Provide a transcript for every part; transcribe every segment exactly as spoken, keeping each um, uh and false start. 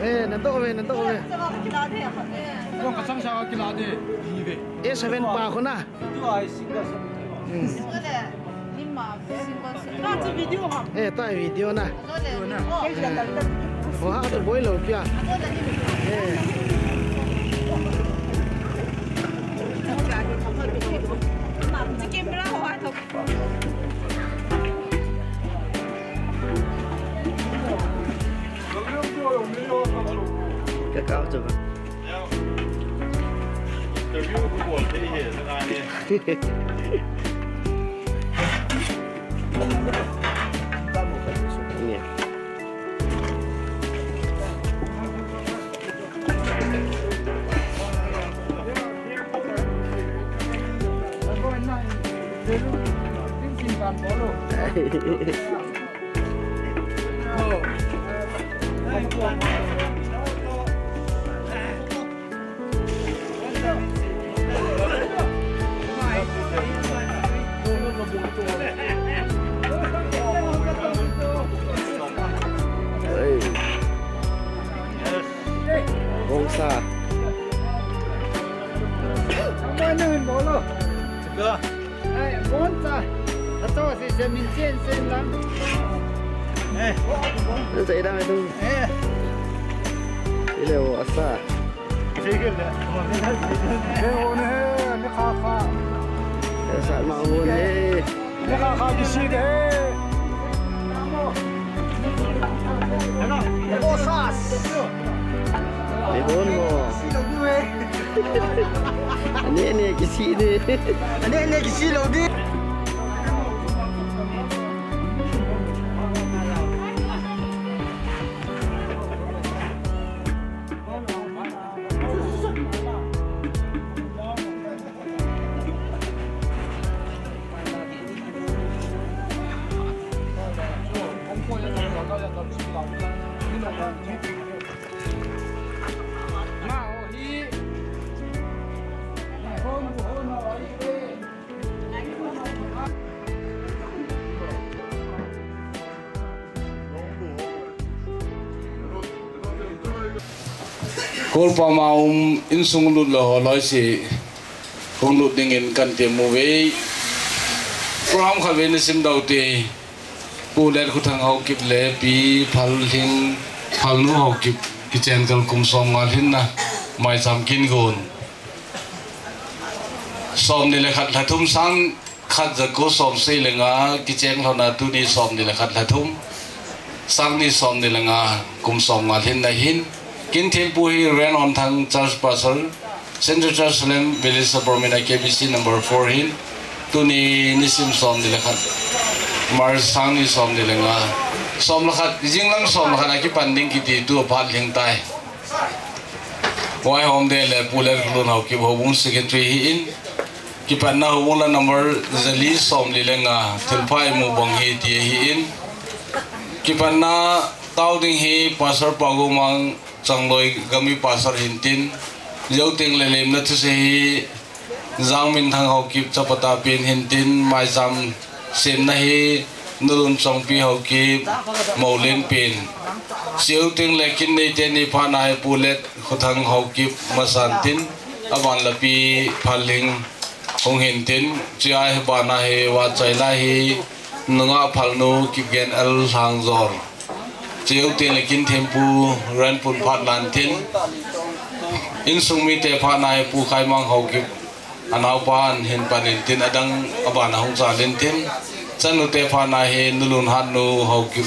Eh, nanto ve, nanto ve. A seven pa khuna. Hmm. Eh, ta video na. Wa ha to boi lo pia. Eh. Ka kau chu. Bongsa. Ai, bon cha. Ato si se min chen chen lang. Eh. Sa idang itu. Eh. Ile o asa. Sige le. Eh, o ne, ni kha kha. Asa ma o ne. Ni kha kha kisi de. Bosas. Ni bon mo. Ane, ane, kisi de. Ane, ane, kisi lo de. Kolpam a um insung lut lou ho loi si hung lut dingin kan ti mu ve. Program khat ve ni sim dau te. Pu Letkhothang Haokip le Pi Phalhing, Phalnu Haokip kichen kal kum som nga lhinna maicham kin gon. Som ni le khat lha thum sang khat ja ko som sei le nga kicheng lhona tuni som ni le khat lha thum. Sang ni som ni le nga kum som nga lhinna hin. Kin thempu hi Ren On Thang Church Pastor, Central Church Salem Village Sapormeina K B C number four hin. Tuni nisim som ni le khat. March sang ni som ni le nga. Som le khat, jinglam som le khat a kipan ding kiti tu a phat lhing tai. Huai hom de le Pu Letkholun Haokip houbung secretary hi in. Kipatna houbung la number jali som li le nga, thilpha imu bang hi ti hi in. Kipatna tao ding hi Pastor Pagomang Changloi Gami Pastor hin tin. Jou teng le lemna thusei hi Jangminthang Haokip chapata pen hin tin, maicham semna hi Nulun Chongpi Haokip Moulen pen. Jou teng le kin nei teni phat na hi Pu Letkhothang Haokip masan tin, aban la Pi Phalhing hung hin tin, chia hi bana hi, va chai la hi, Nungah Phalnu Kipgen L Lhangjor. Cheu tin le kin thempu Renpun phat lan tin. Insung mite phat na hi Pu Khaimang Haokip. Anaupa an hin pan in tin adang abana hung chal in tin. Chanu te phat na hi Nulun Hatnu Haokip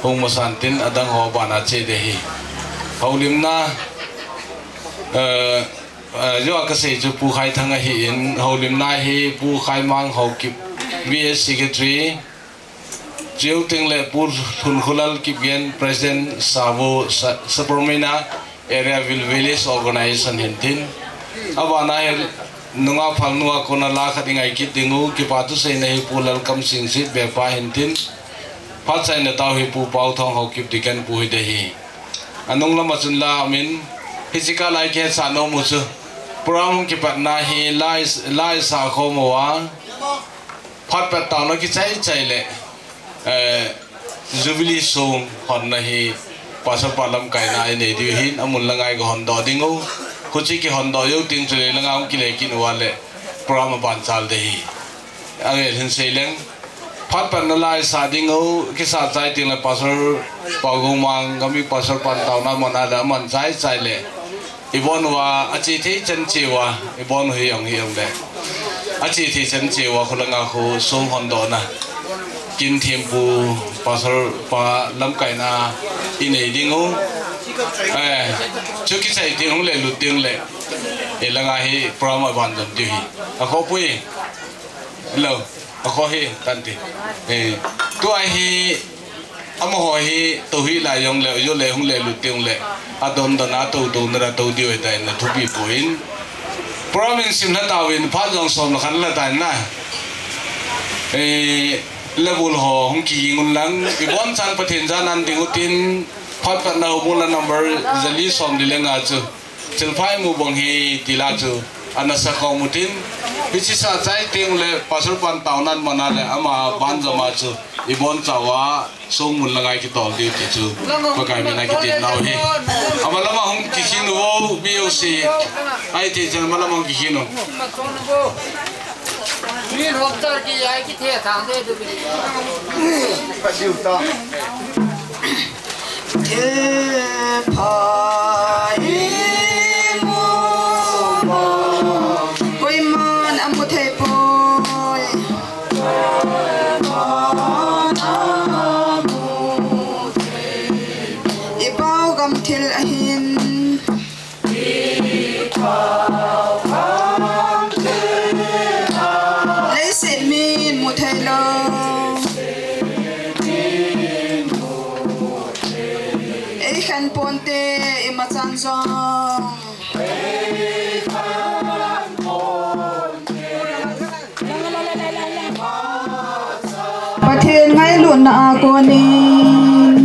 hung masan tin adang ho abana che de hi. Houlimna, eh, Eh, jou a kasei chu Pu Khaithang ahi in, houlimna hi Pu Khaimang Haokip, V S Secretary, cheu teng le Pu Lhunkholal Kipgen, President Savo Sa-, Sapormeina Area Vil-, Village Organization hin tin. Abana hi Nungah Phalnu a kona la khat i ngai kit ding u, kipa thuseina hi Pu Lalkam Singsit Bepa hin tin. Phat chaina tao hi Pu Pauthang Haokip Deacon pu hi de hi. Anung lama chun la min, hiche kah lai kihetsah nom u chu. Program hung kipatna hi lai, lai sa khom uva. Phat pat taona kichai chai le. Eh, Jubilee song honna hi Pastor pa lamkaina inei diu hin, amun langa i hon doh ding u. Huchi kihon doh jou teng chule langa hung kile kit uva le program aban chal ding ahi. Angel hin sei leng. Phat patna la i sa ding u, kisa chai teng le Pastor Paugomang, gami Pastor pan taona mana le aman chai chai le. I bon uva, a che thei chan che uva, i bon u hi jong hi jong le. A che thei chan che uva, khulanga khu song hon dohna. Kin thempu, Pastor pa lamkaina inei ding u. Eh, chu kichai teng hung le lut teng le. I langa hi program aban jom diu hi. A khopui. Hello. A kho hi, tan ti. Eh, tua hi, amaho hi, tou hi la jong le, jo le hung le lut teng le, adon don a tou tou na ra tou diu ahitai na thupi poi. Program in sim la tauvin, phat jong som la khan la tai na. Eh, level ho hung kiging un lang, i bon chan Pathen janan ding utin, phat patna houbung la number jali som li le nga chu. Chilphai mu bang hi tila chu ana sa kong mutin. Hichi sa chai teng le Pastor pan taonan mana le ama ban jama chu i bon chawa song mun la ngai kitol diu ti chu Pakai mina kitin nau hi. Ama lama hung kikhin u, B O C. Ai ti chen ama lama hung kikhin u. Min hom tar ki ai ki the thang de du. Ka diu ta. Thilpha i mu mo. Koiman amu thei poi. I pau gam thil ahin. Leiset min mu thei lou. Ei khen ponte ima chan jong. Pathen ngailutna a konin.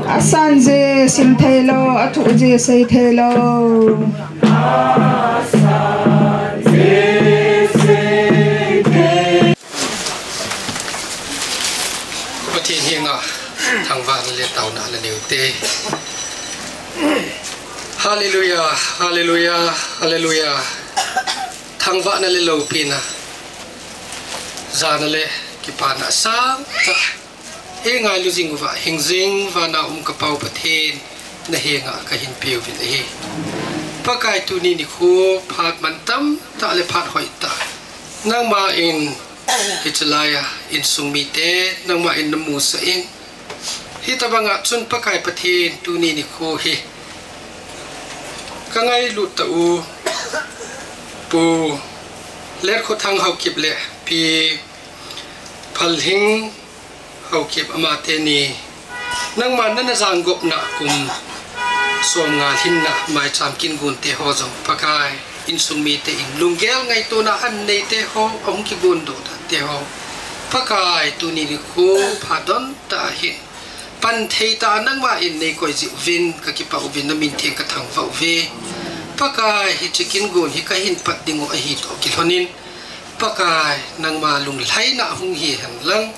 A san je sim thei lou, a thu je sei thei lou. Pathen henga thangvahna le taona la neiu te. Hallelujah, hallelujah, hallelujah. Thangvahna le loupina, jana le kipana sangtah eingailu jing uva hingjing vana um ka Pau Pathen, na henga kahin peuvin ahi. Pakai, tuni nikho phat mantam tah le phat hoitah nangman hiche laiya insung mite nangman namusah in, hitabanga chun Pakai Pathen, tuni nikho hi kangailut tah u Pu Letkhothang Haokip le Pi Phalhing Haokip, amateni nangman nana janggopna kum somnga lhinna maicham kingonte ho jong Pakai, insung mite in lunggel ngaitona aneite ho, ahung kigondoh te ho, Pakai, tuni nikho phat don tah hin pan thei tah nangman neikoi jiuvin kakipah uvin, namin theng kathangvah uve. Pakai, hiche kingon hi kahin pat dingu ahi toh kilhonin, Pakai, nangma lunglhaina hung hi henlang,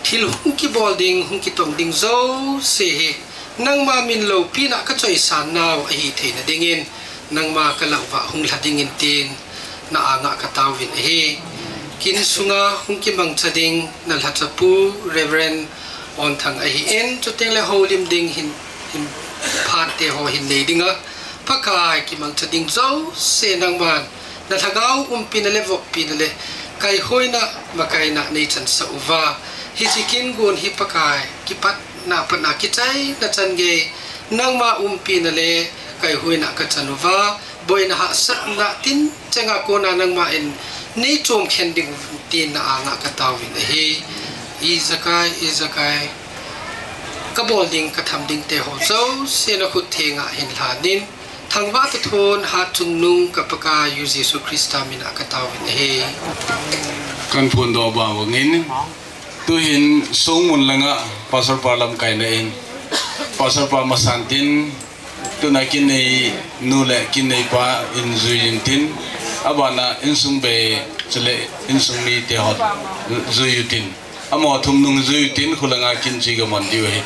thil hung kibol ding, hung kitong ding jouse hi nangma min loupina kachoisan nau ahi theina dingin, nangma kalah uva hung lha dingin tin na anga kataovin ahi. Kin sunga hung kimangcha ding na lhachapu Reverend Onthang ahin, chuteng le houlim ding hin, hin phat te ho hin nei dinga, Pakai, kimangcha ding jouse nangman na lhagao umpina le voppina le kaihoina, makaina neichansah uva, hiche kingon hi Pakai, kipatna patna kichaina chan gei nangma umpina le kaihoina kachan uva, boina hahsatna tin chenga kona nangman neichom khen ding tin na anga kataovin ahi. Ijakai, ijakai kabol ding, katham ding te ho jouse nakhut thenga hin lhanin, thangvah tathon Hatchungnung ka Pakaiyu Jesu Christa mina kataovin ahi. Kan phondoh bang bangin, tuhin Songmon langa Pastor pa lamkaina in, Pastor pa masan tin, tuna kin neinu le kin neipa in jui intin, Abana insung bei chule insung mite ho jui utin. Amaho thum nung jui utin khulanga kin chi gamon diu ahi.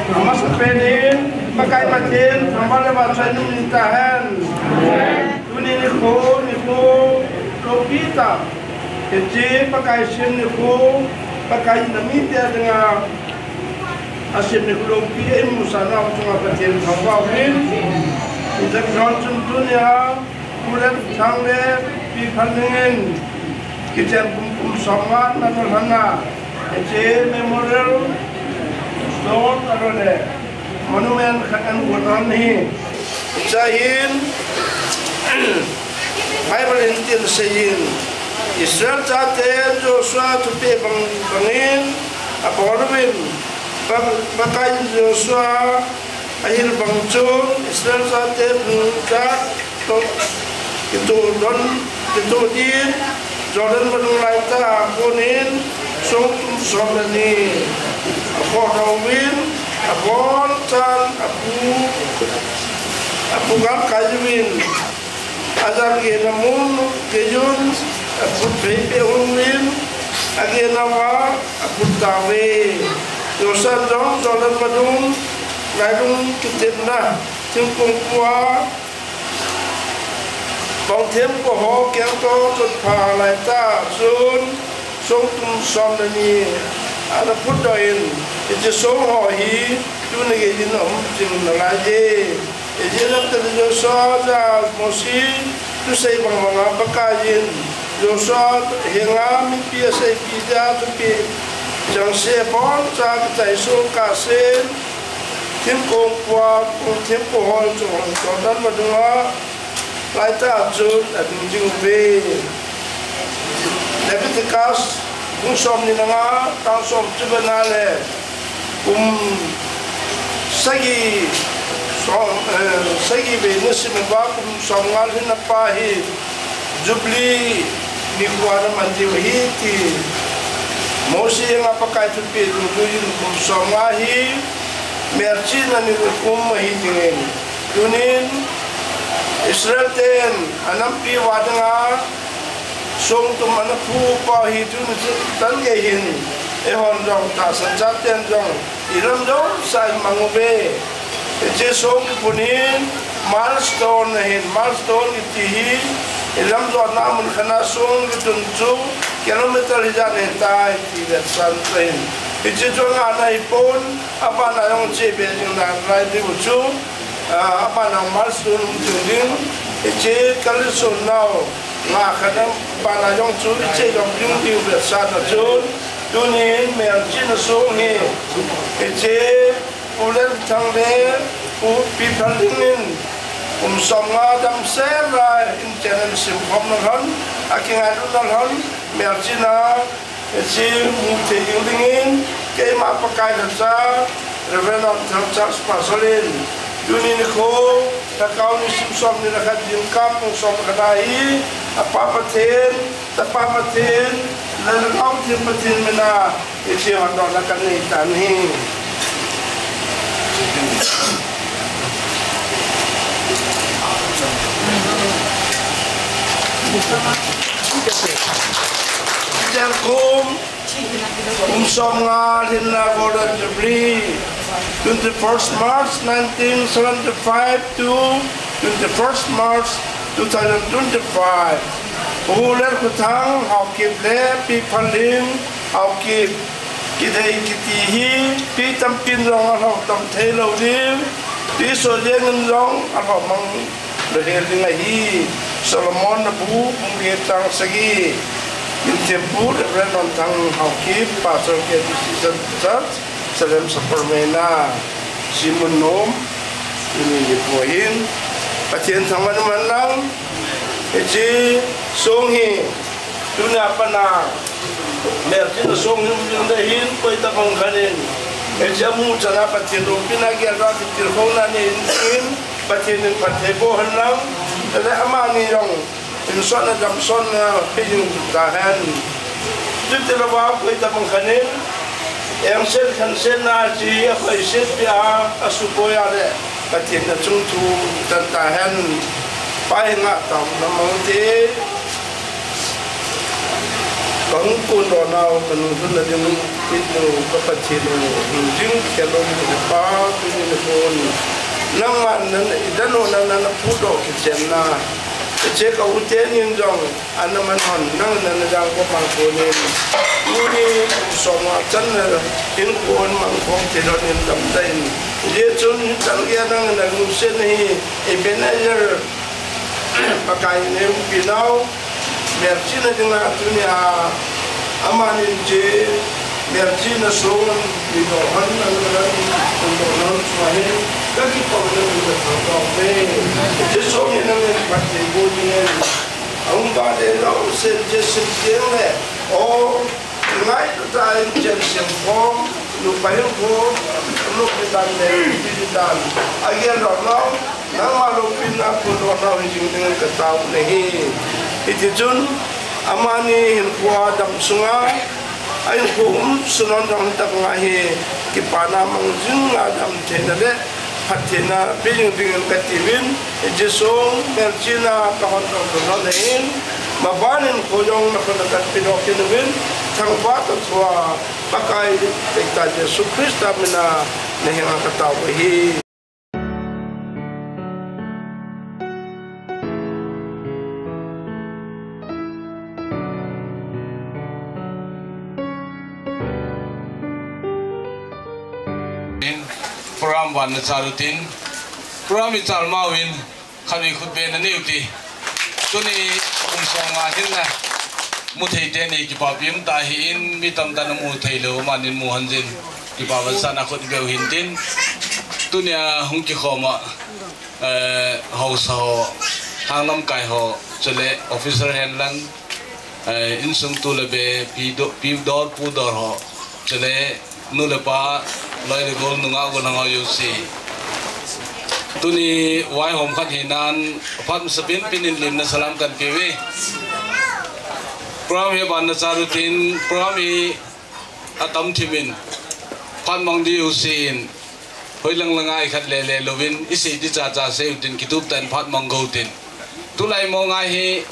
Amasapen in Pakai Pathen thangvah le vahchoi in umtahen. Tuni nikho, nikho loupi tah. Hiche Pakai sem nikho, Pakai in amite dinga asem nikho loupi eimusah nau chunga Pathen thangvah uvin. Hijeh chun tunia Pu Lenthang le Pi Phalhing in kichen kum, kum somnga ana lhon a, hiche Memorial Stone ahilou le Monument khat ana gon ahi. Hiche hin Bible in hitin aseiyin, Israel chate Joshua thupeh bang, bangin abol uvin, Pa, Pakai in Joshua ahil bang chun Israel chate phung chah toh kitoh don, kitoh din Jordan vadung laitah a konin songthum somleni akhohdoh uvin, abonchan apu, apu galkai uvin, ajal gehna mun geiyin, aphut phei peh uvin, agehna uva aphut tauve. Joshua jong Jordan vadung lailung kitepna thingkong pua Bongthemko ho kengto chotpha laitah chun songthum somleni ana phutdoh in, hiche song ho hi tuni geiyin aum jing nalai e. Ijip gamtin Joshua jal Mosi thusei bang banga Pakai in Joshua henga mipi aseipeh dia thupeh chengse boncha kichai soh kahsen, thingkong pua, bongthemko ho chu Jordan vadunga laitah chun adung jing uve. Leviticus bung somni le nga, chang som chu bena le, kum sagi som, eh, sagi vei nasim uva kum somnga lhinna pa hi Jubilee nikho ana man diu ahi ti. Mosi henga Pakai thupeh dungjuiyin kum somnga hi melchihna nikho kum ahi dingin. Tunin Israel ten anampi uva dinga songthum ana phu upa hi tuni chan gei hin eihon jong tahsan chaten jong ilamjom sa imang uve. Hiche song kiphun hi milestone ahin, milestone kiti hi ilamjotna mun khat a song kitun chu kilometer hijat ahitai ti vetsahna ahin. Hiche chu angahna hipon, abana jong hiche beh jing nalai diu chu, ah, abana milestone um jing ding, hiche kalson nau nga khat a abana jong chu hiche jong ding diu vetsahna chun, tunin melchihna song hi hiche Pu Lenthang le Pu Pi Phalhing in kum somnga damsel a in chen in simkhomna lhon, akingailut na lhon, melchihna hiche mu thei ding dingin, keima Pakai lhacha, Reverend Thang Charles Pastor in, tuni nikho, Lhakao nisim somni le khat, jingkah pung som khat a hi, Apa Pathen, Tapa Pathen, le Lhagao Theng Pathen mina, hiche hondohna kanei tan ahi. Jangkum, kum somnga lhinna Golden Jubilee, twenty-first March nineteen seventy-five to twenty-first March two thousand twenty-five. Pu Lerkhothang Haokip le Pi Phalhing Haokip kidei kiti hi pi tampin jong alhom tam thei lou ding, pi so jeng in jong alhom mang lou hel ding ahi. Solomon Nabu, bung get chang sagi. Kin thempu Reverend Nonthang Haokip, Pastor K B C Church, Salem Sacramento. Simon Nom, ini ni pu hin. Pathen thangvah in um hen lang. Hiche song hi, tuni a pat a, melchihna song hi um ding ahin, koi tabang khat in. Hiche amu chan a Pathen loupina gel a kitilkhouna nei in, Pathen in phatthei boh hen lang. Chule amani jong, insung a damsung a pe jing tahen. Chuti louva koi tabang khat in, engse khanse na chi a koi set pia, asuboi a le, Pathen in achung thu tan tahen. Pai nga tam na mang te. Kahung kondoh nau, kanung lhun na ding, kin nu, ka Pathen u, hung jing khelou ni pa, tuni nikho. Nangma nan, i dan u nan, nan phudoh kichenna. Hiche ka u teni in jong, ana man hon, nang nan na jang ko mang ko nin. Tuni, soma chan na, in ko mang ko te lo nin dam dai in. Hichun, tan ya nang na lungset na hi, Ebenezer, Pakai in eiumpi nau, melchihna dinga tuni a, amani hiche, melchihna song, mi doh hon, an, an, an doh hon, chua hin, ka kipah na min ka thang tau ve. Hiche song hi nang in phatthei boh ding in, ahung ba le lou, sen je sim tiang le, o, Ngai tu ta in chen chen khom, nu pa hin khom, nu pi dan le, pi pi dan. Again, doh nau, nangma loupina kondoh nau hi jing ding ka tao nahi. Hiti chun, amani hinkho a dam sunga, a hinkho um sun hon dam tak nga hi, kipana mang jing a dam theina le, phattheina pe jing ding in ka ti uvin, hiche song melchihna ka hon dong dong na hin, maban in kho jong na kho na kan pe doh kit uvin, thangvah toh thua, Pakai Pathen Jesu Christa mina na henga ka tao u ahi. In, program van na chal utin, program i chal ma uvin, khatvei khutbeh na nei u ti. Tuni kum som nga hin na mu thei teni kipapi um ta hi in, mi tamtah na mu thei lou, amanin mu hon jin. Kipa vetsahna khut i beu hin tin. Tunia hung kikhom a, eh, haosa ho, hang lamkai ho, chule officer hen lang, eh, insung tu le be, pi do, pi dor, pu dor ho, chule nu le pa, loi le gol, nungah gol hang ho jouse. Tuni vaihom khat hinan, phat masa penpen in lemna salam kan pe uve. Program hi aban na chal utin, program hi atam thim in, phat mang diu jouse in, hoilang langa i khat le le louvin, i sei di cha cha sei utin, kitup tah in phat mang go tin. Tulai mo ngai hi,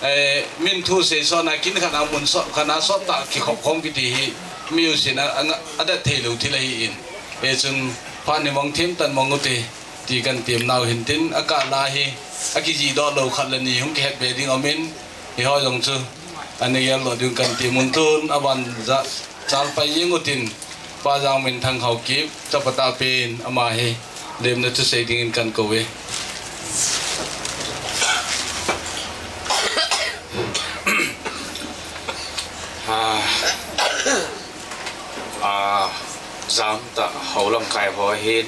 eh, min thu sei sot na kin khat a mun sot, khat a sot tah kikhop khom kiti hi, mi jouse in a, a, adat thei lou thil ahi in. Hichun phat ni mang thim tan mang u ti, ti kan tem nau hin tin, a kah la hi, a kijih doh lou khat le ni hung kihet be ding um in, hi ho jong chu, ani gel lou ding kan ti mun tun, aban ja, chal pai jeng utin, Pa Jangminthang Haokip, chapa tah pen, ama hi, lemna thusei dingin kan kou e. Ah, ah, jam tah ho lamkai ho hin,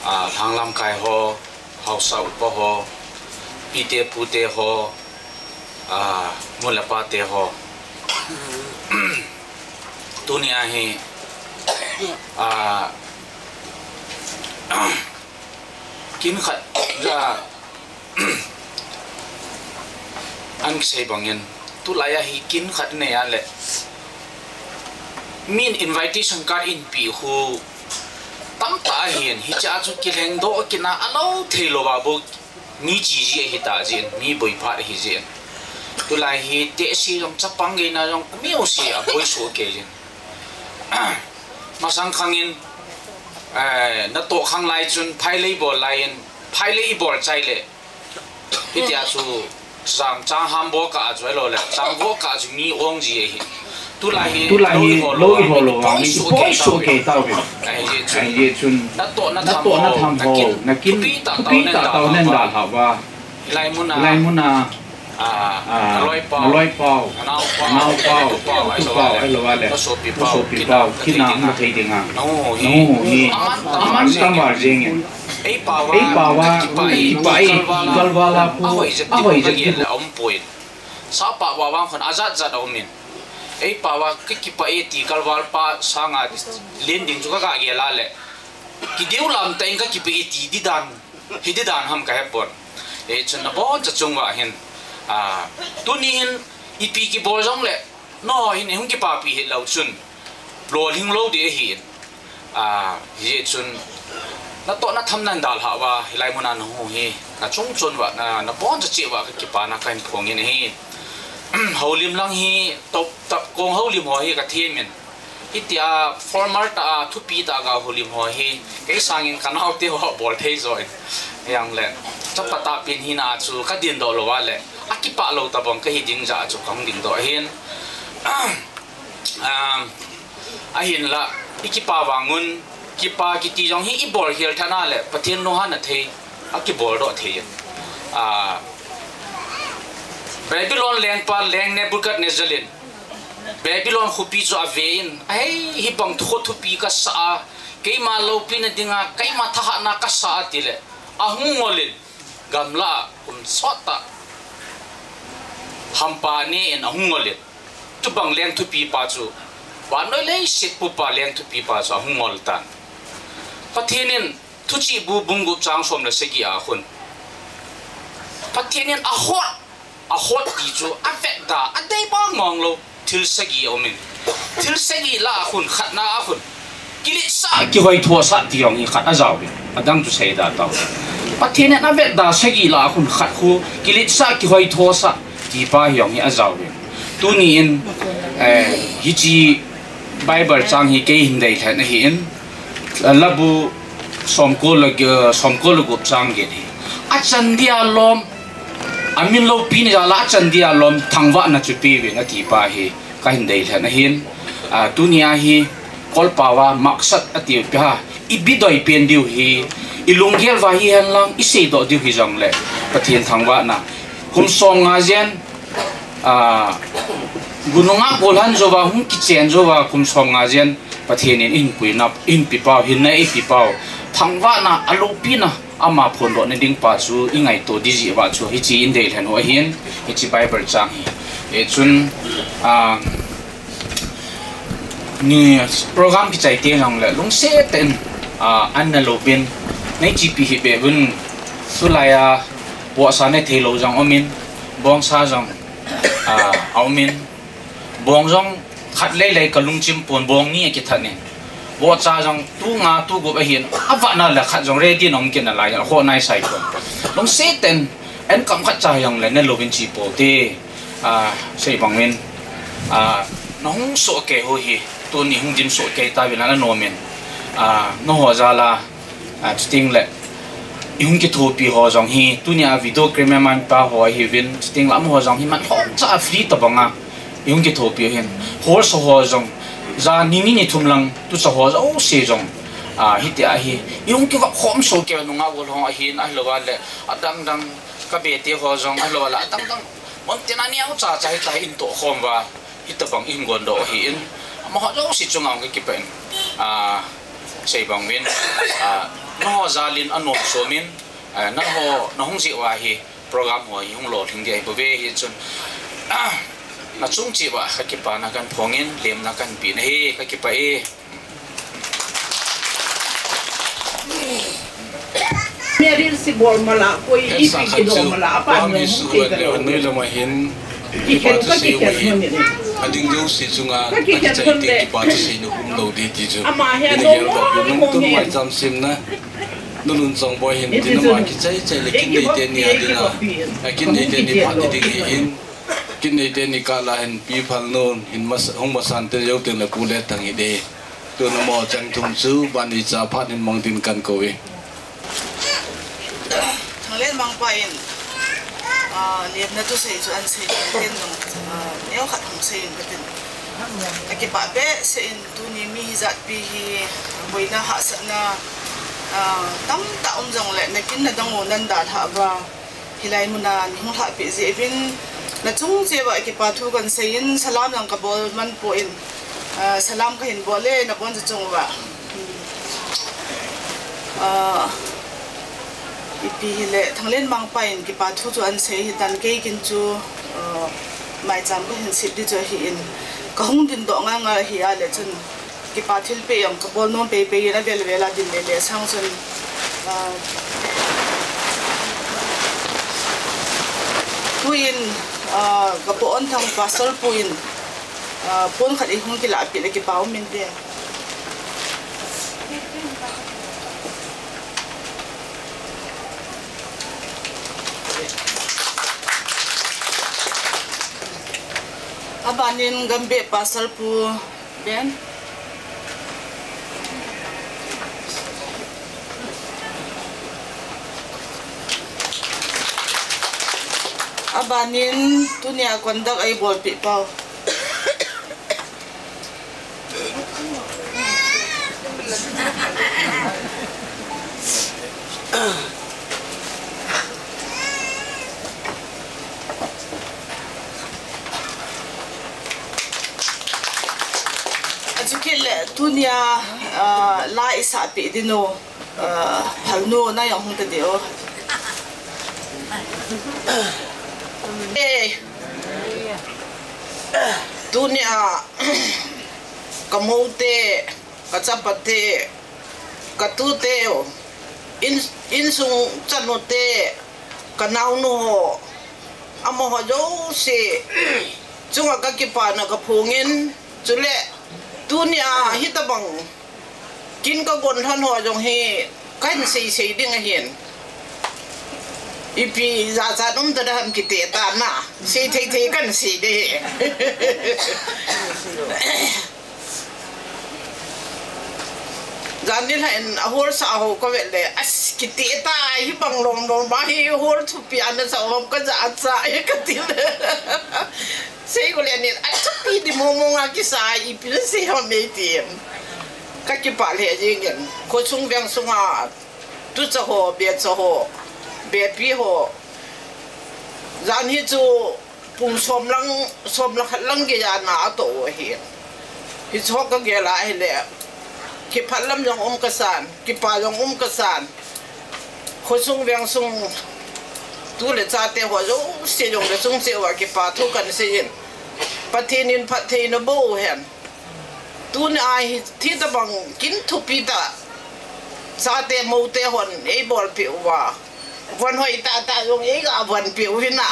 ah, lhang lamkai ho, haosa upa ho, pite pute ho, ah, nu le pate ho. Tunia hi, ah, kin khat ja an kisei bangin, tulai a hi kin khat nei a le, min invitation card in pe hu tamtah ahin, hiche a chu kilheng doh kit na a lou thei lou a bou, mi chi ji ahi ta jin, mi boi phat ahi jin. Tulai hi tehse jong chapang gei na jong mi u si a boi so kei jin. Masang khang in, eh, na toh khang lai chun phailei bol lai in, phailei i bol chai le, Hitia chu chang, chang ham bol kah a chu ahilou le, chang bol kah a chu mi ong ji ahi. Tulai hi, tulai hi loi ho lou, loi ho lou, mi poi soh kei tauve. Ahi jeh chun, natoh natham ho, nakin thupi tah tah in dalhah uva. Hilai muna, hilai muna, ah, ah, naloi pau, naloi pau, nao pau, nao pau, tu pau, ahilou le, nasopi pau, nasopi pau, kinah nathei dinga. Nahung hi, aman tamval jengin. Ei pau a, ei pau a, kipah e, kipah e, kalval a khu, ahoi jep, ahoi jep, kagel le aumpoi. Sap a vang khun ajat jat aumin. Ei pau a, kakipah e ti kalval pa sanga len ding chu kagah gel a le. Kideu lam tah in kakipah e ti di dan. Hiti dan ham kahepon. Hichun naboncha chung uva hin, ah, tuni hin ipi kibol jongle, nangho hin hung kipapi hilou chun, lolhing lou ding ahin. Ah, hichun natoh natham nadalhah uva, hilai muna nahung hi, nachung chon uva, na, naboncha cheh uva kakipana kahin phong in ahi. Houlim lang hi, top, top kong houlim ho hi kathemin. Hitia formal tah a thupi tah a ga houlim ho hi, kei sangin kanaote ho bol thei jo in. Hijongle, chapa tahpi in hina chu kadindoh lou a le, akipah lou tabang kahi ding jeh a chu kahung dingdoh ahin. Ah, ahinla, ikipa vang un, kipa kiti jong hi ibol khel tha na le, Pathen lunghanna thei, akibol doh thei. Ah, Babylon lengpa leng Nebuchadnezzar in Babylon khopi chu avein, ahei, hibang kho thupi kasah a, keima loupina dinga, keima thahatna kasah a tile, ahung ngol in, gamla a kum sot tah, hampa ne in ahung ngol in, tubang leng thupi pa chu, vannoi leiset pupa leng thupi pa chu ahung ngol tan. Pathen in Thuchihbu bung gup chang som le sagi a khun, Pathen in ahot, ahot ti chu avetda, adei bang mong lou, thil sagi aumin. Thil sagi lah a khun, khatna a khun, kiletsah, kihoithosah ti jong hi khat ajaovin. Adang chu seida tao. Pathen in avetda sagi lah a khun khat khu, kiletsah, kihoithosah ti pa hi jong hi ajaovin. Tuni in, eh, hiche Bible chang hi kei hin deilhen ahin, Labu somko le, eh, somko le gup chang get hi. Achan dia lom, amin loupina jal a achan dia lom thangvahna chu peuvin ati pa hi kahin deilhen ahin. Ah, tunia hi kolpao a maksad ati u pi ha, ibidoi pen diu hi, ilunggel uva hihen lang, iseidoh diu hijongle, Pathen thangvahna. Kum somnga jen, ah, gununga golhan jouva, hung kichen jouva, kum somnga jen, Pathen in eihin puina, eihin pipau, hinna eipipau, thangvahna, aloupina, ama phondohna ding pa chu ingaito ding jeh uva chu hiche in deilhen u ahin, hiche Bible chang hi. Hichun, ah, ni program kichai teng jongle lungset tah in, ah, an nalouvin, neichepi hih beh uvin, tulai a vohsa netheilou jong aumin, bongsa jong, ah, aumin, bong jong khat leilei kalungchim pon, bong ni akithat in. Vohcha jong tu nga tu gup ahin, avatna le khat jong ready in aum kit nalai, akhoh naisai pon. Lungset tah in, an kam khat cha jongle nelouvin che pou te, ah, sei bang uvin, ah, nahung sohkei u hi, tuni hung dim sohkei tauvin ana nomin, ah, nangho jal a, ah, chuteng le, ihung kithopi ho jong hi, tunia video cameraman pa ho ahiuvin, chuteng le amaho jong hi manlhom cha a free tobang a, ihung kithopi u hin, hall sa ho jong, jan ni ni ni thum lang, tucha ho jouse jong, ah, hitia hi, ihung kivop khom sohkei u nungah gol ho ahin, ahilouva le, adang dang, kabete ho jong, ahilouva le, adang dang, mun tina neocha cha hitia hi in tohkhom uva, hitobang in gondoh u ahin, amaho jouse chunga kakipah in, ah, sei bang uvin, ah, nangho jal in anom som in, ah, nangho, nahung jeh uva hi, program ho hi hung lolhing ding ahibouve hichun, ah, nachung cheh uva kakipana kahin phong in, lemna kahin pe nahi, kakipah e. Merit si bol mala, koi ipi kidoh mala, apa nung kikhen lama hin, kikhen ka kikhen hon ni. Ading jouse chunga, ka kikhen hon le. Kipa chu seina umlou ding ti chu. Ama hin ina geldoh, lungthim maicham semna. Nulun Chongboi hin, tina ma kichai chai le, kin nei teni a dinga. Kin nei teni phat ding ahin. Kin nei teni kah la hin Pi Phalnun, hin mas-, hung masan te jou teng le Pu Letthang hi ding. Tuna mo chang thum chu, ban icha phat hin mang din kakou e. Thanglenmang pa in, Ah, lemna thusei chu ahin sei in tin, ah, neokhat hung sei in katin. Kakipah behseh in tuni mi hijat pi hi boina hahsatna, ah, tamtah um jongle nakin nadang u nan dalhah uva, hilai muna neihung lhahpeh jeh uvin nachung cheh uva kipa thu kahin sei in, salam jong kabol man poi, ah, salam kahin bol e nabonchauva. Ah, ipi hile, Thanglenmang pa in kipa thu chu ahin sei hitan, kei kin chu, ah, maicham kahin sep ding chu ahin, kahung dingdoh ngal ngal ahi a le chun, kipa thilpeh jong kabol nom peipei in avel vel a din le le sang chun, ah, tuin, ah, kapu Onthang Pastor pu in, ah, pon khat eihung kilahpeh le kipa um inte. Abanin Gambih Pastor pu Ben. Abanin tunia conduct eibolpeh pau. Achukit le tunia, ah, la isahpeh dinu, ah, Phalnu na jong hung ta diu. Eh, tunia ka mou te, ka chapa te, ka tu te, in, insung chanu te, ka naonu ho, amaho jouse chunga kakipana kaphongin, chule tunia hitabang kin kagon lhon ho jong hi kahin sei sei ding ahin. Ipi jachat um ta ding ham kiti tana. Sei thei thei kahin sei ding ahi. Jan nilhah in ahol sah ho kavet le, as, kiti ta, hibang lom lom a hi hol thupi ana sah hom kajachat e kati le. Sei kule nin, athupi di mong mong a kisa, ipi sei ham eitin. Kakipah lheh jingin, khosung veng sunga, tucha ho, becha ho, bepi ho. Jan hi chu pung som lang, som le khat lang geiya na atoh u ahi. Hichu kagel a ahile, kipah lam jong um kasan, kipah jong um kasan. Khosung veng sung, tu le chate ho jouse jong le chung cheh uva kipa thu kahin seiyin. Pathen in phattheina boh u hen. Tunia hi, hitabang kin thupi tah chate moute hon eibolpeh uva, von hoi tah tah jong eiga vonpeh u hina.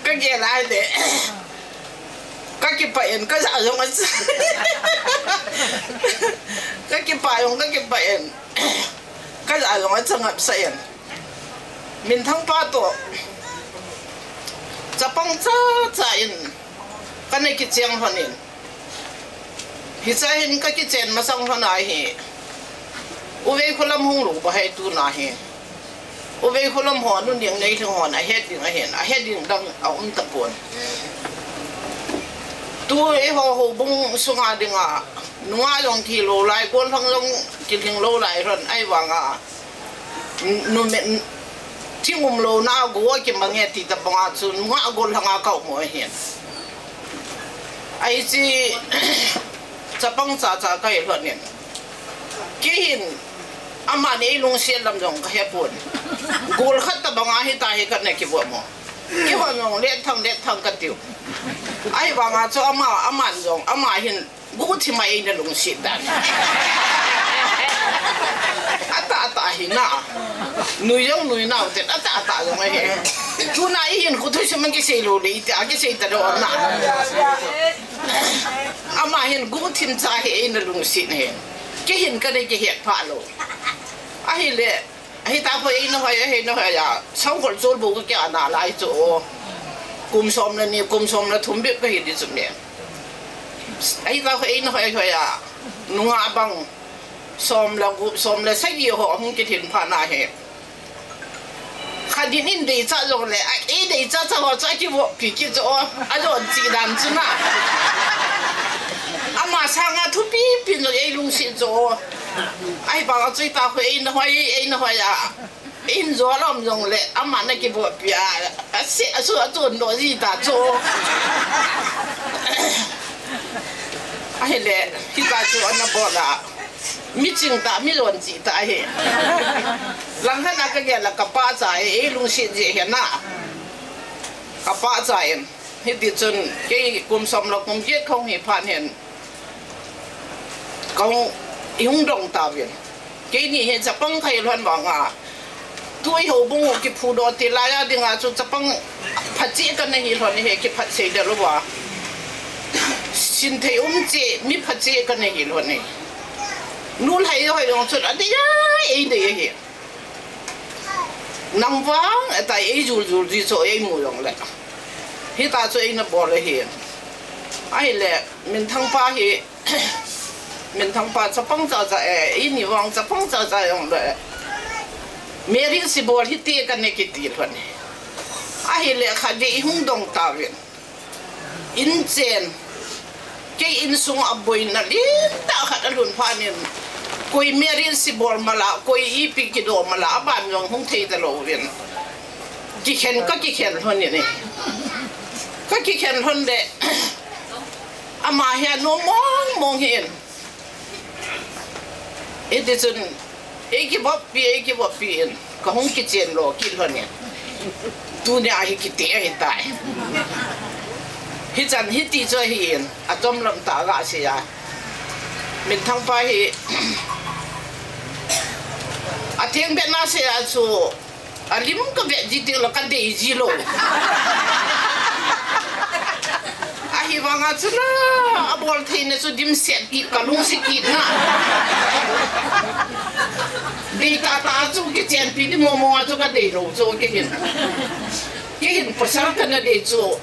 Kagel a ahile, kakipah in, kaja jong acha. Kakipah jong kakipah in, kaja jong acha ngapsah in. Minthang pa toh chapang chacha in kana kicheng lhonin, hiche hin kakichen masang lhon ahi. Uvei kholam hung lou ba hai tuna hi. Uvei kholam ho, nu ning nei lhing hon ahet ding ahin, ahet ding dang aum tapon. Tu eiho houbung sunga dinga, nungah jong kilou lai, gollhang jong kilhing lou lai lhon, ahivanga numen, thing umlouna go kimang e ti tabanga chu nungah gollhanga kaum u ahin. Ahi chu, chapang chacha kahi lhonin, kei hin, amani eilungset lam jong kahepon. Gol khat tabanga hita hi kana kivom u. Keihon jong letthang letthang katiu. Ahivanga chu ama, aman jong, ama hin guhthima eina lungset dan. Atahtah hina. Nui jong nui nau ten, atahtah jong ahi. Tuna eihin khuthu siman kisei lou le, iti a kisei talou na. Ama hin guhthim cha hi eina lungset ahi. Kei hin kana kihet phah lou. Ahile, ahita ho eina hoi, eina hoi a, sangkhol chol bou kakiana lai chu. Kum som le ni, kum som le thum bep kahi di chu me. Ahita ho eina hoi hoi a, nungah bang som le gup, som le sagi ho hung kilhin phat na hi. Adin in deicha jongle, a, ei deicha cha ho chu akivoppi kit chu o. Ajon chi dan chu na. Ama sanga thupi pi jong ei lungset chu o. Ahivang a chu ita khu eina hoi, eina hoi a. Injo lom jongle, ama na kivoppi a. Ase, asu, atun lo ji ta chu. Ahile, hita chu ana bol a. Mi ching ta, mi lon chi ta hi. Langkhat a kagel a kapa cha e, ei lungset ji hi na. Kapa cha in. Hiti chun, kei kum som le kum get kahung hi phat hin. Kahung, ihung dong tauvin. Keini hi chapang kahi lhon vanga. Tui houbung u kiphudoh ti laiya dinga chu chapang phache kana hi lhon hi kiphat sei deh louva. Sinthei umche mi phache kana hi lhon hi. Nu lhai hoi jong chun adei a, ei dei ahi. Nang vang, atai ei jul jul ji chu ei mu jongle. Hita chu eina bol ahi. Ahile, Minthang pa hi, Minthang pa chapang cha cha e, ini vang chapang cha cha jongle. Mary Sibol hiti kana kiti lhon hi. Ahile khat vei ihung dong tauvin. Inchen. Kei insung a boina lentah khat alhun phat in. Koi Mary Sibol mala, koi ipi kidoh mala, aban jong hung thei talouvin. Kikhen, kakikhen lhon in e. Kakikhen lhon le. Ama hi anom mong mong hi in. Hiti chun, ei kivoppi, ei kivoppi in, kahung kichen lo kit lhon in. Tunia hi kiti ahitai. Hichan hiti chu ahi in, achom lam tah a gasei a. Minthang pa hi, atheng beh na sei a chu, alim kavet ji teng le kadei ji lou. Ahivanga chu na, abol theina chu dimset kit, kalungset kit na. Dei tah tah chu kichenpi di momo a chu kadei lou chu kei hin. Kei hin pasal kana dei chu.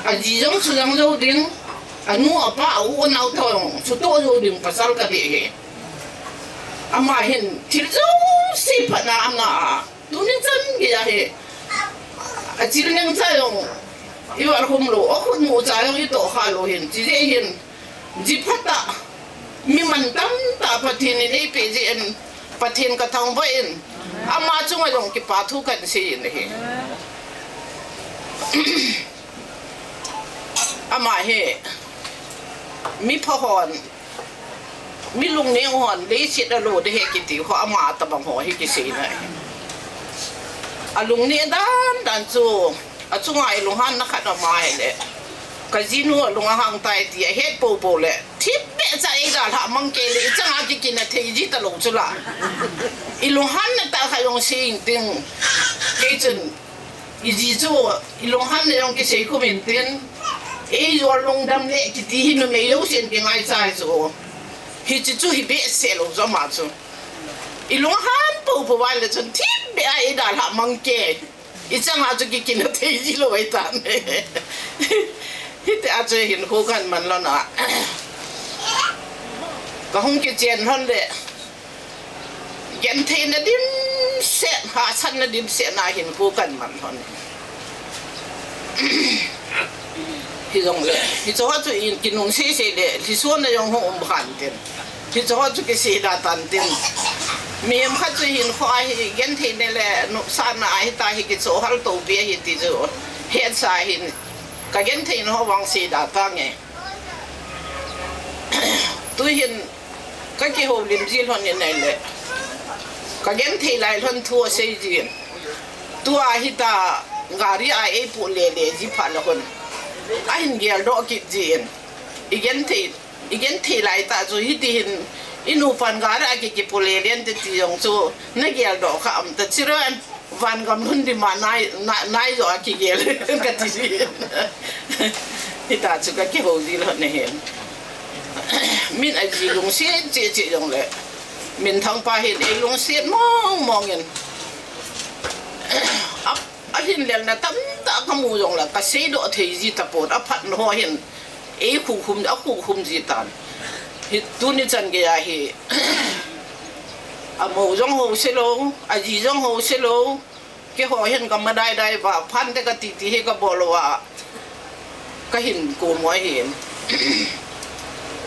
Aji jong suhjang jou ding. Anu apa a u anao toh jong suhtoh jou ding pasal kadei hi. Ama hin thil jouse phatna ana a. Tuni chan geiya hi, achil neng cha jong, ival khum lou, akhut mu cha jong itoh kha lou hin, chijeh hin, ji phatah, mi mantam tah Pathen in eipeh jeh in, Pathen kathangvah in, ama chunga jong kipa thu kahin sei in ahi. Ama hi, mi pha hon, mi lungneng hon, leiset a lo ding ahi kiti ho, ama tabang ho hi kiseina ahi. Alungneh dan dan chu, achunga ilunghanna khat ama ahile. Kajinu alung ahang tai ti ahet popo le. Thipbeh cha eidalhah mang kei le, ichanga kikina thei ji talou chu la. Ilunghanna tah khat jong sei intin. Kei chun, iji chu, ilunghanna jong kisei khum intin. Eijol lungdam le kiti hi numei jousen kingaicha chu. Hiche chu hi behseh lou chu ama chu. Ilunghan popo uva le chun thipbeh a eidalhah mang kei. Ichanga chu kikina thei ji lou ahitan. Hitia chu hinkho kahin man lhon a. Kahung kichen lhon le. Gentheina dimset, hahsatna dimset na hinkho kahin man lhon. Hijongle, hicheho chu in kinung sese le, lhisona jong hung um khan tin. Hicheho chu kisei da tan tin. Mihem khat chu hinkho a hi gentheina le nopsahna ahitai hi kichohal topi ahi ti chu. Hetsa hin kagentheina ho vang sei da tange. Tuhin kakihoulim ji lhon in ahile. Kagenthei lai lhon thu asei jin. Tua hita gari a eipoh lele ji phat le hon. Ahin geldoh kit jin. Igenthei, igenthei lai tah chu hitihin inupan gari a ki, kipoh lele inte ti jong chu nageldoh kha am ta chiran. Vangam lhun dima nai, nai, nai jo a kigel kati. Hita chu kakihou ji lhon ahin. Min aji lungset cheh cheh jongle. Minthang pa hin eilungset mong mong in. A, alhinlelna tamtah kamu jongle kaseidoh thei ji tapon aphatna ho hin. Eikhukhum, akhukhum ji tan. Hi, tuni chan geiya hi. Amou jong houselou, aji jong houselou. Keiho hin ka madai dai va, phan te ka ti ti hi ka bol uva, ka hin kou mo ahi.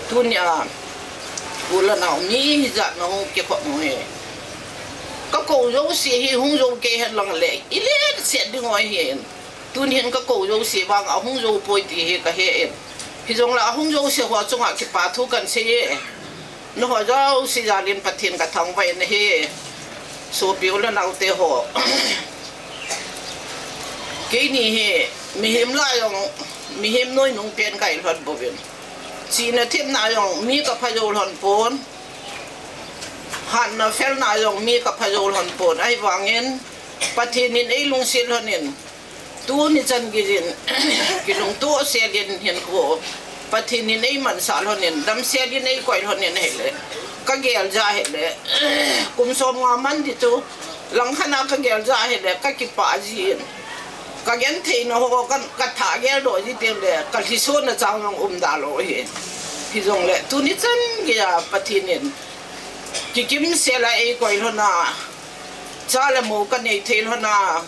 Tunia, u le nao mi hijat na hung kikou mo hi. Ka kou jouse hi hung jou kei hen lang le, i le se ding u ahi. Tun hin ka kou jouse vang a hung jou poi ti hi ka he in. Hijongle a hung jouse ho chunga kipa thu kan sei e. Nangho jouse jal in Pathen ka thangvah in ahi. Sopi u le nao te ho. Keini hi mihem lah jong, mihem noi nung pen ka hi lhon bouvin. Chihna thepna jong mi ka pha jou lhon pon. Hatna felna jong mi ka pha jou lhon pon. Ahivangin Pathen in ei lungset lhon in. Tuni chan gei in, kilungto sel in hin ko. Pathen in ei mansah lhon in, damsel in ei koi lhon in ahile. Ka gel ja ahile. Kum som nga man ding chu, langkhat a ka gel ja ahile, ka kipah ji in. Ka genthei na ho, ka, ka thagel doh ji teng le, ka lhisona chang jong um da lou hi. Hijongle, tuni chan gei a Pathen in. Kikim sel a ei koi lhon a. Cha le mo ka nei thei lhon a.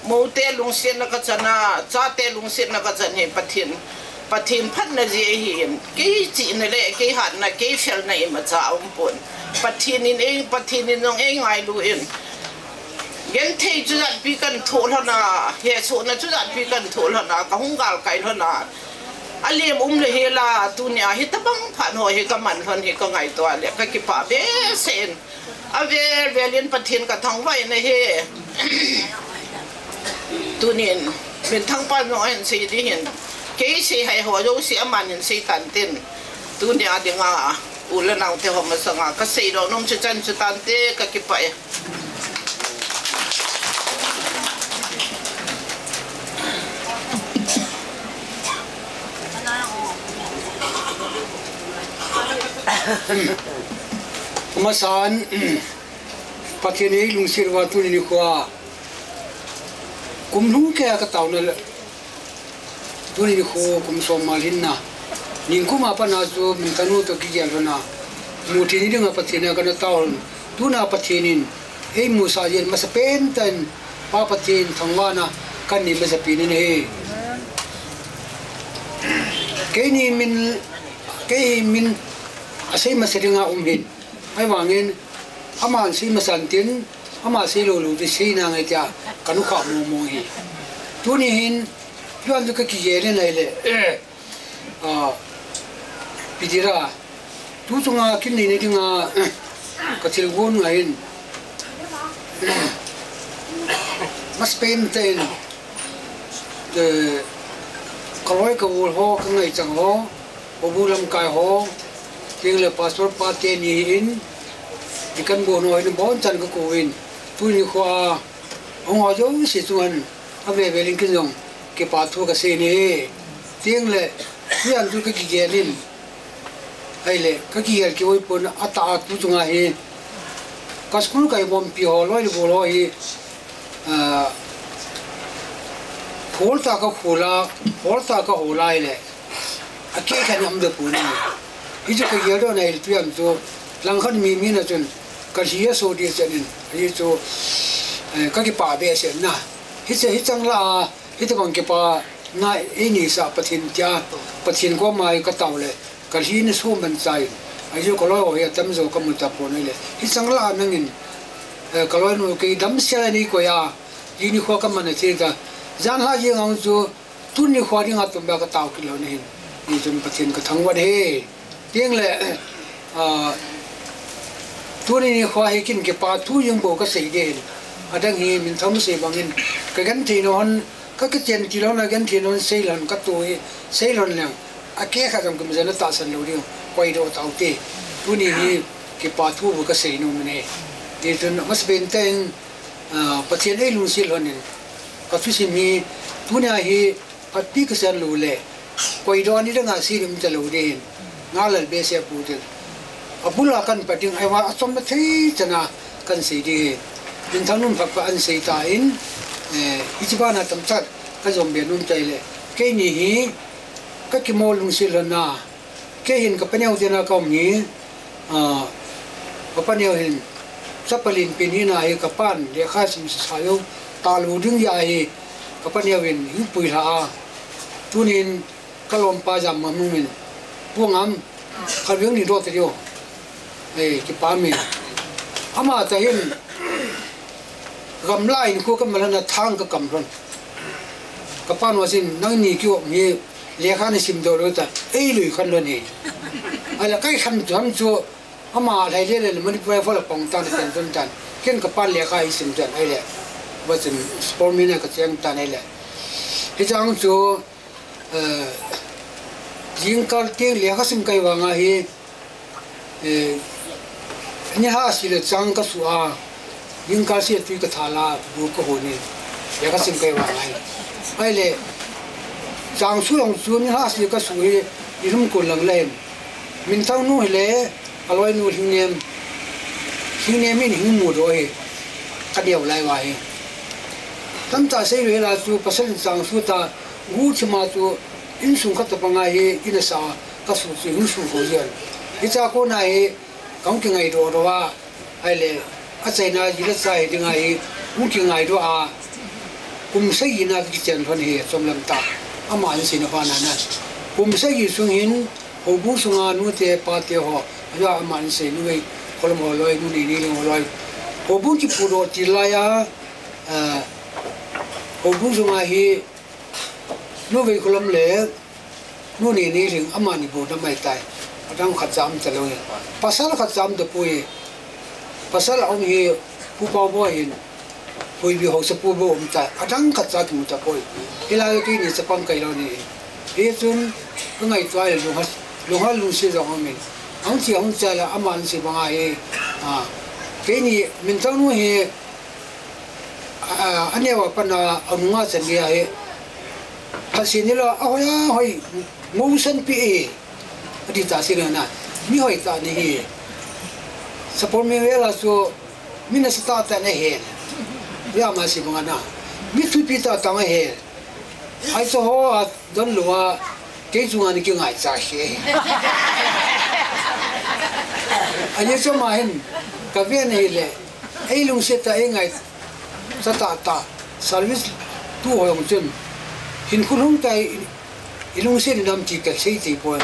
Mo te lungsetna ka chan a, cha te lungsetna ka chan hi Pathen, Pathen phatna jeh ahi in. Kei chihna le, kei hatna, kei felna imacha aum pon. Pathen in ei, Pathen in jong ei ngailu in. Genthei chujat pi kan thoh lhon a, hesohna chujat pi kan thoh lhon a, ka hung galkai lhon a. Alem um le hel a, tunia hitabang phat ho hi ka man lhon hi ka ngaito a le, ka kipah behseh in. Avel vel in Pathen ka thangvah in ahi. Tunin, minthang pa jong ahin sei ding hin. Kei sei hai ho jouse aman hin sei tan tin. Tunia dinga, u le nao te ho masanga, ka seidoh nom chu chan chu tante, ka kipah e. Amasan, Pathen in ei lungset uva tuni nikho a. Kum lhung kei a ka taona le. Tuni nikho kum som mal hinna. Nikum a pat na chu minthang nu toh kigel lhon a. Muthi ni dinga Pathen a kana tao lhon. Tuna Pathen in ei musah jeh in masapen tah in Pa Pathen thangvahna kanei masapen in ahi. Keini min, kei min asei masa dinga um hin. Ahivangin, aman sei masan tin, ama sei lou lou ti sei nange tia, ka nukha mong mong hi. Tuni hin, tuan tu ka kigel in ahile, eh, ah, pi dira, tu chunga kin nei nei dinga, eh, ka thil gon ngai in. Masapen tah in, eh, ka loi ka gol ho, ka ngaichang ho, Houbung lamkai ho, teng le pastor pa teni hin, deacon bon ho hin abonchan ka kouvin, tuni nikho a, ahung ho jouse chunga hin, avel vel in kin jong, kipa thu ka sei in ahi. Teng le, tujan chu ka kigel in, ahile, ka kigel kiboi pon, atah a tu chunga hi, ka school ka ibompi ho, loi le gol ho hi, ah, hol tah ka hol a, hol tah ka hol a ahile, akeh khat in aum deh pon ahi. Hichu ka geldoh na ahile tujan chu langkhat mi, mi na chun ka lhi aso ding chan in. Hichu, eh, ka kipah behseh na. Hiche, hichang lah a, hitabang kipana ei neisah Pathen tia, Pathen koma hi ka tao le, ka lhi na so man chai. Ahi chu ka loi ho hi atamjo ka mu tapon ahile. Hichang lah a nangin, eh, ka loinu kei damsel a nei koi a, tuni nikho ka man a che ta. Jan lha jeng a chu, tuni nikho dinga tum beh a ka tao kit lou na hin. Hichun Pathen ka thangvah e. Teng le, ah, tuni nikho hi kin kipa thu jeng bou ka sei ding hin. Adang hi minthang sei bangin. Ka genthei na hon, ka kichen til hon, a genthei na hon sei lhon, ka tu hi, sei lhon leng. Akeh khat jong kimajen a tahsan lou ding. Koidoh tau te. Tuni hi kipa thu bou ka sei nom in ahi. Hichun masapen tah in, ah, Pathen ei lungset lhon in. Ka thusim hi, tunia hi, Phatpi ka sei lou le, koidoh ni dang a sei ding um talou ding hin, ngal lal behseh pou tin. Abul a kan pat ding, ahivang achom na thei chan a kan sei ding hin. Minthang nu phat phat in sei tan, eh, hiche bana tamtah ka jom be nom tai le. Keini hi, ka kimo lungset lhon a, kei hin ka paneo te na ka um hi, Ah, ka paneo hin, chapa lenpen hina hi ka pan, lekha sim sa sa lou, Talu ding ahi, ka paneo in, hung pui lha a. Tunin, ka lompa jam ma mung in. Pu Ngam, ka viang ni do te dio. Eh, kipah e. Ama ta hin, gamla in ko ka malana thang ka kam lhon. Ka pa no sin, nangni kiu mi, lekha ni sim do lo ta, ei lui khan lhon e. Ala kai khan tu ham chu, Ama lai le le Manipur Rifle a pang tan, tan, tan, tan. Ken ka pan lekha hi sim tan, ai le. Wachin sport mina ka cheng tan, ai le. Hichang chu, eh, jingkal teng lekha sim kai vang ahi, eh, ni ha si le chang ka su a, Jingkal sia tui ka thal a, bu ka hon in, lekha sim kai vang ahi. Ai le, chang su jong chu ni ha sia ka su hi, i lum kon lang le hin. Minthang nu hi le, a loi nu Lhingnem, Lhingnem in hung mu do hi, ka neo lai va hi. Tamtah sei le la chu, pasal in chang su ta, gu thima chu, insung khat ta panga hi, in a sa, ka su chu, hung su ko jian. Hicha ko na hi, ka hung kingai do do a, Ai le, a chaina ji le chai ding ahi, hung kingai do a, kum sagi na kichen lhon hi, chom lam ta. Ama an sin a pa na na. Kum sagi sung hin, houbung sunga nu te, pa te ho, a ama an sin nu vei, kholom ho loi, nu ni ni ho loi. Houbung kipu do ti lai a, a, houbung sunga hi, nu vei kholom le, Nu ni ni ring ama ni bu na mai tai. Adang khat jam ta lo ni. Pasal khat jam ta pui. Pasal a um hi pu pau bo hin. Pui bi ho sa pu bo um tai. Adang khat jam ta pui. Hilai ki ni sa pang kai lo ni. Hi chun ka ngai tuai lung ha lung ha lung si jong um in. Ang si ang cha la ama an si bang a hi. A. Keini Minthang nu hi A, a neo a pat a, a nunga chan dia hi. Phasin ni lo, a hoi a hoi, ngousan pi e. A di ta si na na. Mi hoi ta ni hi. Support mi vela chu, mi na sa ta ta na he. Ya ma si banga na. Mi thupi ta ta nga he. Ai so ho a don lo a, kei chunga ni kingai cha he. A ye cho ma hin, ka ve na hi le. Ei lungset a ei ngai sa ta ta, service tu ho jong chun. Hin khulhung tai, i lungset in am ti ka sei ti poi.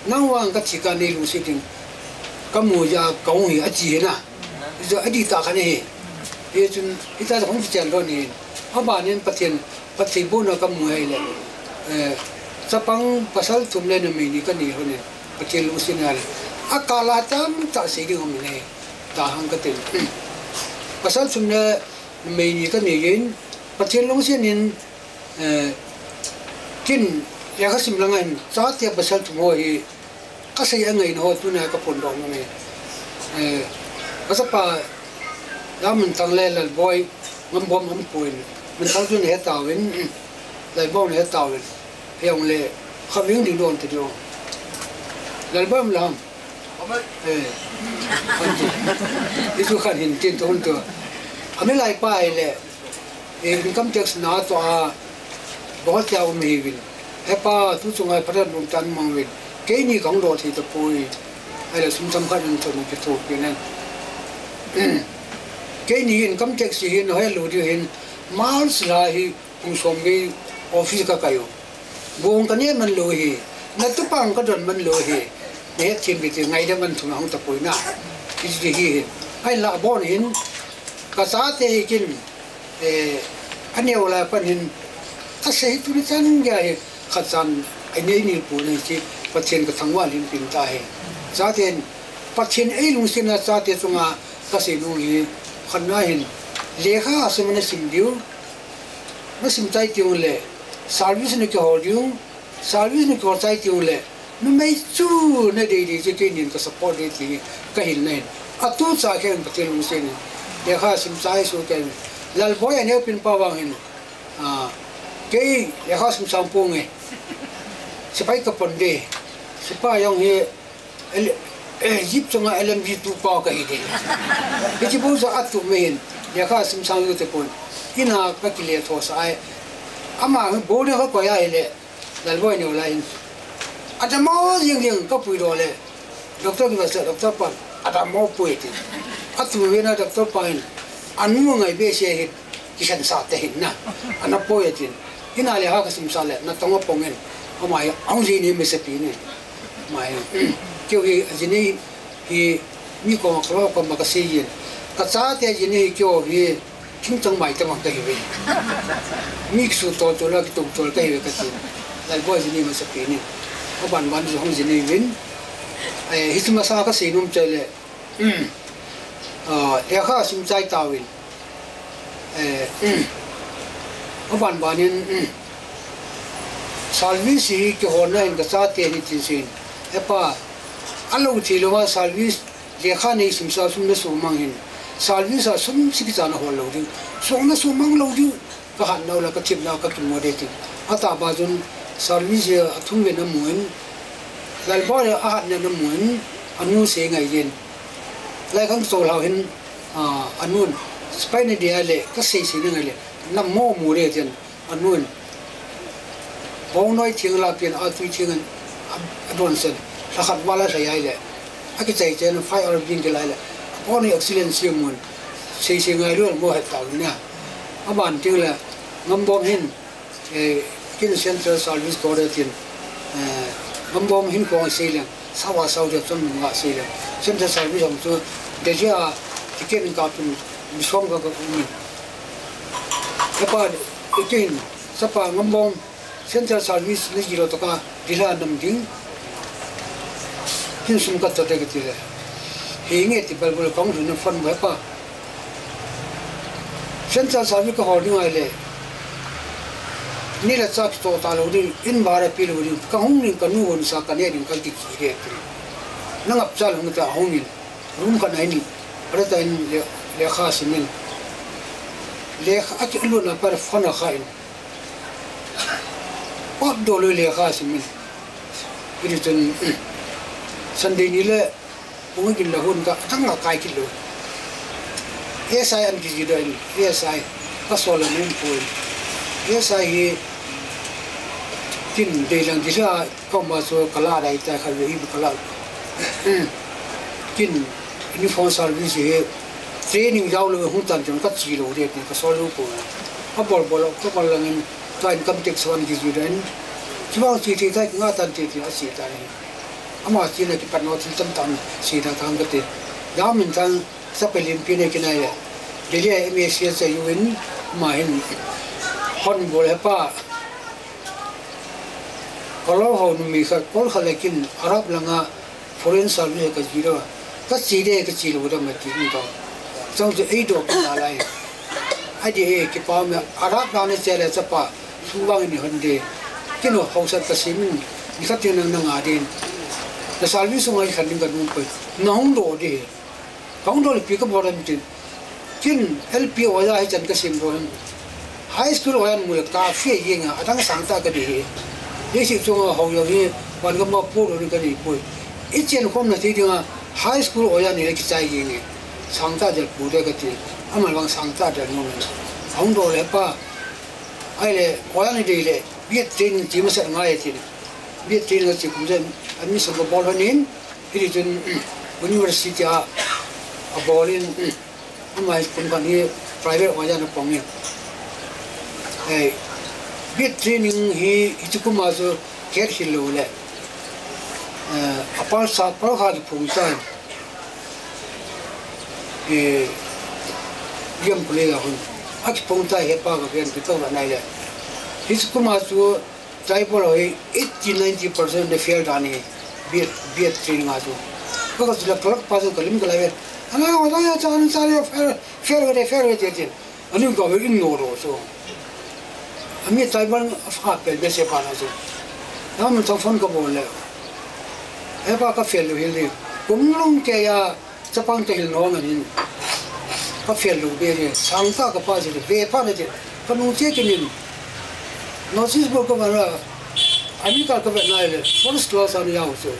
Nang vang ka thi ka nei lungset in. Ka mu ja ka hung hi a ti hi na. Zo a di ta kha nei hi. Hi chun, hi ta hung ti chen lo ni. A ba nin Pathen, Pathen bu na ka mu hei le. Eh, chapang pasal thum le numei ni ka nei ho ni. Pathen lungset na le. A ka la tam ta sei ding om ni. Ta hang ka tin. Pasal thum le numei ni ka nei in, Pathen lungset in, eh, kin, ya ka sim langa in, chate pasal thum ho hi, ka sei a ngai in ho tuna ka pon dong ngai. Eh, ka sa pa, ya Minthang le Lalboi, ngam bom am puin, Minthang chu ne he ta win, Lalboi ne he ta win, he ong le, kha wing ding don te dong. Lalboi am lam, Eh, anti. Isu khan hin tin to hun to. Ami lai pa ai le. Eh, income tax na to a. Bahut kya um hi vin. He pa tu chunga phatat lum tan mang vin. Keini kang do thi to pui. Ai le sum tam khan in to ni ki to ki nen. Keini income tax hi no he lu di hin. Mal sila hi. Kum som gei office ka kai u. Gong ka ne man lou hi. Na tu pang ka don man lou hi. Ne thim bi ti ngai de man thum hong ta pui na. Ki ti hi hi. Ai la bon hin. Ka sa te hi kin. Eh, a neo la pan hin. Ka sei tu ni chan gei hi. Khat chan ai nei ni pu nei chi. Pathen ka thangvah lim pin ta hi. Sa ten Pathen ei lungset na sa te chunga ka sei nu hi. Khan na hin. Lekha a sim na sim diu. Na sim chai tiu le, service na kihol diu, service na kihol chai tiu le, numei chu na dei dei chu keinin ka support dei ti ka hin na hin. A tu cha khen Pathen lungset in, lekha sim chai su khen. Lalboi a neo pin pa vang hin, a, kei lekha sim sang pung e. Sepai ka pon de. Sepai jong hi, L-, eh, Jeep chunga L M G tu pa ka hi de. Hichi bu sa atu me hin, lekha sim sang lu te pon. Ina ka kile tho sa ai. Ama bo ne ka ko ya hi le, Lalboi ne la hin. Adamo jing jing ka pui do le. Doctor ki ba sa doctor pan. Adamo pui ti. Atu ve na doctor pan. Anu ngai be se hi. Kikhen sa te hin na. Ana poi atin. Hina le ha ka sim sa le, na tong a pong in. Ama hi, ang ji ni mi se pi ni. Ama hi, keu hi, a ji ni hi, mi ko ma klo ko ma ka si yin. Ka cha te ji ni hi keu hi, king chang mai te ma ka hi ve. Mi ki su to to la ki tung to ka hi ve ka si. Lai bo ji ni mi se pi ni. Ka ban ban ji hong ji ni win. Eh, hi sim sa ka si num che le. Ah, lekha sim chai tawin. Eh, aban banin, service hi kihona in ka chate ni tin sin. Hepa, a lo thi lo ma service lekha nei sim sa sum na sumang hin. Service a sum si kichana hol lo ding. Sum na sumang lo ding. Ka hat nau la, ka thip nau, ka kimu de ti. Ata ba jun service a thum ve na muin. Lalba le a hat na na muin. Anu se ngai yin. Lai kang so lau hin, ah, anun. Spy ni dia le, ka sei sei ni ngai le. Na mo mu de tin. Anun. Bong noi thing la pian a tui thing an, a, a don sen. Sa khat wala sa yai le. A ki chai chen fire or bin ki lai le. Bong noi excellence mun. Sei sei ngai lu mo het tau ni. A ban ting le. Ngam bom hin. Eh, kin Central Service Corps tin, eh, ngam bom hin kong sei leng, sawa sau dia chon nga sei leng. Central Service hong chu, Delhi a ticket in ka pin, mi som ka ka um. Hepa, ikin, sapa ngam bom, Central Service ni jilo to ka, dila nam ding. Kin sum ka to te ka ti le. Hi nge ti bal bal kong hin phone mo hepa. Central Service ka hol ding ai le. Ni la chak to ta lo ding, in bara pi lo ding. Ka hung ning ka nu hon sa ka ne ding ka ki ki re pi. Na ngap cha lo ta hung in. Room ka nai ni. Ara ta in le, lekha simin. Lekha a ki lo na par phone a kha in. Pap do lo lekha simin. Iri tun, Sunday ni le, Pungin la hun ka, tang la kai kit lo. S I an kiji do in, S I, ka sol la nun pun. S I hi, kin dei lang kisa, ka ma so ka la dai ta ka ve hi ka la. Kin, uniform service hi, training jau lo hung tan jong ka chi lo de, ka sol lo pun. Ka bol bol, ka bol lang in, ka income tax wan kiji do in. Chuang chi ti ta, nga tan ti ti, a chi ta in. Ama china kipat nau thil tamtah sei da tang kate. Yamin tang sapelin pine kinai le. Delhi a M A C S a yuin ama hin hon bol hepa. Kalau ho nu mi kha kol kha lekin Arab langa foreign service ka jiro. Ka chi de ka chi lo da ma ti ni to. Chang chu ei do ka lai. Adi e, kipa me, Arab dan e chele chapa, suvang ni hon de. Kino hausa ta simin, ni khat tin nang nang adin. Na service ngai khan ding ka dun poi. Na hung do de. Ka hung do le pi ka boran tin. Kin L P oja hi chan ka sim boran. High school oja mu le ka fi yeng a, adang sang ta ka de he. Ye si chung a hau yo he, wan ka ma pu ro ni ka ni poi. I chen khom na ti ding a, high school oja ni le ki chai yeng e. Sang ta del pu de ka ti. Ama vang sang ta del nom. Hung do le pa. Ai le, oja ni de le, B Ed training ti ma sa ngai ti. B Ed training ti kum jen, admission ko bol hanin, hiti chun, university a, a bolin, ama hi kum kan hi private oja na pong in. Hey, B Ed training hi, hiti kum a chu, ket hi lo le. Eh, a pal sa, pal kha ki phung sa. Eh, Liam Kulei a hun. A ki phung sa hepa ka ken ki to ka nai le. Hiti kum a chu, Tribal ho hi eighty, ninety percent de fail dan hi, B Ed, B Ed training a chu. Ka ka chu la kalak pa chu ka lim ka lai ve. Ana, ana, ya cha, ana cha le fail, fail ve, fail ve, tin. Ani ka ve in no ro chu. Ami tribal a fa pel be se pa na chu. Na mun cha phone ka bol le. Hepa ka fail lo hil ni. Kum lung ke ya, Chapang te hil nong anin. Ka fail lo be ni, sang ta ka pa ji ve pa na ji. Ka nung che kinin. Notice board ka vara. Ami ka ka ve nai le, first class ani yau chu.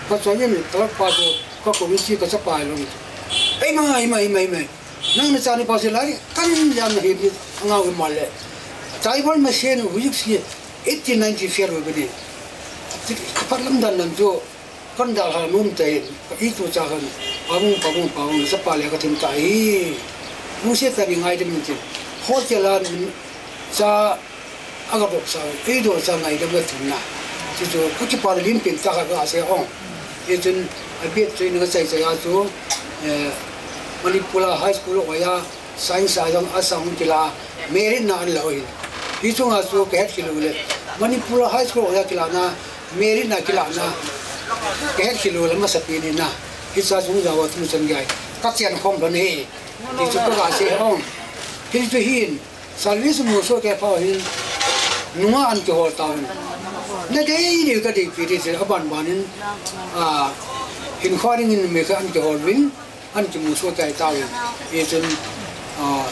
Ka chon yin, ka pa chu, ka ko mi si ka chapa lo. Ei ma, ei ma, ei ma, ei ma. Nang na cha ni pa ji lai, kan yan na hi ni, ngau ma le. Tribal ma se ni, hu yik si, eighty, ninety fail lo be ni. Ka pat lam dan nan chu. Kan dal ha nom te, i tu cha kan, pamung, pamung, pamung, sa pa le ka thim ta hi. Mu se ta ni ngai de min tin. Hotel a cha aga bok sa, ei do cha ngaidam ka thum na. Chuchu ka kipah len pen tah khat ka sei ong. Hichun a bit chu in ka chai chai a chu, eh, Manipur a high school oiya science a jong a sang kila, merit na an la oi. Hichunga chu ka het khel u le, Manipur a high school oiya kila na, merit na kila na, ka het khel u le masa pi ni na. Hicha chung jawa tu chan gai ka chian khom lhon hi. Hichu ka ga sei ong. Hichu hin, service mu so ke pha hin, nunga an kihol tauvin. Na dei dei ka dei pi dei se, aban ban in, a, hin khwa ding in me ka an kihol vin, an kimu so kai tauvin. Hichun, a,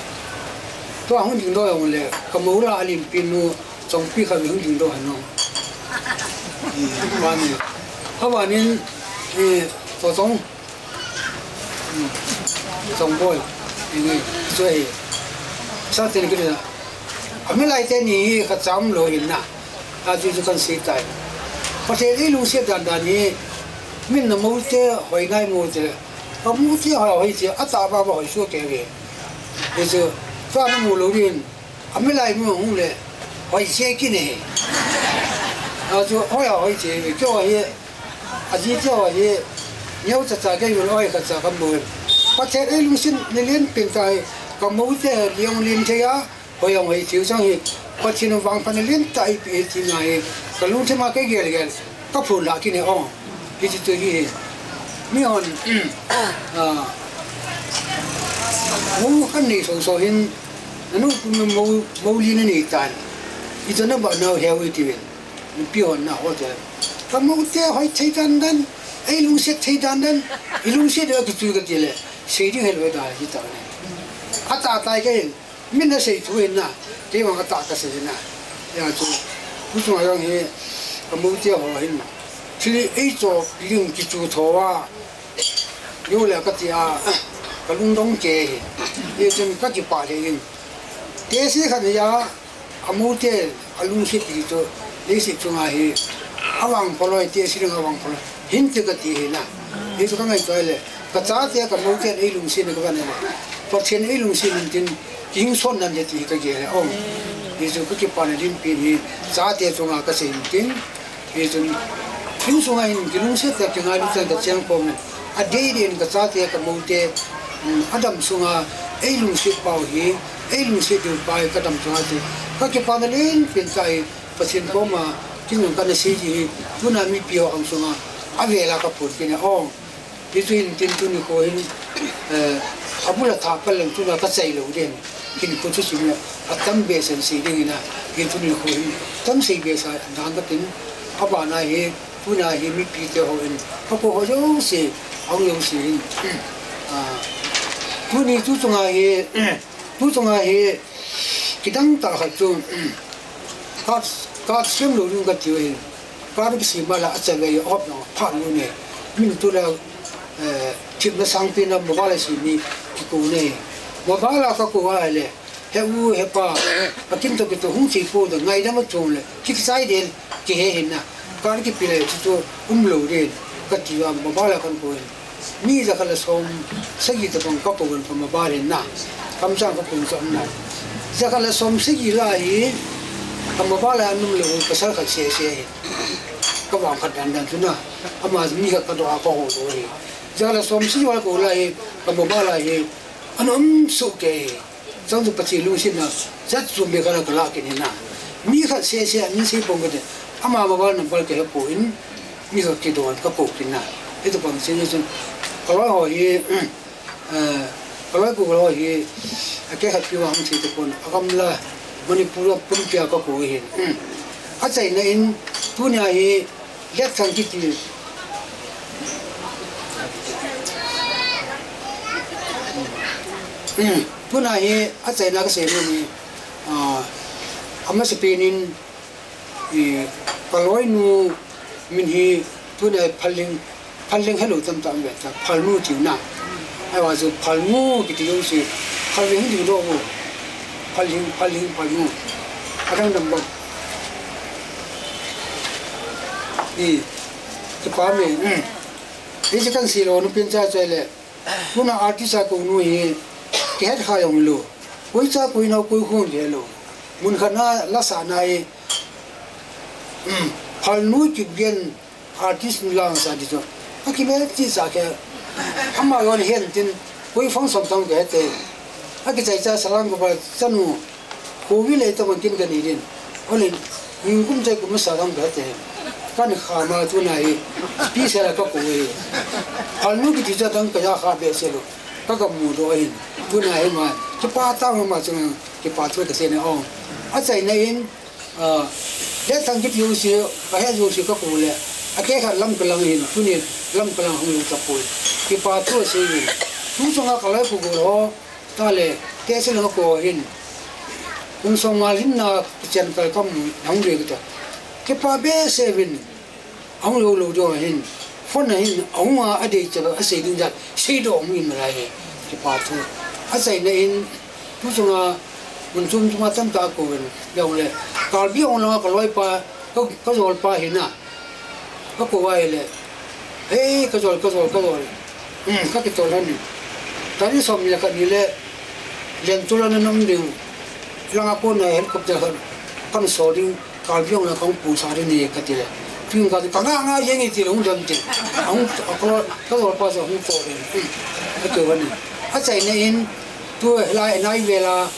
tua hung ding doh jong le, ka mo la a lim pi nu, chong pi kha hung ding doh han ong. Aban in, aban in, eh, to chong, Chongboi, inge, chu ahi. Sa ten kile. Amilai teni hi ka cham lou in na. A chu chu kan sei tai. Pathen eilungset dan dan hi, min na mo te hoi nai mo te. Ka mo te hoi hoi te, ata ba ba hoi su ke ve. Hichu, sa na mu lou din. Amilai mu hung le, hoi se kine. A chu hoi a hoi che, kio hi, a ji che hoi hi, neo cha cha ke yul hoi kha cha ka mu. Pathen eilungset ni len pen tai, ka mo te liong len che a, hoi a hoi che chang hi, Pathen vangphat ni len tai pi ti na hi, ka lungthim a ke gel gel. Ka phun la kine ong. Hichu chu hi. Mi hon, ah, mo kan nei so so hin, nanu kum mo, mo li na nei tan. Ito na ba nau heu iti ven. Pi hon na ho te. Ka mo te hoi thei dan dan, eilungset thei dan dan, eilungset de ka chu ka ti le. Sei ding hel ve da hi ta ne. Ata tai ke. Min na sei thu hin na, kei vang a ta ka sei hin na. Ya chu, pu chung a jong hi, ka mo te ho hin. Thil ei cho pi ding kichu tho a, yo le ka ti a, ka lungdong che hi. Hichun ka kipah le hin. Te si khan ya, a mo te, a lungset ti chu, leiset chunga hi, a vang pholoi, te si ding a vang pholoi. Hin te ka ti hi na. Hichu ka ngaito le. Ka chate ka mo te eilungset na ka van le. Pathen eilungset in tin, kihingson nan he ti ka gel e. Ong. Hichu ka kipana din pi hi, chate chunga ka sei in tin. Hichun, insunga hin kilungset ta kingailu chan ka cheng khom le. A dei dei in ka chate ka mo te, um, a dam sunga eilungset pau hi, eilungset diu pa hi ka dam chunga ti. Ka kipana len pen tai, Pathen koma, kin nung ka na sei ji hi, tuna mipi ho ang sunga, a vela ka phun kine ong. Hichu hin tin tuni kho hin, eh, a bula tha pal leng tuna ka chai lou den. Hin kho chu sim le, a tam be sen sei ding ina, hin tuni kho hin, tam sei be sa dan ka tin, a bana hi, tuna hi mipi te ho in, ka kho ho jouse, ang jouse hin. Ah, tuni tu chunga hi, Tu chunga hi kidang tah khat chu, ka, ka siam lou ding ka tiu hin. Ka ri kisi ma la a cha vei op no pha nu ne. Min tu la, eh, thip na sang pi na mobile si ni ki ku ne. Mobile ka ku a le. He u he pa. A kin to ki to hung si po da ngai da ma chung le. Ki sai den ki he hin na. Ka ri ki pi le chu chu um lou den. Ka tiu a mobile kan ku hin. Mi jakhat le som sagi tabang ka kou in ka mobile in na. Kamchang ka kou in ka um na. Jakhat le som sagi lai hi ka mobile a num le hu pasal khat sese hi. Ka vang khat dan dan chu na. Ama mi khat ka doh a ka ho doh hi. Jakhat le som sagi lai kou lai hi ka mobile lai hi. An um suh kei hi. Chang chu Pathen lungsetna, jat chu mi khat a ka lah kit in na. Mi khat sese, min sei pong kit in. Ama mobile number ka he poi, mi khat kidon ka kou kit in na. Hichu pang sese chun, ka loi ho hi, eh, ka loi kou ho hi, a kei khat pi vang sei te pon, a gamla, Manipur a pumpi a ka kou hi. A chaina in, tunia hi, Let thang kiti. Tuna hi a chaina ka sei nom hi, ah, a masapen in, eh, ka loinu min hi tuna hi Phaleng, Phaleng helou tam tam ve ta, Phalnu tiu na. Ahivang chu Phalnu kiti jouse, Phaleng ding doh u. Phaleng, Phaleng, Phalnu. A dang dang bang. Hi, kipa me, hmm. Hiche kan sei lou, nu pin cha choi le. Tuna artist a kou nu hi, kihet kha jong lou. Koi cha koi nao koi khun kei lou. Mun khat na la sa na e. Phalnu Kipgen artist nu lang sa di chu. A kibe ti sa ke. Ama yon hen tin koi fang som tang ke te. A kichai cha salang ko ba chanu. Ko wi le ta kon tin ka ni din. Ole, ning kum chai kum sa dang ka te. Kan kha ma tu na hi. Pi sa la ka ko e. Phalnu kiti cha dang ka ya kha be se lo. Ka ka mu do hin. Tu na hi ma. Kipa ta ma chung. Kipa thu ka se ne ong. A chai na in. A, le thang kiti u si. Ka he u si ka ko le. A ke kha lam ka lang hin. Tu ni lam ka lang hung u ta poi. Kipa thu se hin. Tu chung a ka lai pu ko lo. Ta le, te se lo ko hin. Kum som ngal hin na chen kai kam hung re ka ta. Kipa be se vin. Hung lo lo do hin. Phone na hin, hung a, a dei che ba, a sei ding da, sei do hung in la he. Kipa thu. A chai na in, tu chung a, mun chum chum a tam ta ko vin. Yau le, Karbi hung la ka loi pa, ka, ka jol pa hin na. Ka ko ai le. Hei, ka jol, ka jol, ka jol. Hmm, ka kitol han ni. Tari som ni le ka ni le. Len tu la na nom ding. Langa ko na helicopter han. Kan so ding. Ka biong na kong pu sa ding ni ka ti le. Ping ka ti ka nga nga yeng i ti le hung dam ti. Hung ka, ka jol pa sa hung so ding. Hmm. Ka to han ni. A chai na in. Tu lai nai vela.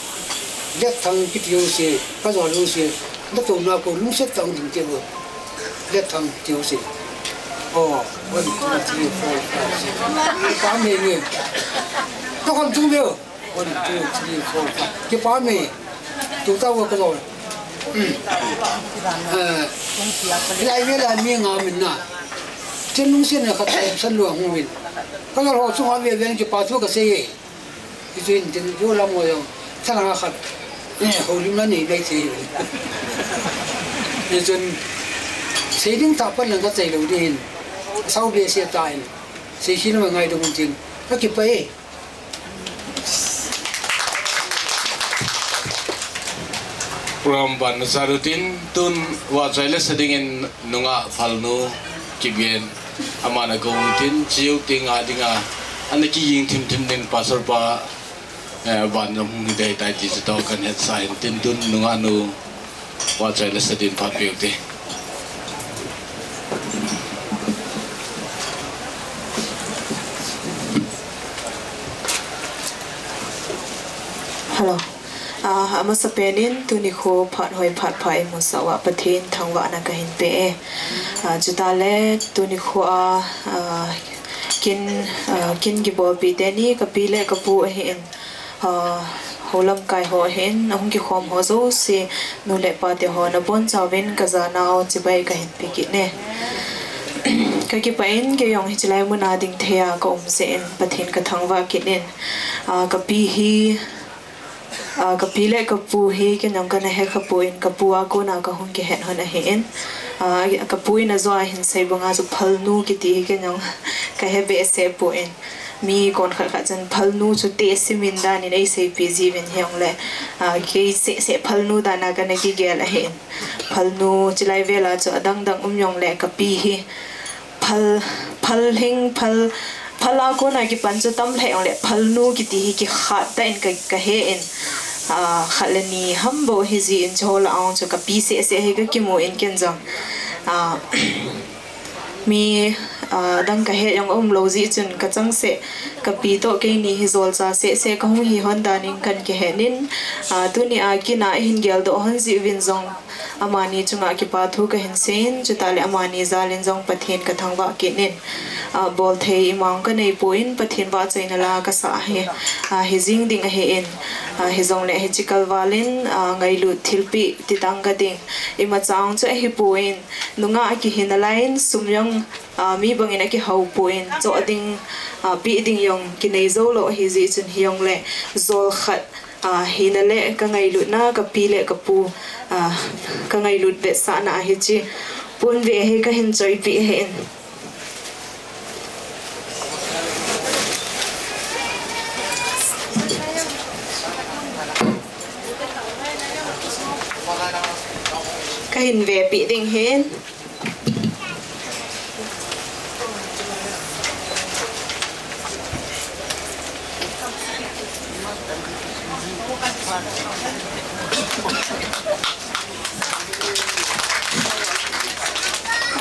Let thang kiti u si. Ka jol u si. Na to na ko lungset tang ding ti u. Let thang ti u si. Oh, one, two, three, four, five, six. Kipa me me. To kon tu me. One, two, three, four, five. Kipa me. Tu ta wo ka lo. Hmm. Eh. Lai me lai me nga min na. Chen lung sen na khat san lo hung min. Ka lo ho chung ha ve ve kipa thu ka se ye. Hichu in tin, yo lam mo yo. Thalang a khat. Eh, holim na nei bai thei. Hichun, sei ding tah pan lang ka chai lou ding hin. Sau be se ta hin. Sei khin ma ngai dong tin. Ka kipah e. Program ban na sa rutin, tun vahchoi le sa ding in nungah Phalnu Kipgen. Aman a kong tin, chiu ting a ding a, ana kiging thim thim din pastor pa, eh, van jong hung hi dei tai ti chu to kan het sa hin tin tun nungah nu vahchoi le sa din phat piu te. Hello. Ah, amasapen in tuni kho phat hoi phat pha imusah uva Pathen thangvahna kahin pe e. Ah, chutah le tuni kho a, ah, kin, ah, kin kibolpi teni kapi le kapu ahin, ah, houlamkai ho ahin, ahung kikhom ho jouse, nu le pa te ho nabonchauvin kajanau chibai kahin pe kit e. Kakipah in kei jong hiche lai muna ding thei a kaum jeh in Pathen kathangvah kit in, ah, kapi hi, Ah, kapi le kapu hi ken jong kana he kha poi, kapu a kona kahung kihet hon ahin. Ah, kapu in ajo a hin sei banga chu Phalnu kiti hi ken jong kahe behseh poi. Mi kon khat khat chun Phalnu chu tehse min dan in eiseipi jiuvin hijongle, ah, kei seh seh Phalnu dan a kana kigel ahin. Phalnu chulai vel a chu adang dang um jongle kapi hi Phal, phal hing, phal, phal a kona kipan chu tam lheh jongle, Phalnu kiti hi kikhat tah in ka, kahe in, ah, khat le ni ham bou hi jin chu ho lah a chu kapi seh seh hi kakimu in ken jong. Ah, mi, ah, dang kahet jong aum lou jeh chun kachangseh, kapi toh keini hi jolcha seh seh kahung hi hon dan in kan kihet in, ah, tuni a kin a eihin geldoh hon jeh uvin jong, Amani chunga kipa thu kahin seiyin, chutah le amani jal in jong Pathen kathangvah kit in, ah, bolthei ima kanei poi, Pathen vahchoina la kasah hi, ah, hijing ding ahin, ah, hijongle hiche kalval in, ah, ngailut thilpeh titang kading, imacha chu ahipoi, nungah akihi nalai in sum jong, ah, mi bangin akihou poi, choh ding, ah, peh ding jong kinei jou lou ahi jeh chun hijongle jol khat, Ah, hina le ka ngailutna, ka pi le ka pu, ah, ka ngailut vetsahna a hiche ponve hi kahin choipeh ahin. Kahin vepeh ding ahin.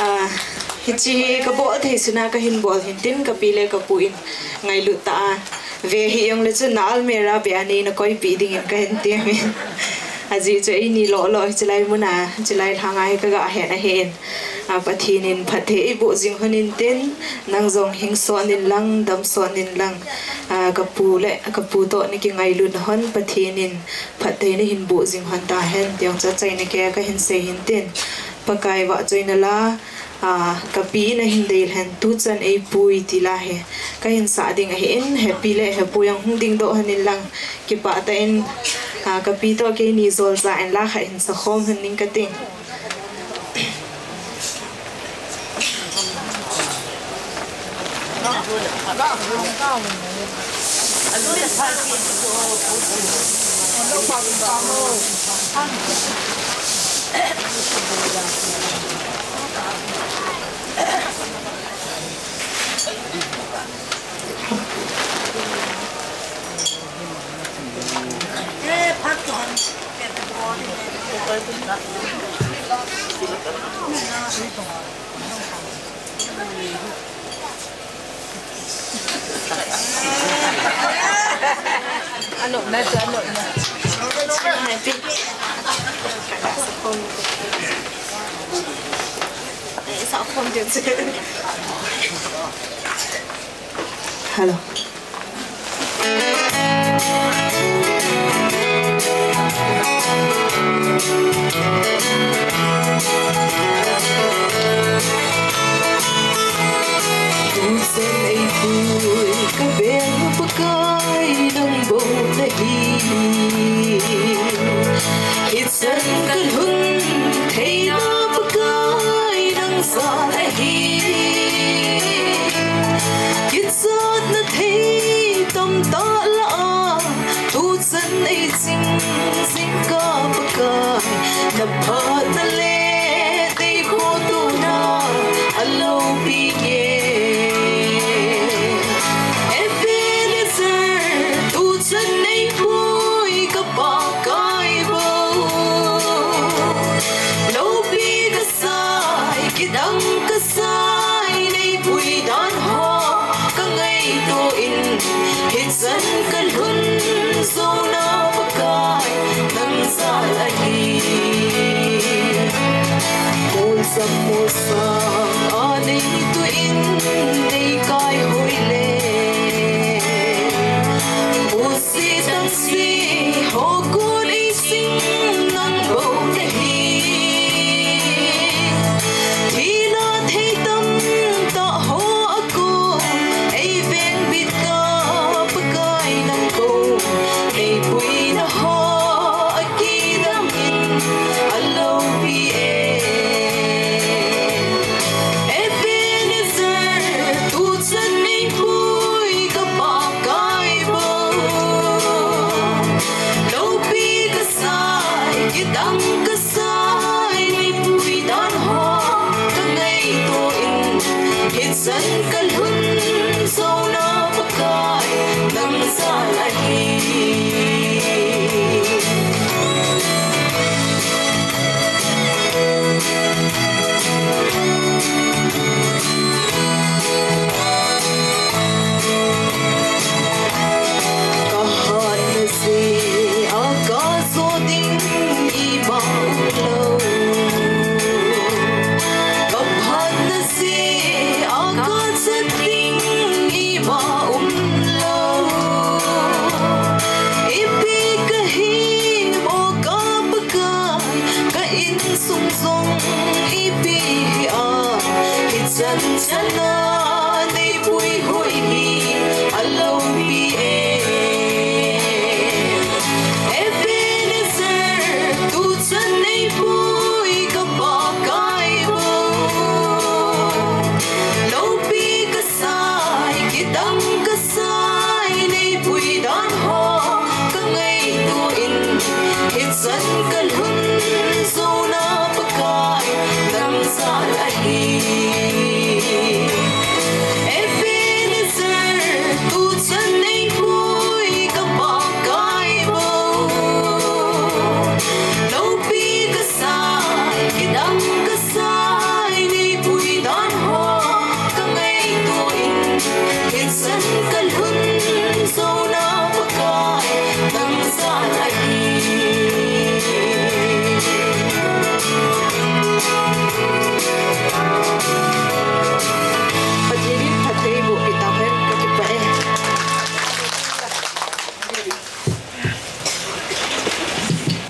Ah, hiche hi kabol thei sunga kahin bol hintin, kapi le kapu in ngailut tah a ve hih jongle chun na almirah beh a neina koipeh dingin kahin temin. Ajeh chu eini lolo hichelai muna, hichelai lhanga hi kaga hen ahin. Ah, Pathen in phatthei eiboh jing hon intin, nang jong hing son in lang, dam son in lang. Ah, kapu le, kapu toh nakingailutna hon Pathen in phatthei nahin boh jing hon tahen, ti jong chu achaina keiya kahin sei hintin. Pakai vahchoina la, ah, kapi in ahin dei lhen, tuchan eipui ti la hi kahin sah ding ahin, hepi le hepui jong hung dingdoh hon in lang, kipah tah in, ah, kapi toh keini jolcha in la khat hin sakhom hon ning kating. Ano na, ano na. Hello. Tuchan eipui kaveng Pakai nang bou nahi. Hichan kalhun theina Pakai nang jal ahi. Kichatna thei tamtah lah a, tuchan eiching jing ka Pakai, na phatna le deibotona aloupi nge. Ebenezer, tuchan eipui ka Pakai bou. Loupi kasai, kidang kasai, neipui dan ho kangaito in, hichan kalhun jouna Pakai nang jal ahi. Molsam molsang a neito in, neikaihoi le, molse tangse ho kon eising nang bou nahi. Thina thei tamtah ho a kon eivengbit ka Pakai nang bou, neipuina ho akidang in aloupi e. Ebenezer, tuchan eipui ka Pakai bou.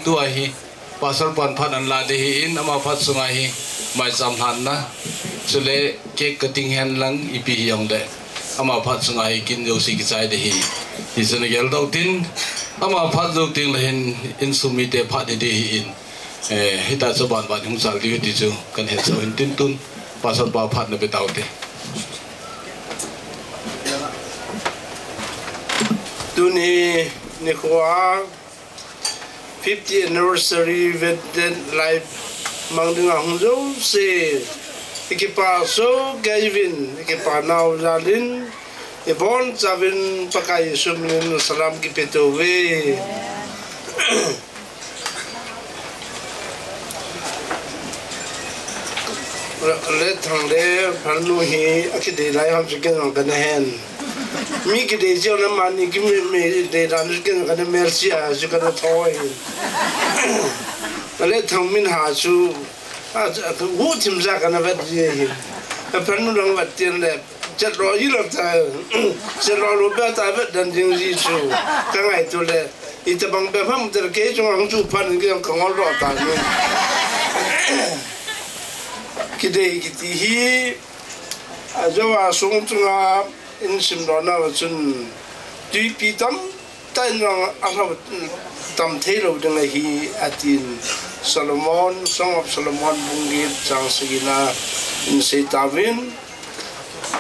Tua hi Pastor pan phat anla ding ahin, ama phat sunga hi maicham lhanna, chule cake cutting hen lang ipi hijongle, ama phat sunga hi kin jouse kichai ding ahi. Hichun agel doh tin, ama phat jou teng le hin insung mite phat ding ahin, eh, hitia chu banban hung chal ding ti chu kahin hetsah in tin, tun Pastor pa phat nape taute. Tuni nikho a fifty anniversary wedding life mang dinga hung jouse, ikipa soh kei uvin, ikipa nau jal in, ibonchauvin Pakai Jesu minin salam kipe tauve. Lethang le Phalnu hi akidei lai ham chu ken jong kana hen. Mi kidei jeh le mani kimi, mi dei dan chu ken kana melchih a chu kana thoi. Lethang min ha chu a, a, hu thim ja kana vet ji hi. Phalnu lang vet tin le chet lo ji lo ta. Chet lo lo be ta vet dan ding ji chu ka ngaito le. Itobang bep ham tel kei chunga hung chu phan kei jong ka ngol doh tan. Kidei kiti hi, ajou a sung chunga in simdoh nauva chun, twipi tamtah in jong alhou tam thei lou ding ahi, atin. Solomon, Song of Solomon bung get chang sagi na in sei tauvin.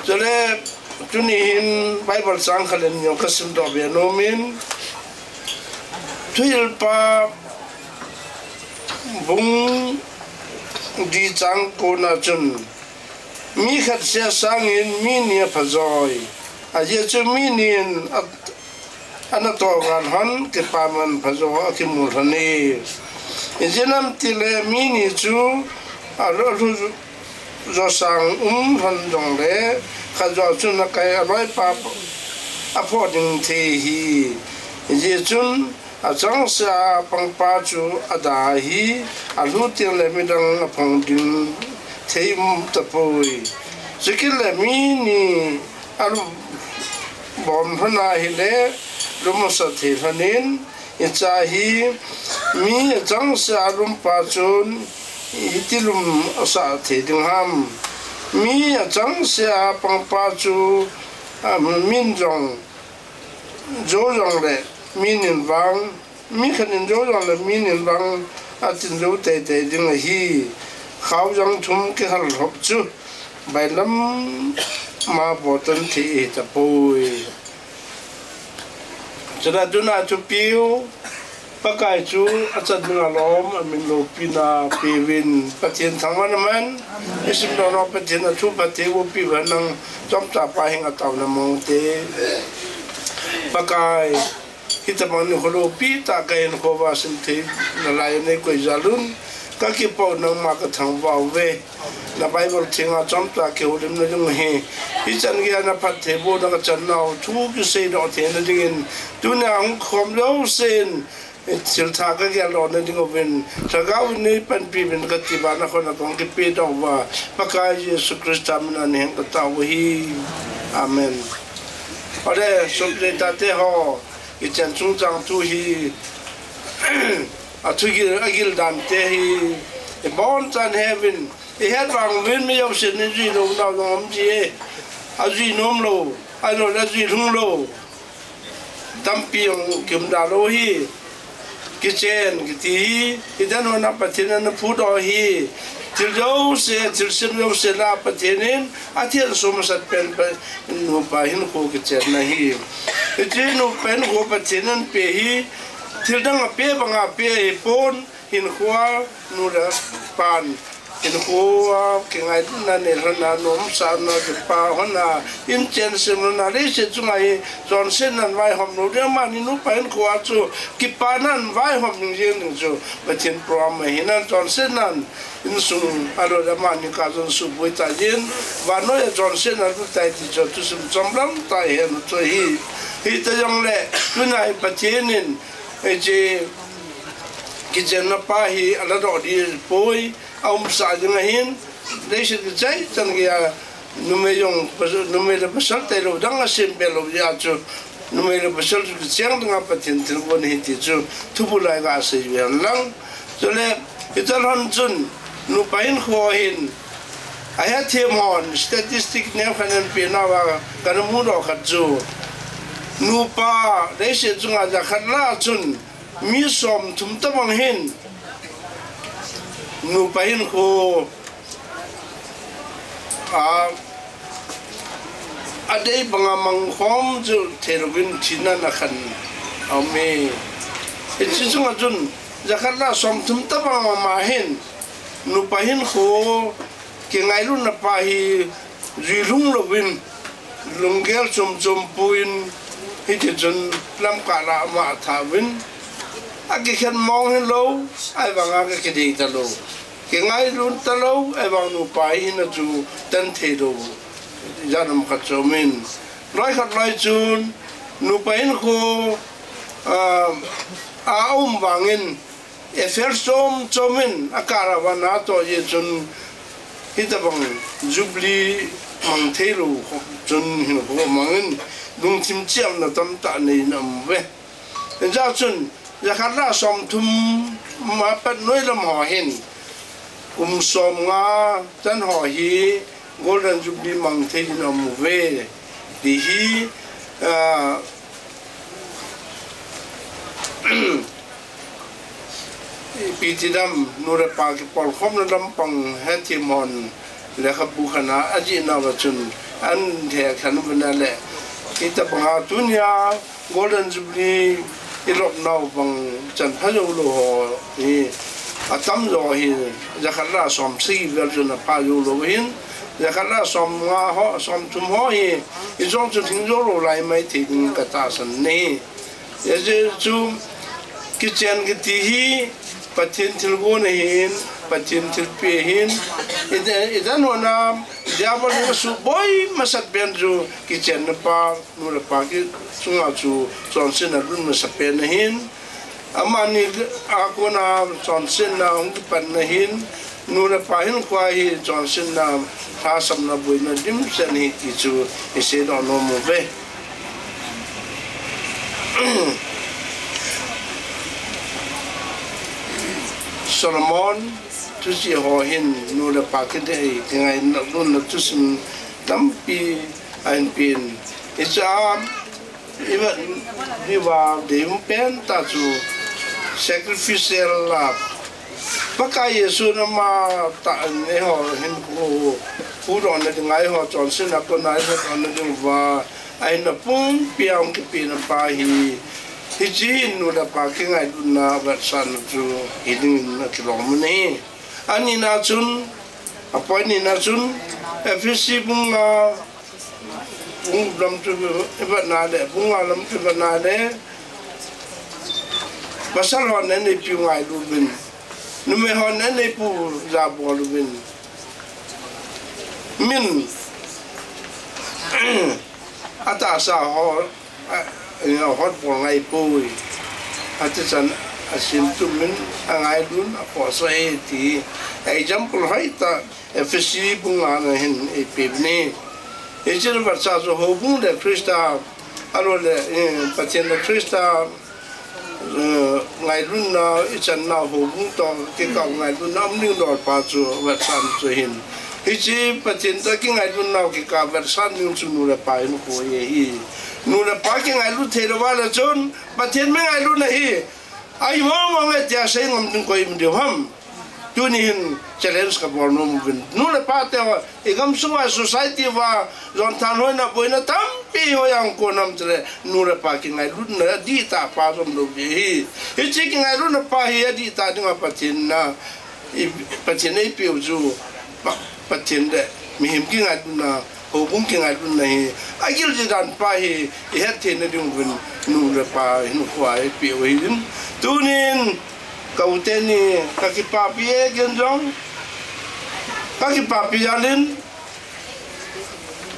Chule, tuni hin Bible chang khat le ni jong ka simdoh be nom in, Thuhilpa bung get chang ko na chun, mi khat seh sangin mi ni apha joi. Ajeh chu mi ni in a, ana toh gal lhon, kipaman phajo akimu lhon e. Ijeh inem itile mi ni chu alhu jo sang um lhon jongle, khat jo chun akai aloipa aphoh ding thei ahi. Ijeh chun achangseh a pangpa chu ada ahi, alhu teng le midang aphong ding thei um tapoi. Chukit le mi ni alum bom lhon ahile, lum asah thei lhon in, hiche hi mi achangseh a lumpa chun iti lum asah thei ding ham. Mi achangseh a pangpa chu, a, min jong jou jongle mi nin vang, mi khat in jou jongle mi nin vang atin jou teitei ding ahi. Khao jang thum kihal lhop chu bailam ma botan thei ahi tapoi. Chule tuna thupiu, Pakai chu achan dinga lom, amin loupina peuvin, Pathen thangvah in aman, isimdoh nau Pathen athu phatthei boh piuvin lang, chomcha pa henga taona mangte. Pakai, hitobang nikho loupi tah kahinkho uva simthei nalai neikoi jal un, kakipah e, nangma kathangvah uve. Na Bible thenga chomcha kihoulimna ding ahi. Hichan geiya na phattheibohna kachan nau thu kiseidoh theina dingin, tunia hung khom jousen, thil thah kageldohna ding uvin, Lhagao in neipanpi uvin kati uva, nakhut a kahung kipedoh uva, Pakai Jesu Christa mina nahen katao u ahi. Amen. Ole, sopite tate ho, kichen chungchang thu hi, athu gil, agil dan te hi, ibonchauvin heuvin, ihet vang uvin, mi jousen ijui lou nau jong um ji e. Ajui nom lou, ahilouleh ajui lhung lou tampi jong kium da lou ahi. Kichen kiti hi, idan hon a Pathen in ana phudoh ahi. Thil jouse, thilsem jouse lah a Pathen in athenso masat pen pa, nupa hinkho kichenna ahi. Hiche nupa hinkho Pathen in ape hi, thildang ape banga ape ahipon, hinkho a nu le pan hinkho a kingaina nei lhon a, nomsahna, kipa lhon a, inchen sem lhon a, leiset chunga hi chonsetnan vaihom lou ding, amani nupa hinkho a chu kipana vaihom ding jeng ding chu Pathen program ahi. Nan chonsetnan insung a lou le amani kah chun suboi ta jin, vannoi a chonsetna lut tai ti chu thusim chomlam tah i het u chu ahi. Hita jongle, tuna hi Pathen in, hiche kichenna pa hi aladoh ding poi, aumsah ding ahin, leiset kichai chan geiya numei jong, numei le pasal tailou dang asem be lou jeh a chu, numei le pasal chu kicheng dinga Pathen thilgon ahi ti chu thubu lai kasei uhen lang. Chule, hitalhon chun, nupa hinkho hin, ahethem hon, statistic neokhat anapeh nauva, kana mudoh khat chu, nupa, leiset chunga jakhat lah a chun, mi somthum tobang hin, nupa hinkho, a, adei banga mangkhom chu theilouvin thina nakhan aume. Hiche chunga chun, jakhat lah a somthum tobang mama hin, nupa hinkho, kingailutna pa hi, juilhung louvin, lunggel chomchom puin, hitichun lamkah lah a ama athauvin, akikhen mong hilou, ahivanga akikidei talou. Kingailut talou, ahivang nupa hi hina chu tan theilou. Ijat ham khat chu aumin. Loikhat loi chun, nupa hinkho, a, aum vangin, affair chom chomin, akah uva natoh jeh chun, hitobang jubilee mang theilou, chun hinkho mangin, lungthim chemna tamtah neiin aume. Hijeh chun, jakhat lah a somthum apat noilam ho hin, kum somnga chan ho hi Golden Jubilee mang theiin aum uve. Ti hi, a, ipi tidam, nu le pa kipolkhomna lampang hethem hon lekhabu khat a ajih nauva chun ahin hekhen uva ahile, hitobanga tunia Golden Jubilee ilop nau bang chan pha joulou ho hi, atamjo hi, jakhat lah a somsagi vel chun apha joulou hin, jakhat lah a somnga ho, somthum ho hi, ijong chu lhing joulou lai maithei ding katahsan ahi. Hijeh chun, kichen kiti hi, Pathen thilgon ahin, Pathen thilpeh ahin, ida, ida nona, diabol in asuboi masat pen chu, kichenna pa, nu le pa kichunga chu chonsetna lut masapen ahin. Amani a kona chonsetna hung kipan ahin. Nu le pa hinkhoa hi chonsetna lhasamna boina dimset ahi ti chu iseidoh nom uve. Solomon thuchih ho hin nu le pa kidei, kingailutna thusim tampi ahin pen. Hichea, ivet diuva, deiyun pentah chu sacrificial love. Pakai Jesun amatah in eiho hinkho huhdohna dinga, eiho chonsetna kona eiho huhdohna dinguva, ahina pumpia hung kipehna pa hi, hiche hin nu le pa kingailutna vetsahna chu hidingin akilom u ahi. Anina chun, apoint nina chun, Ephesi bung nga, bung lam chu ivetna le, bung nga lam chu ivetna le, pasal hon aneipiu ngailu uvin, numei hon aneipu jabol uvin, min atahsa ho, a, a, hotbol ngaipoi. Atichan asim tumin angailun aphohsah e ti. Example hoitah Ephesi bung ngana hin eipeh uvin ahi. Hiche vetsah chu houbung le Christa, ahilou le, eh, Pathen le Christa, eh, ngailutna ichan nau houbung toh kikah ngailutna um ding dolpa chu vetsahna chu ahin. Hiche Pathen toh kingailutnau kikah vetsahna ding chu nu le pa hinkho ahi. Nu le pa kingailut thei louva le chun Pathen mi ngailutna hi ahi mong mong e tia sei ngam ding koi um diu ham. Tuni hin challenge kabol nom uvin. Nu le pa teho, igamsung uva, society uva, jon thanhoina boina tampi hoi a hung kon ham tile, nu le pa kingailutna adihtah pa jom lou ding ahi. Hiche kingailutna pa hi adihtah dinga Pathen in, i, Pathen in eipeh u chu, Pa, Pathen le mihem kingailutna, houbung kingailutna hi, agil jeh dan pa hi, ihet theina diuvin, nu le pa hinkhoa eipeh u ahin. Tunin, ka u teni, kakipapi e ken jong, kakipapi jal in,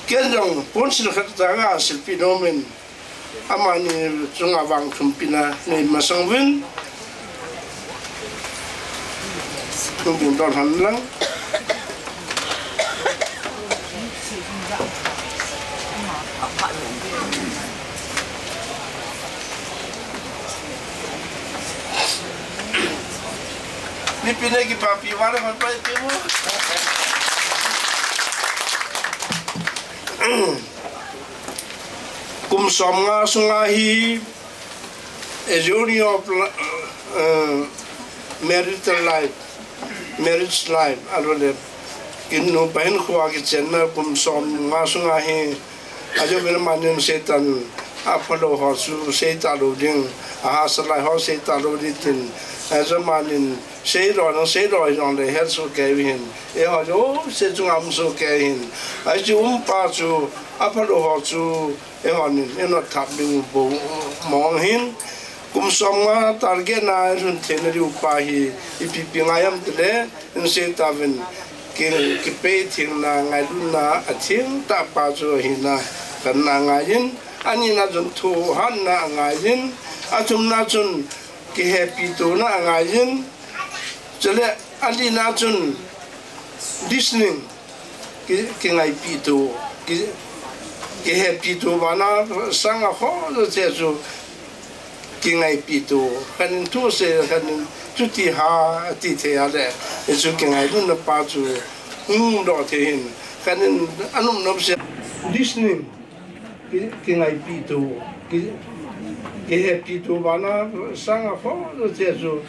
ken jong, ponsil khat cha kasilpeh nom in, amani chunga vangthumpina nei masang uvin, thum bung dol hen lang. Nipi ne kipapi vale hon pai pe mo. Kum som nga sunga hi a journey of, uh, marital life, marriage life, alole kin nupa hinkhoa kichenna kum som nga sunga hi, ajo vin amanin Satan aphalou ho chu seita lou ding, ahahsa lai ho seita lou ding tin, ajo amanin seilou nang seilou jongle het soh kei hin, eiho jouse chunga um soh kei hin, ahi chu umpa chu aphalou ho chu eihonin, eino thap ding bou mong hin, kum som nga target na lhun theina diu pa hi, ipi pi ngai ham tile, insei tauvin, ki, kipei thengna, ngailutna, atheng tah pa chu ahina, kanna angaiyin, anina chun thohhatna angaiyin, athumna chun, kihepi tona angaiyin, chule, alina chun, listening, ki, kingaipi to, ki, kihepi to, vana sanga ho, che chu, kingaipi to, khanin thusei, khanin chuti ha, ati thei ale, hichu kingailutna pa chu, hung doh thei hin, khanin anop nop se, listening, ki, kingaipi to, ki, kihepi to, vana sanga ho, che chu,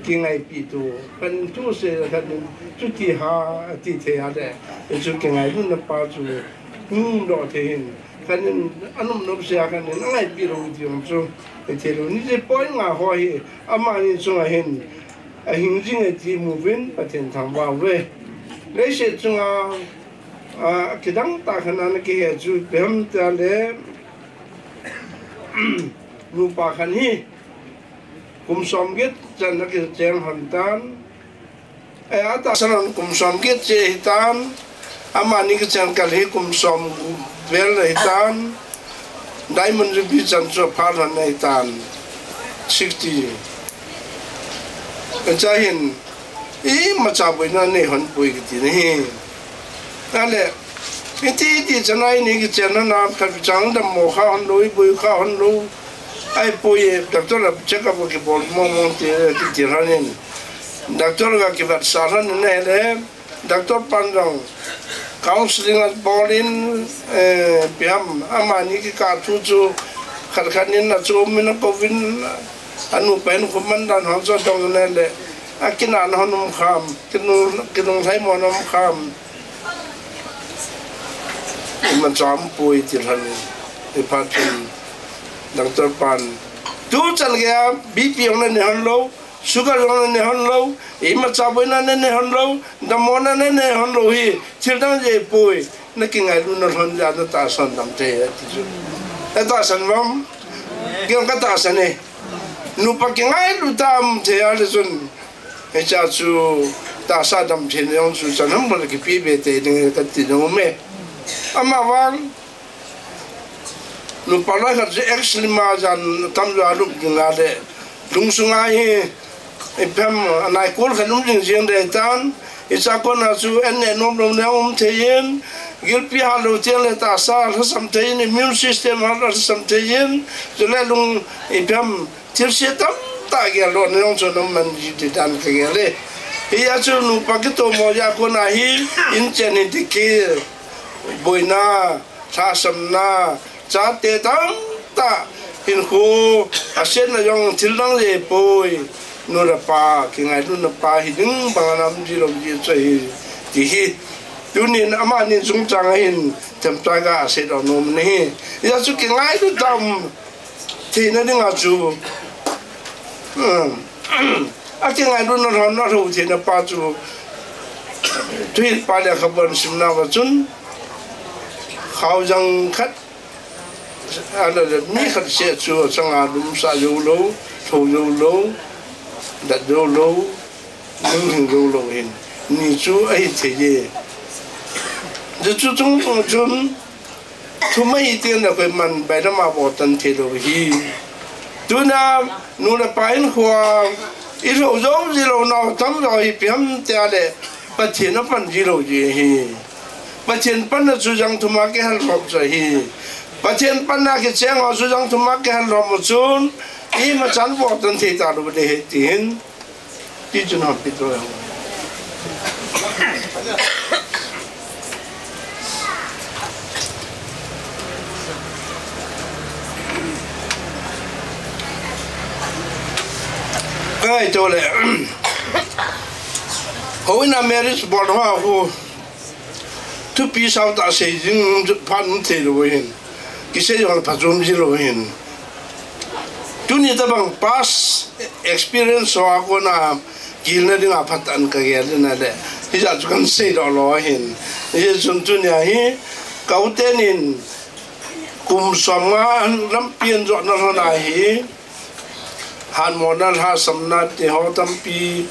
kingaipi to, khanin thusei, khanin chuti ha, ati thei ale, hichu kingailutna pa chu, hung doh thei hin, khanin anop nop se, khanin angaipi lou ti jong chu, hithei lou. Hiche point nga ho hi, amani chunga hin, ahing jing e ti mu uvin, Pathen thangvah uve. Leiset chunga, a, kidang tah khat ana kihe chu, ipi ham tile, nupa khat hi, kum som get chan akicheng lhon tan, eh, atahsan lhon kum som get che ahitan, amani kichen kal hi kum som gup vel ahitan, Diamond Jubilee chan chu aphat lhon ahitan, sixty. Achahin, imacha boina nei lhon poi kiti nahi. Ale, iti, iti chan a ini kichen lhon a, khat chang dammo kha lhon lou, iboi kha lhon lou. Ahipoi, doctor a check up kibol mong mong ti, kiti lhon in. Doctor ga kivetsah lhon in ahile, doctor pan jong counseling abol in, eh, ipi ham, amani kikah thu chu, khat khat in achom in akouvin, anupa in khu man dan ho chu adong in ahile, akinahna ho um kham, kinung, kinunglhai mo um kham. Imacha um poi ti lhon in, iphat chun, doctor pan, tuchan geiya, B P jong nanei lhon lou, sugar jong nanei lhon lou, imacha boina nanei lhon lou, dammona nanei lhon lou hi, thil dang jeh ahipoi, nakingailutna lhon jeh a natahsan dam thei ati chu. Natahsan uvem? Kei jong katahsan e. Nupa kingailut tah um thei ale chun, hiche chu tahsa dam theina jong chu chan ham bol kipe be tei ding kati jong um e. Amavang, nupa loi khat chu X lima jan tamjo a lup ding ale, lungsunga hi, ipi ham, anaikol khat um jing jing ding ahitan, hiche a kona chu an neh nom louna um thei in, gilpi hat lou teng le tahsa lhasam thei in, immune system ha lhasam thei in, chule lung, ipi ham, thilse tamtah gel lona jong chu aum man ji ti dan kagel e. Hia chu nupa kitomo jeh a kona hi, inchen hi dikit, boina, lhasamna, chate tamtah, hinkho, asetna jong thil dang jeh ahipoi, nu le pa, kingailutna pa hiding bang ana um ji lou ji chu ahi, ti hi. Tunin amani chungchang a hin, themcha ga asetdoh nom nahi. Hia chu kingailut tah um, theina dinga chu, um, akingailutna lhon alhou theina pa chu, thuhilpa lekhabu simna uva chun, khaojang khat, alale mi khat seh chu achanga lumsah jou lou, lhou jou lou, dat jou lou, lunghing jou lou hin, ni chu ahithei e. Hichu chung chung chun, thum ahi teng le koiman bailama vohtan thei lou ahi. Tuna, nu le pa hinkhoa, ilhou jou ji louna tamjo hi ipi ham tile, Pathen apan ji lou ji ahi. Pathen panna chu jang thum a kihal lhom chu ahi. Pathen panna kicheng ho chu jang thum a kihal lhom u chun, imachan vohtan thei talou ding ahi ti hin. Ti chun hon pi to. Kai to le. Houin a marriage bol ho a khu. Thupi sao tah sei jing phat um thei lou hin. Kisei jong pha jom ji lou hin. Tuni tabang past experience ho a kona kilna dinga phat an ka gel na le. Hijeh chun kan sei doh lou hin. Hijeh chun tunia hi ka u tenin kum som nga lampi an jotna lhon a hi. Hanmona lhasamna ti ho tampi,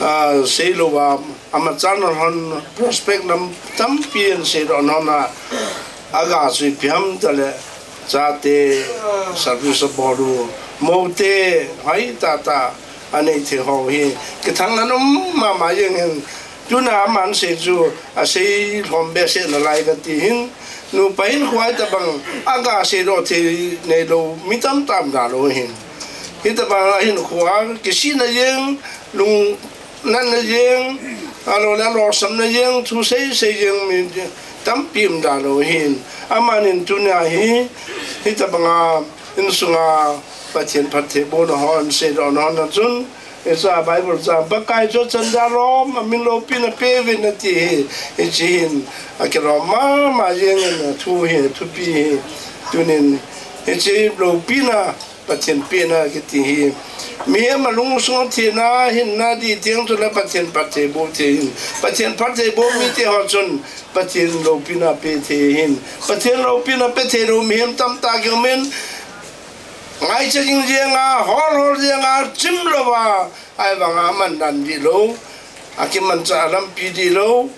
ah, sei lou a, amachalna lhon prospect nam tampi an sei doh lhon a, aga chu ipi ham tale, chate service a bol u, moute, hai tata, anei thei ho hi, kithang an um mama jeng in, Tuna aman sei chu, asei lhom behseh nalai kati hin, nupa hin khuai tabang, aga sei doh thei neilou, mi tamtah um dalou hin. Hitabang ahin khua, kisihna jeng, lungnatna jeng, alou le alolsamna jeng, thu sei sei jeng mi tampi um dalou hin. Amanin tunia hi, hitabanga, insunga, Pathen phatthei bohna ho, an sei dohna ho na chun, Hiche Bible chang, Pakai chu achan jalom, amin loupina pe uvin ati hi, hiche hin, akilom mama jeng in athu hi, thupi hi, tunin, hiche loupina, Pathen pena kiti hi. Mihem alungsung thina, hinna ding teng chule Pathen phatthei boh thei hin. Pathen phatthei boh mite ho chun, Pathen loupina pe thei hin. Pathen loupina pe thei lou mihem tamtah kium in, Ngaicha jing jenga, hol hol jenga, chim louva, ahivanga aman dan dihlou, akimanchah lampi dihlou,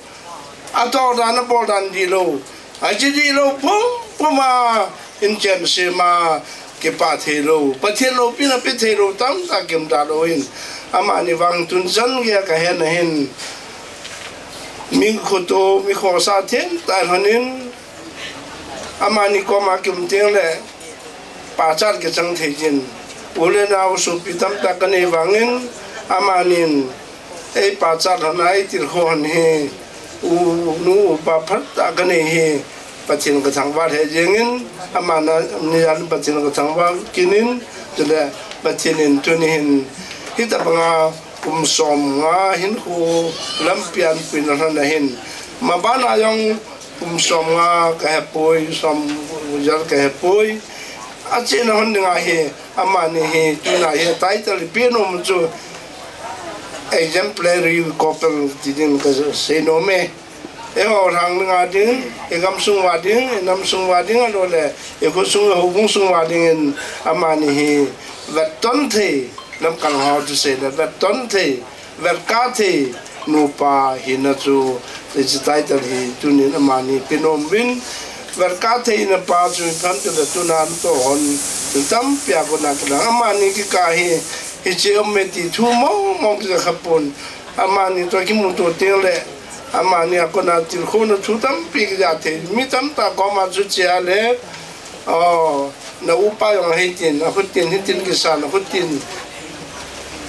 atoh dan abol dan dihlou, achi dihlou pum puma, inchen sema, kipah theilou, Pathen loupina pe theilou, tamtah kium dalou hin, amani vang tunchan geiya kahen ahin, mi khoto, mi khosa themtah lhonin, Amani koma kium teng le, pachat kichang thei jin. U le nao sopi tamtah kanei vangin, amanin, ei pachat lhon a, ei tilkhou lhon hi, u, nu, upa phatah kanei hi, Pathen kathangvah lheh jengin, amani a Pathen kathangvah kit in, chule Pathen in tuni hin, hitabanga kum som nga hin khu lampi a anpuina lhon ahin, mabana jong Kum som nga kahepoi, som jar kahepoi. Achena lhon dinga hi, amani hi, tuna hi, title ipi nom chu, exemplary couple ti ding kasei nom e. Eiho lhang dinga ding, igamsung uva ding, inamsung uva ding, alou le, ikhosung, ihoubung sung uva dingin, amani hi, vetton thei, lamkai ho thusei le, vetton thei, Vetkah thei nupa hina chu, hiche title hi tunin amani pe nom uvin. Vetkah thei nupa chu ipi ham itile tuna natoh hon, tampi a kona kilang. Amani kikah hi, hiche um e ti thu mong mong kija khapon. Amani toh kimuto teng le, amani a kona tilkhouna thu tampi kija thei. Mi tamtah koma chu chia le, Oh, na upa jong hitin, akhutin, hitin kisan, akhutin.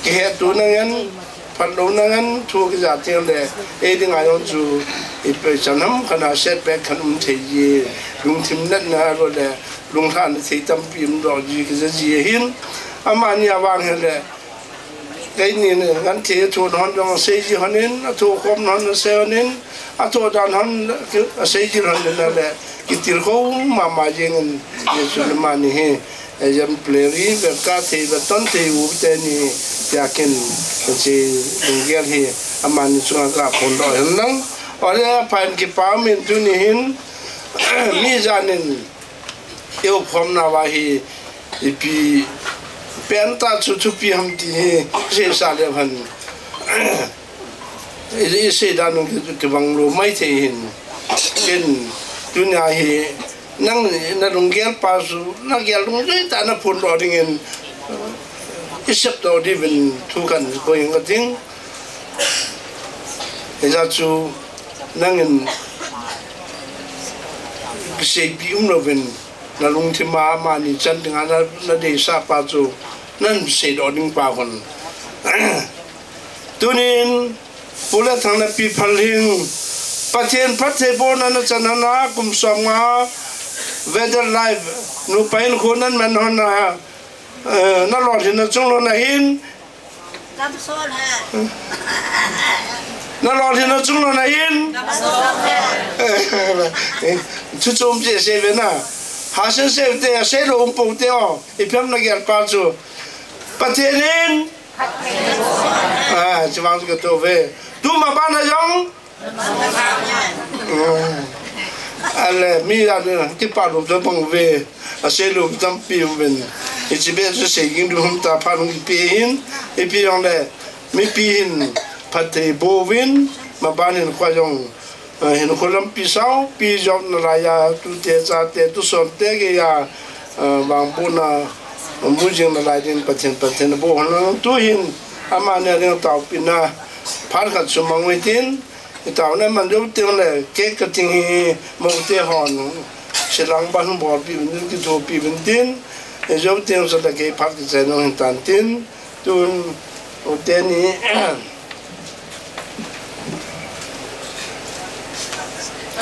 Kihetto nangen, phatlouna ngen, thu kija teng le, ei dinga jong chu, ipi chan ham khat a setback khat um thei ji, lungthim natna alou le, lunglhahna thei tampi um doh ji, kija ji ahin, amani a vang hile, Keini ngan thei athoh hon jong asei ji hon in, athoh khom hon asei hon in, athoh dan hon asei ji hon in le, kitilkhou mama jeng in, Jesu le amani hi, exemplary, vetkah thei, vetton thei u teni, tia kin, hiche lunggel hi, amani chunga kaphondoh hen lang. Ole, phat kipa um in tuni hin, mi jan in, Eiho phomna uva hi, ipi, pen tah chu thupi ham ti hi, seisa le phan. I, isei dan u ki, kibang lou maithei hin. Ken, tunia hi, nang, nalunggel pa chu, nagel lungjui tah a naphondoh dingin, isep doh diuvin thu kahin koi inge kating. Hijeh chun, nangin, kiseipi umlouvin, nalungthim a amani chan dinga na, nadeisah pa chu, nahin seidoh ding pa hon. Tunin, Pu Letthang le Pi Phalhing, Pathen phattheibohna nachan hon a kum som nga, Weather Life, nupa hinkho naman hon a, eh, nalolhinna chunglou nahin. Nalolhinna chunglou nahin. Chu chu um cheh seh ve na. Hasen seh te, seilou um pou te o. Ipi ham nagel pa chu. Pathen in Ah, chuvang chu katoh ve. Tuma bana jong. Ah. Ale, mi a, kipa lou chu bang ve. Asei lou tampi um ven. Hiche beh chu sei ging lou hung ta pha lung ipi hin. Ipi jong le. Mipi hin. Phattheiboh uvin. Maban hin koi jong. Ah, hinkho lampi saupi jotna laiya, tute chate, tuson te geiya, ah, vangbohna, mu jing nalai ding Pathen, Pathen boh hon lang tuhin, amani a ding taopina, phat khat sumang uvin tin, itaona man jou teng le, cake cutting hi, moute hon, silang ban bolpi uvin tin, kithopi uvin tin, jou teng sa le kei phat kichai nung hin tan tin, Tun, u teni,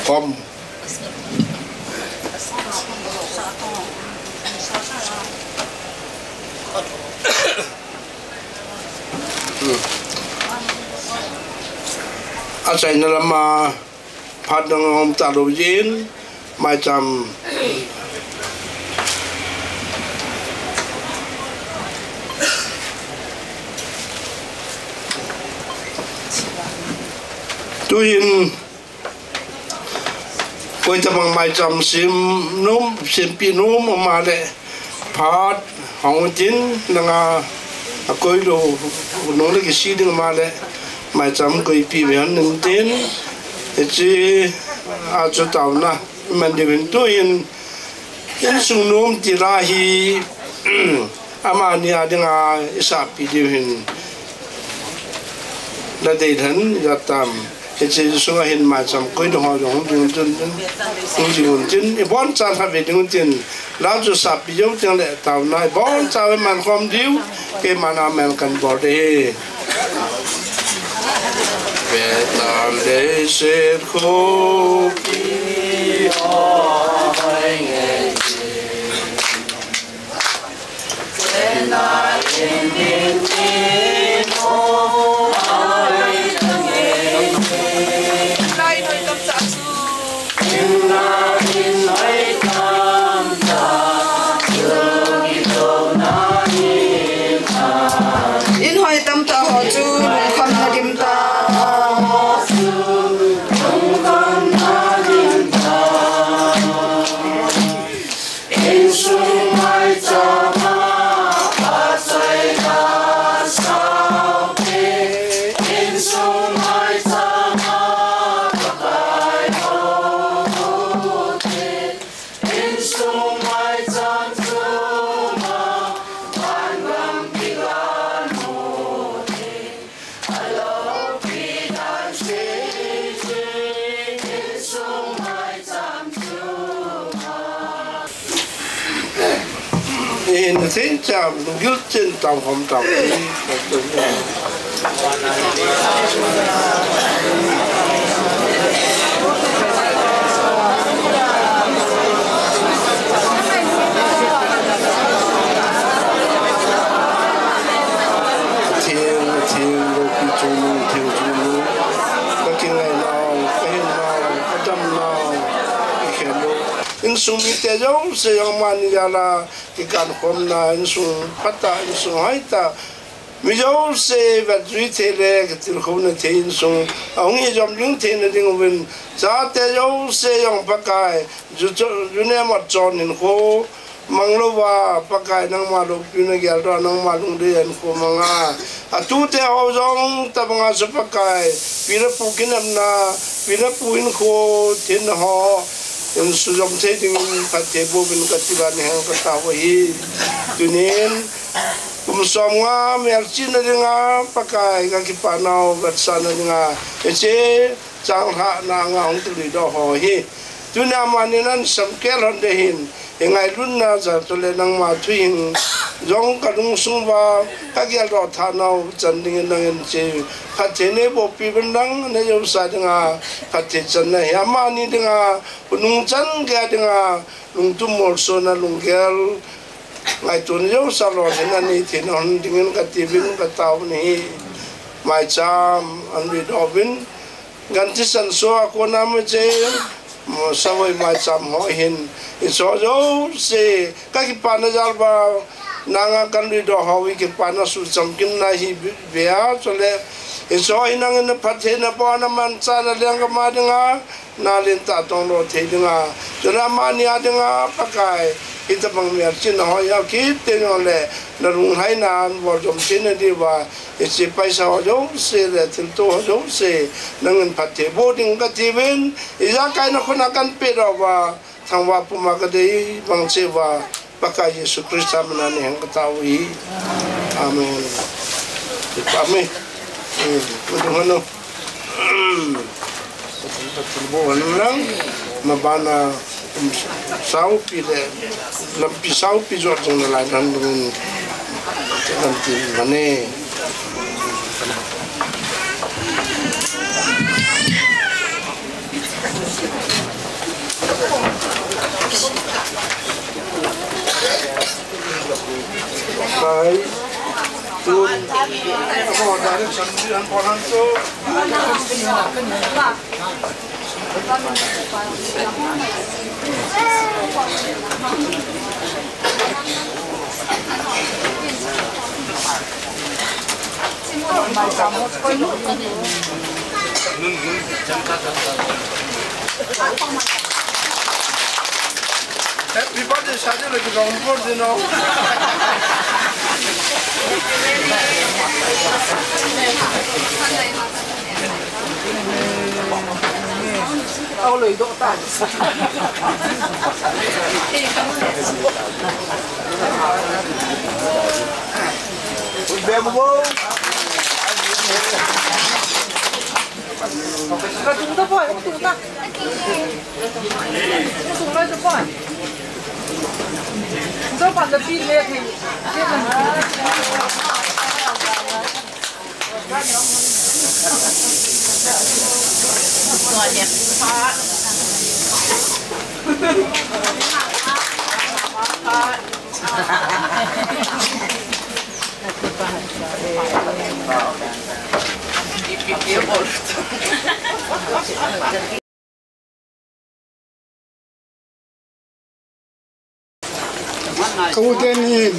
kom. Achaina lama, Phat dang hom talou jin, maicham. Tuhin, koi tabang maicham sem nom, sempi nom, um a le. Phat hong tin, nanga, akoi lou, nung le kisi ding ma le, maicham koipi ve hon nin tin, hiche, achu taona, man diu hin tuhin, insung nom ti la hi, amani a dinga, isahpi diu hin, la dei than, ja tam. Hiche sunga hin maicham koi ding ho jong hung ding tin, hung ding un tin, iboncha lha ve ding tin, la chu sapi jou teng le taona, iboncha ve man khom diu, keiman amen kan bol ding ahi. Ve tan leiset khopi hoi nge. In hoi tamtah ho chu lungkham na dim ta. In the same time, guilt in town home town. Thing, thing, lopi chung, thing chung. Ka kingai nau, ka hin nau, ka dam nau, ka khen nau. Insung mite jouse jong amani jal a kikan khomna, insung phatah, insung hoitah. Mi jouse vet jui thei le kitilkhouna thei insung ahung hi jom ding theina ding uvin. Chate jouse jong Pakai, ju, ju, ju ne mat chon in kho. Mang louva, Pakai nangma loupina geldoh a, nangma lungdei a hinkho manga. Atute ho jong tabanga chu Pakai, pi le pu kinepna, pi le pu hinkho thin ho, insung jom thei dingin phatthei boh uvin kati uva niheng katao ahi. Tunin, kum som nga melchihna dinga, Pakai kakipa nau vetsahna dinga, hiche changlhahna nga hung tilui doh ho hi. Tunia amani nan samkel hon ding ahin, Hi ngailutna jal chule nangma thuhing jong kalungsung uva kageldoh tha nau chan dingin nangin hiche phatthei neiboh piuvin lang neijousa dinga phatthei channa hi amani dinga khonung chan geiya dinga lungthim molsona lunggel ngaitona jousa lolhinna neithei nau dingin katiuvin katao nahi. Maicham anlui doh uvin, ganthi sanso a kona mache, mo savoi maicham ho hin, hicheho jouse kakipana jal uva, nanga kanlui doh ho hi kipana suhchamkimna hi be a, chule hicheho hi nangin phattheina bohna manchahna lenggam a dinga nalen tah tongdoh thei dinga, chule amani a dinga Pakai, hitobang melchihna ho hi akit teng jongle nalunglhaina boldoh theina diuva, hiche paisa ho jouse le thilto ho jouse nangin phatthei boh ding katiuvin, ijakai nakhut a kanpehdoh uva, thangvah puma kadei bang cheh uva, Pakai Jesu Christa mina nei hen katao u ahi. Amen. Amen. Hmm, madung hanu. Pathen bo hanu lang, mabana, um, saupi le, lampi saupi jot jong nalai nan dungin, lampi mane. Kai, tun, amo dari sandri an ponan to. Happy birthday, Shadi, like, long birthday, no? Au lei doh ta. Ka tung ta poi, ka tung ta. Ka tung lai ta poi. Ka pa ta pi le thei. Ka u teni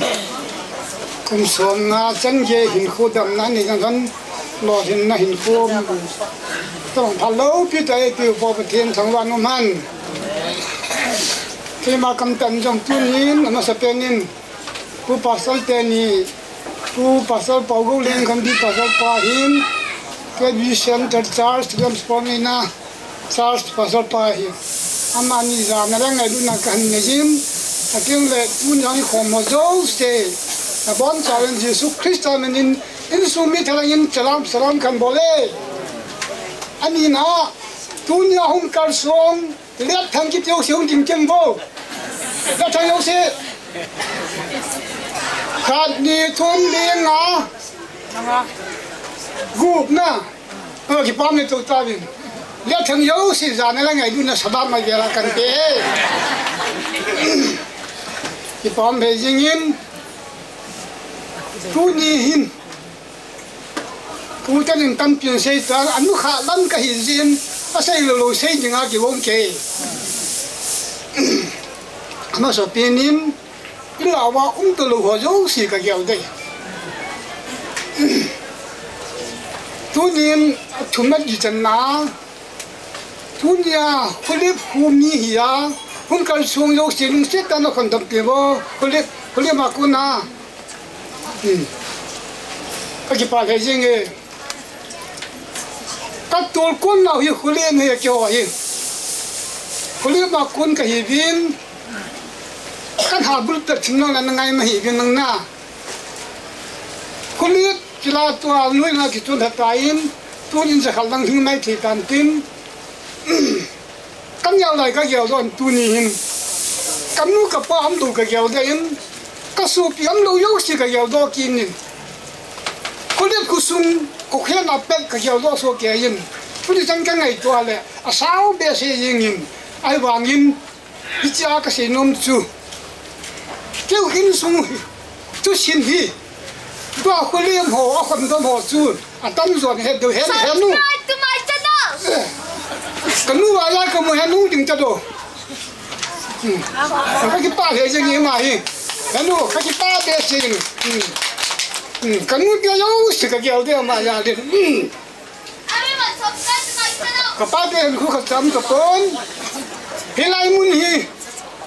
kum som nga chan gei hinkho damna nei jong khan lolhinna hinkho. Tong phalou pi ta e pi u po Pathen thangvah in um hen. Keima kamtan jong tunin amasapen in Pu Pastor teni, Pu Pastor Paugou Lengkhambi Pastor pa hin, K B Center Church, Transform ina, Church Pastor pa hi. Amani jana le ngailutna kahin nei jin. Atin le tun jong i khom ho jouse. Abonchauvin Jesu Christa minin insung mi thalangin salam, salam kahin bol e. Ani na, tunia hung kalsong, Lethang kiti jouse hung ding keng vo. Lethang jouse. Khat, ni, thum, li, nga. Gup na. Ơ, kipah e tou ta vin. Lethang jouse jana le ngailutna sabah mai vela kan pe. Kipah e jingin. Tuni hin. Pu tenin tampin sei tan, anukha lam kahi jin, asei lou lou sei dinga kivong kei. Amasapen in, i lah uva um talou ho jouse kagel dei. Tunin, athumna kichanna, Tunia, Khulip khu mi hi a, hung kalsong jouse lungset tah a nakhondam peh vo, Khulip, Khulip a kona. Hmm. Ka kipah lheh jeng e. Ka tolkon nau hi Khulip hi a kiho hi. Khulip a kon kahi uvin. Ka habul pet thim nau na ngai ma hi uvin nang na. Khulip Kila tua lui nga kichun heta in, tunin jakhat lang hing mai thei tan tin, ka neo lai ka gel don tuni hin. Kanu kapa umlou kagel deh in, kasopi umlou jouse kagel doh kit in. Kholep khosung, khokhen a pet kagel doh soh kei in. Tuni chan kangaito a le, asao behseh jeng in, ahivangin, hichea kasei nom chu. Keu insung hi, thusim hi, tua kholem ho, akhondom ho chu, atamjon het diu hen, henu. Subscribe to my channel. Kanu a ja kamu henu ding ta do. Hmm. Kakipah lheh jeng e ama hi. Henu, kakipah behseh in. Hmm. Hmm. Kanu tia jouse kagel deh ama ja le. Hmm. Kapa te hin khu khat cham tapon. Hilai mun hi.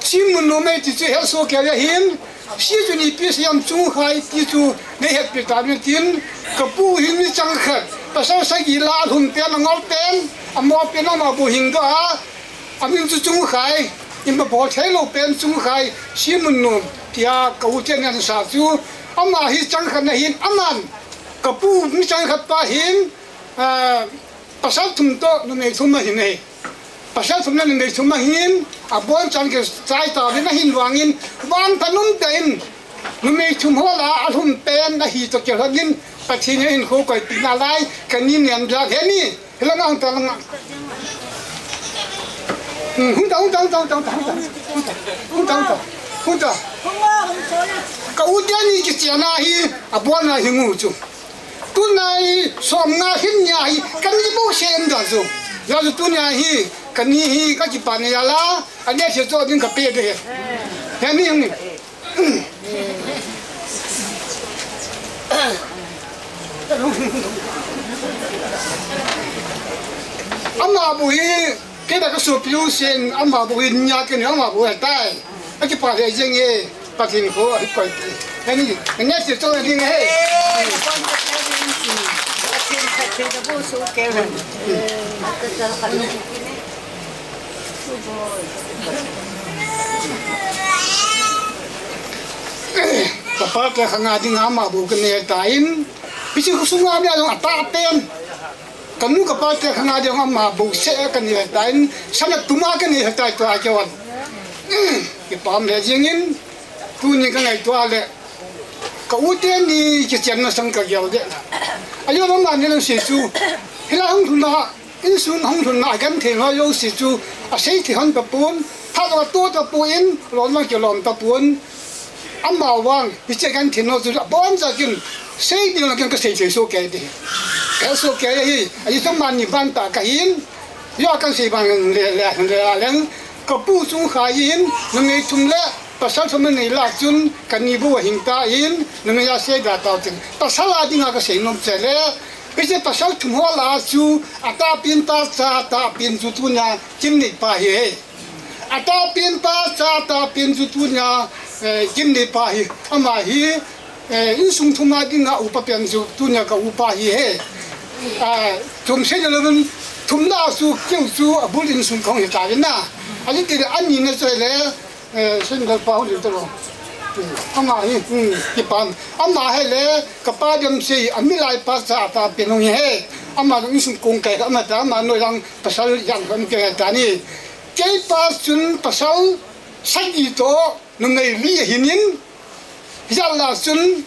Simun nom e ti chu het soh kei ahin. Si chu ipi sei ham chungkhai ti chu nei hetpi tauvin tin. Kapu hi mi chang khat. Pasal sagi la alhum pen angol pen. Amo pen ama bu hing doh a. Amin chu Chungkhai. Ima bol thei lou pen Chungkhai. Simun nom tia ka u ten ahin sa chu. Ama hi chang khat na hin aman. Kapu mi chang khat pa hin. Ah, pasal thum toh numei thum ahin e. Pasal thum le numei thum ahin, abonchan kichai tauvin ahin vangin, vangphat umtah in, numei thum ho lah a alhum pen ahi toh kilhonin, Pathen in ahinkho koipina lai, kani nem dak heni, hilang ang ta lang. Hmm, hung ta, hung ta, hung ta, hung ta, hung ta, hung ta, hung ta, hung ta, hung ta, hung ta. Ka u teni kichena hi, abona hi ngu chu. Tunai som nga hin nia hi, kani bouseh um da chu. Hijeh chun tunia hi, kani hi kakipah e ala, ane se cho ding kape de. Heni hung ni. Ama bu hi, kei da kasopi u sen, ama bu hi nia kei ni, ama bu hi tai. Akipah lheh jeng e. Pathen kho ahi koi. Ani, ani ti to ani nge he. Eh, kon ka te din si. Pathen ka te da bu su ke han. Ka pa te khanga ding ama bu ka ne ta in. Hiche khosung a mi a jong ata pen. Kanu kapa te khanga ding ama bouseh kani hetai, sana tuma kani hetai tua kevan. Kipah lheh jeng in, tuni kangaito a le, ka u teni kichenna sang kagel deh. Ajo mama ni lang se chu, hilai hung lhun a, insung hung lhun a, agenthei ho jouse chu, asei thei hon tapon, phat a to tapon, lom a kilom tapon. Amavang, hiche genthei ho chu aboncha kin, sei ding la kin kasei thei soh kei ti. Kahe soh kei hi, ahi chu mani ban ta kahin, jo kasei ban le, le, le, leng, kapu Chungkhai in, numei thum le, pasal thum nei lah chun, kani bou ahing tan, numei a sei da tau tin. Pasal a dinga kasei nom chu le, hiche pasal thum ho lah chu, atahpen pa cha, tahpen chu tunia, kin nei pa hi e. Atahpen pa cha tahpen chu tunia, eh, kin nei pa hi, ama hi, eh, insung thum a dinga upa pen chu tunia ka upa hi e. Ah, thum sei le lou vin, thum lah chu keu chu abul insung kahung hi tauvin na. Ahi ti le ani na chu le, eh, sei le pa hung le to lo. Hmm, ama hi, hmm, kipah. Ama hi le, kapa dem sei, amilai pa cha tahpen hung hi e. Ama insung kong kai, ama ta, ama noi lang pasal jang kan ke ta ni. Kei pa chun pasal sagi toh numei li ahin in, hijeh lah chun,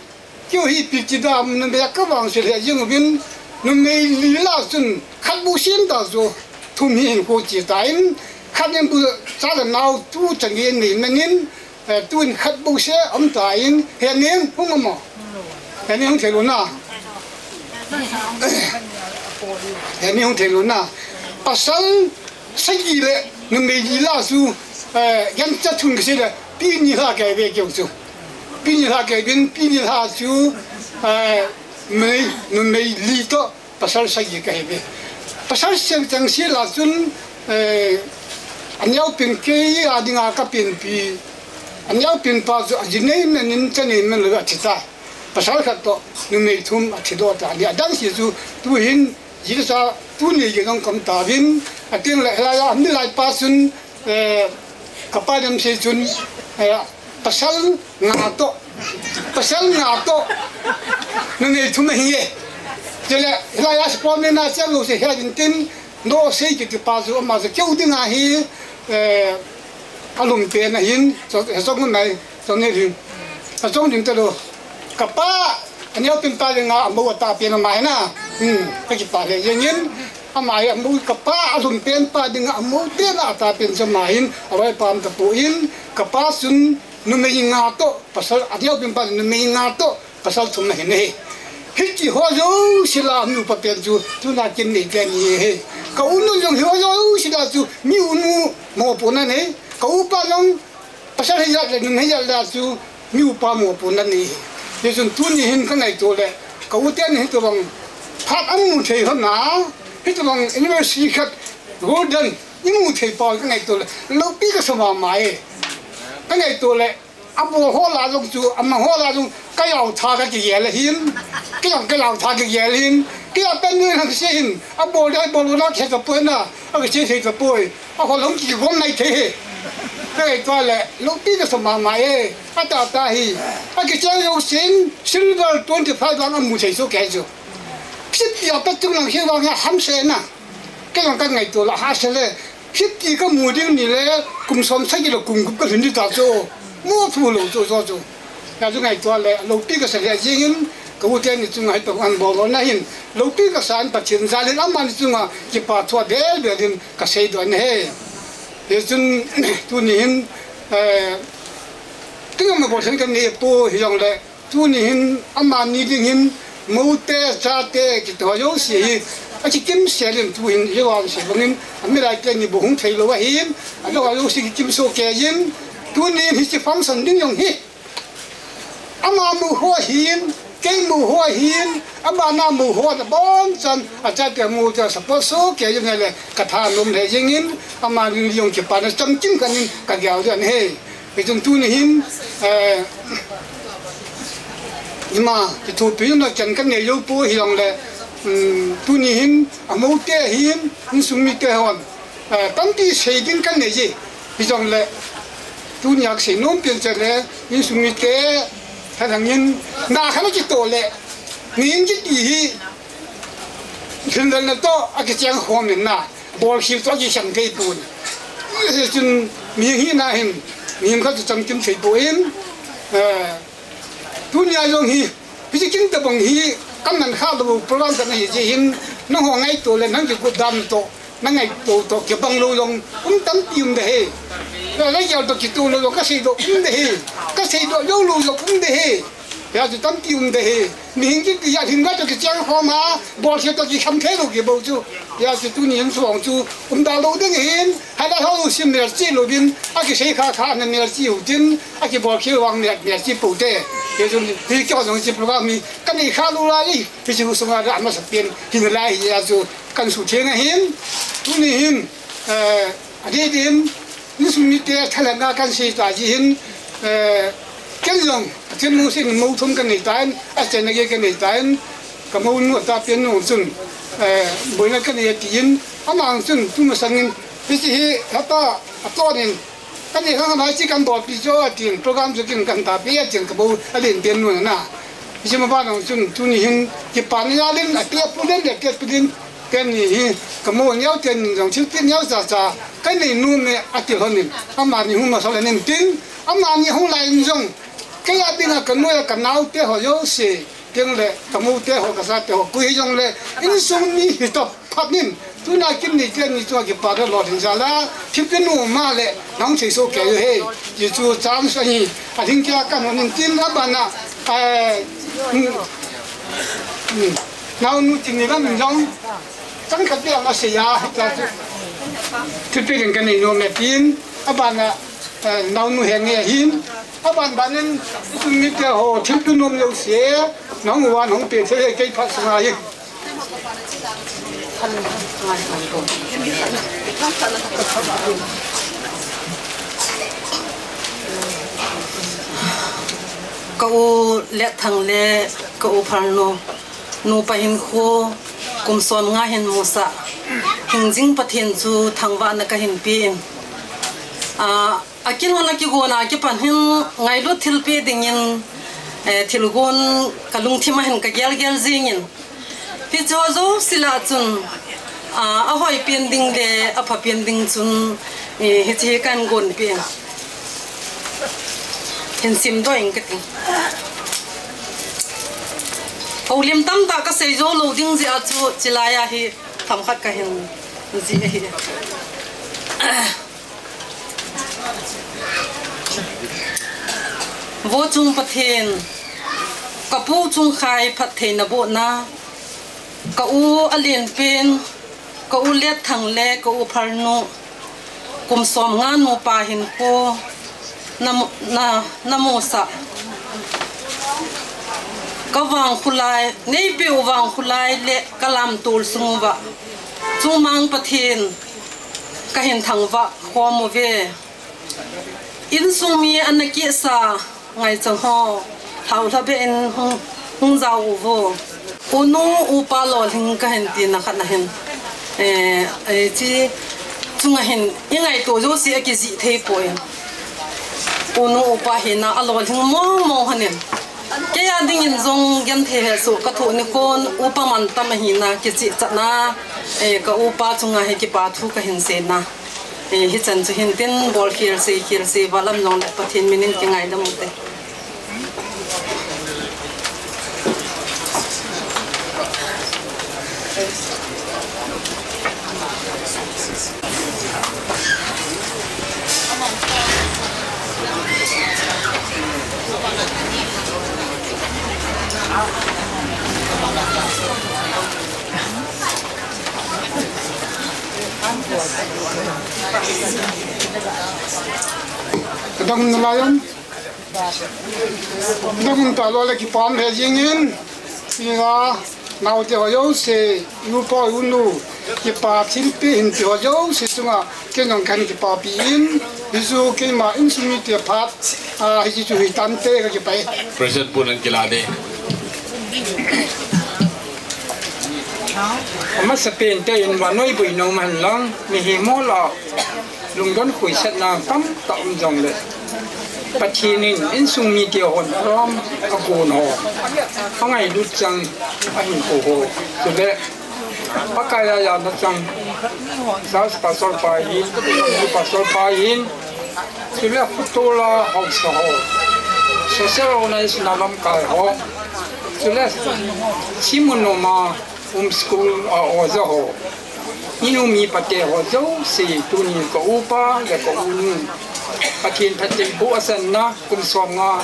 keu hi ipi ti dam numei a kavangse lheh jeng uvin, numei li lah chun, khat bou sem ta chu, thum hi hinkho che tan, khat in bu cha le nao tu chang in nei man in, eh, tun khat bouseh um tan, heni hung um mo. Heni hung thei lou na. Heni hung thei lou na. Pasal sagi le numei li lah chu, eh, yan cha thun kisei le, pi ni lha kei ve keu chu. Pi ni lha kei vin, pi ni lha chu, eh, mei, numei li toh, pasal sagi kahi ve. Pasal sagi chang se lah chun, eh, aneopen kei a dinga kapenpi. Aneopen pa chu aji nei man in cha nei man lou a thi ta. Pasal khat toh, numei thum athi doh ta. Ni adang se chu, tuhin, ji cha, tuni ji dong kam tauvin, atin le, hilai a, amilai pa chun, eh, kapa dem sei chun, eh, pasal nga toh, pasal nga toh, numei thum ahi e. Chule, hilai a sport ni na chang lou se he din tin, no sei kiti pa chu, ama chu keu dinga hi, eh, alum pen ahin, so, so ngun nai, so ne rin. A so rin te lo. Kapa, aneopen pa dinga amou atahpen ama hina. Hmm, kakipah lheh jengin. Ama hi amou kapa, alum pen pa dinga amou pen atahpen chu ama hin, aloi pam tapon, kapa chun numei nga toh, pasal aneopen pa numei nga toh, pasal thum ahin ahi. Hiti ho jouse lah a mi upa pen chu, tuna kin nei pen ahi. Ka unu jong hi ho jouse lah chu, mi unu mopohna nei. Ka upa jong, pasal hijat le, nung hijat lah chu, mi upa mopohna nei. Hichun tuni hin ka ngaito le, ka u ten hitobang phat amu thei hon a, hitobang university khat, golden, imu thei pa ka ngaito le, loupi kasa mama e. Ka ngaito le, abol ho lah jong chu, ama ho lah jong, ka jaotha kakigel ahin, ka jong ka jaotha kigel ahin, ka ja pen nu hang se hin, abol dai bol na khe tapoi na, akise thei tapoi, aho long kigom nai thei he. Ka ngaito le, loupi kasa mama e, atahta hi, akicheng jousen, silver twenty five vang amu thei soh kei chu. Fifty a pat chung lang hi vang ham se na. Ka jong ka ngaito le, ha se le, fifty kamu ding ni le, kum som sagi le kum gup kalhin ding ta chu. Mo phu lou chu, chu, chu. Ka chu ngaito le, loupi kasa lheh jengin, ka u ten ni chunga hitobang abol na hin, loupi kasa in Pathen jalin amani chunga kipa thu abel bel in kasei doh ahi. Hichun, tuni hin, eh, tingam na bol sen kanei poi hijongle, tuni hin, amani ding hin, moute, chate, kiti ho jouse hi, akikimsel in tu hin, hiva se bangin, amilai te ni bou hung thei lou ahin, adang ho jouse kikim soh kei in, tuni hin hiche function ding jong hi, ama mu ho ahin, kei mu ho ahin, abana mu ho abonchan, achate mu te support soh kei in le, ka thanom lheh jengin, amani ding jong kipana chamkim khat in kagel ding ahi. Hichun tuni hin, eh, ima, kithopi na chan kanei jou poi hijongle, um, tuni hin, amoute hin, insung mite hon, eh, tampi sei ding kanei ji. Hijongle, tunia kasei nom pen chu le, insung mite, thalheng in, na khat akitoh le, nin kiti hi, hinvel na toh, akicheng khom in na. Bolkhel toh kisam thei pon. Hichun mi hina hin, mi khat chu chamkim thei pon, eh, tunia jong hi, hiche kin tabang hi, kaman kha lou program khat ahi jeh hin, nangho ngaito le, nang kigot dan toh, na ngaito toh, kibang lou jong, um tampi um de he. Le, le, jal toh kitoh lou jong, kasei doh um de he. Kasei doh jou lou jong um de he. Hijeh chun tampi um de hi. Mihem kiti a lhinga toh kicheng khom a, bolkhel toh kikham thei lou kibol chu. Hijeh chun tuni hin chuang chu um da lou ding hin, hila ho si mel chi lou bin, akisei kha kha na mel chi u tin, akibolkhel vang mel, mel chi pou te. Hijeh chun hi kyo jong chi program hi, kanei kha lou lai, hiche sunga da masa pen, hin lai hijeh chun kan sutheng ahin, tuni hin, eh, adeh din, Insung mite thalheng a kansei ta jeh hin, eh, ken jong, Pathen lungset in mou thum kanei tan, achaina gei kanei tan, ka mounu atahpen nu chun, eh, boina kanei atin, ama chun tumasang in, hiche hi, hapa, aton in, kanei khang ama hiche kan bolpi jo atin, program chu kin kan tahpi atin, ka mou alen pen nu na. Hiche ma ban chun, tuni hin, kipana jal in, ati apu den, ati apu den, Kei ni hi, ka mou neo ten jong thilpeh neo cha cha, ka nei nom e ati lhon in, amani hung masa lhon in tin, amani hung lai in jong, kei a dinga ka noiya ka naote ho jouse, teng le, ka moute ho, ka chate ho, koi hijongle, insung mi hi toh, phat in, tuna kin ni ten ni chunga kipana lolhing jal a, thilpeh nom a le, nahung thei soh kei u hi, ti chu chance ahi, alhing kei a ka hon in tin, abana, eh, mm, mm, naonu tin ni lam in jong, Chang khat beh a asei a, hita chu. Thilpeh ding kanei nom e tin, abana, eh, naonu henge ahin, aban ban in, insung mite ho, thilpeh nom jouse, nahung uva, nahung peh thei, kei phat sunga hi. Ka u Letthang le ka u Phalnu. Nupa hinkho, kum som nga hin musah. Hingjing Pathen chu thangvahna kahin pe in. A, akin hon akigon a kipan hin ngailut thilpeh dingin, eh, thilgon kalungthim a hin kagel gel jing in. Hiche ho jouse lah chun, a, ahoi pen ding le, apha pen ding chun, eh, hiche hi kahin gon pe in. Hin simdoh ing kati. Houlim tamtah kasei jou lou ding jeh a chu chilai a hi themkhat kahin jih ahi. Vo chung Pathen, kapu Chungkhai phattheina bohna, ka u alen pen, ka u Letthang le ka u Phalnu, kum somnga nupa hinkho na, na, namusah, ka vangkhulai, neipeu vangkhulai le ka lamtol sung uva, chungmang Pathen kahin thangvah khom uve. Insung mi ana kisa ngaichang ho, lhaolha beh in hung, hung jao uvo. Unu upa lolhing kahin tina khat ahin. Eh, eh, chi chunga hin, ingaito jouse akijih thei poi. Unu upa hina alolhing mong mong hanin. Kei a dingin jong genthei hesoh kathoh nikon upa mantam ahina kichehchatna, eh, ka upa chunga hi kipa thu kahin seina. Eh, hichan chu hintin bolkhel seikhel sei valam jongle Pathen minin kingaidam ute. Kadang nalayan. Kadang talole kipah he jingin. Sina. Naote ho jouse, upa unu, kipa thilpeh hinpeh ho jouse chunga, kei jong kahin kipapi in, hichu keima insung mite phat, ah, hichu hitante kakipah e. President pu nan kila de. Amasapen te in vannoi boina um hen lang, mihem ho lah a, lungdon khuisatna tamtah um jongle, Pathen in insung mite hon alam agon ho, angailut chang ahinkho ho, chule Pakai a jana chang, Charles Pastor pa hin, Pastor pa hin, chule Khutol a haosa ho, social organization a lamkai ho, chule Simunoma Home School a oja ho, minu mipa te ho jouse, tuni ka upa le ka unu, Pathen phatthei boh asanna kum somnga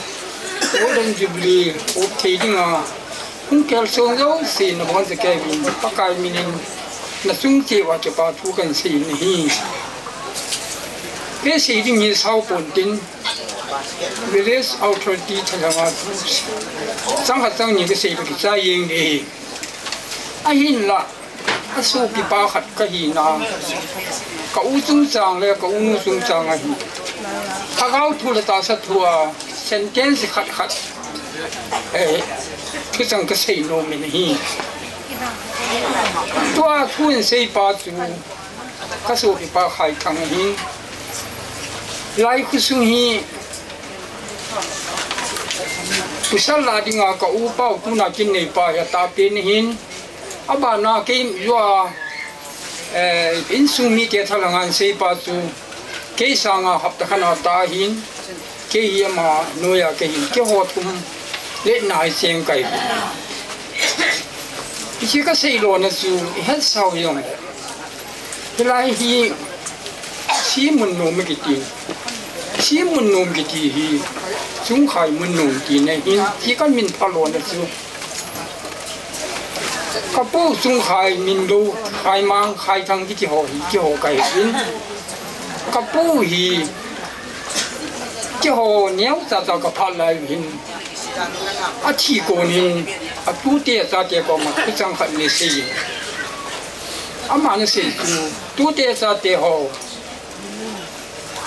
Golden Jubilee hop thei dinga hung kalson jouse nabonchauvin Pakai minin nachung cheh uva kipa thu kahin sei in ahi. Kasei ding hi sao ponte, Village Authority thalhanga chang khat chang ni kasei le kichai jeng ding ahi. Ahinla, asopipa khat kahina, ka u chungchang le ka unu chungchang ahi. Lhagao thu le tahsa thu a sentence khat khat, eh, thuchang kasei nom in ahi. Tua thu in seipa chu kasopipa Khaithang ahi. Lai khosung hi pasal lah dinga ka upa u tuna kin neipa hi atahpen ahin. Abana kei jua, eh, insung mite thalhanga seipa chu kei sanga hapta khat a tah ahin. Kei hi ama noiya kahin, keiho thum le nai cheng kahi. Hiche kasei lona chu ihetsau jongle, hilai hi Simunnom kiti, Simunnom kiti hi Chungkhai Munnom tina ahin, hiche kamin phalona chu kapu Chungkhai Mindo, Khaimang, Khaithang kiti ho hi keiho kahin. Kapu hi keiho neocha cha kaphat lai uhin, athi konin atute achate koma thuchang khat ana sei. Aman asei chu, tute achate ho,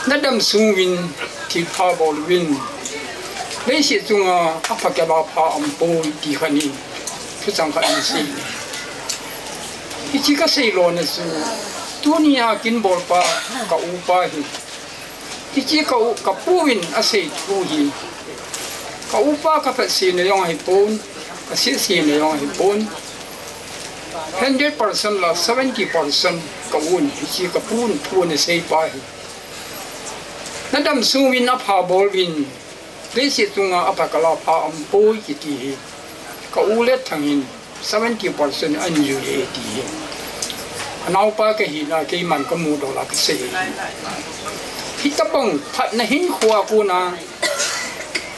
nadam sung uvin thilpha bol uvin, leiset chunga apha kei a pha aumpoi ti khat in thuchang khat ana sei. Hiche kasei lona chu, tunia kin bolpa ka upa hi, hiche ka u, kapu in asei thu hi, ka upa kaphatsahna jong ahipon, kasahsahna jong ahipon, hundred percent lah seventy percent ka un, hiche kapun thu ana seipa hi, nadam sung uvin apha bol uvin, Leiset chunga apha kala pha aumpoi kiti hi ka u Letthang hin seventy percent ahin jui e ti hi. Anaopa kahina keiman kamudola kasei e. Hitabang phatna hinkhoa kona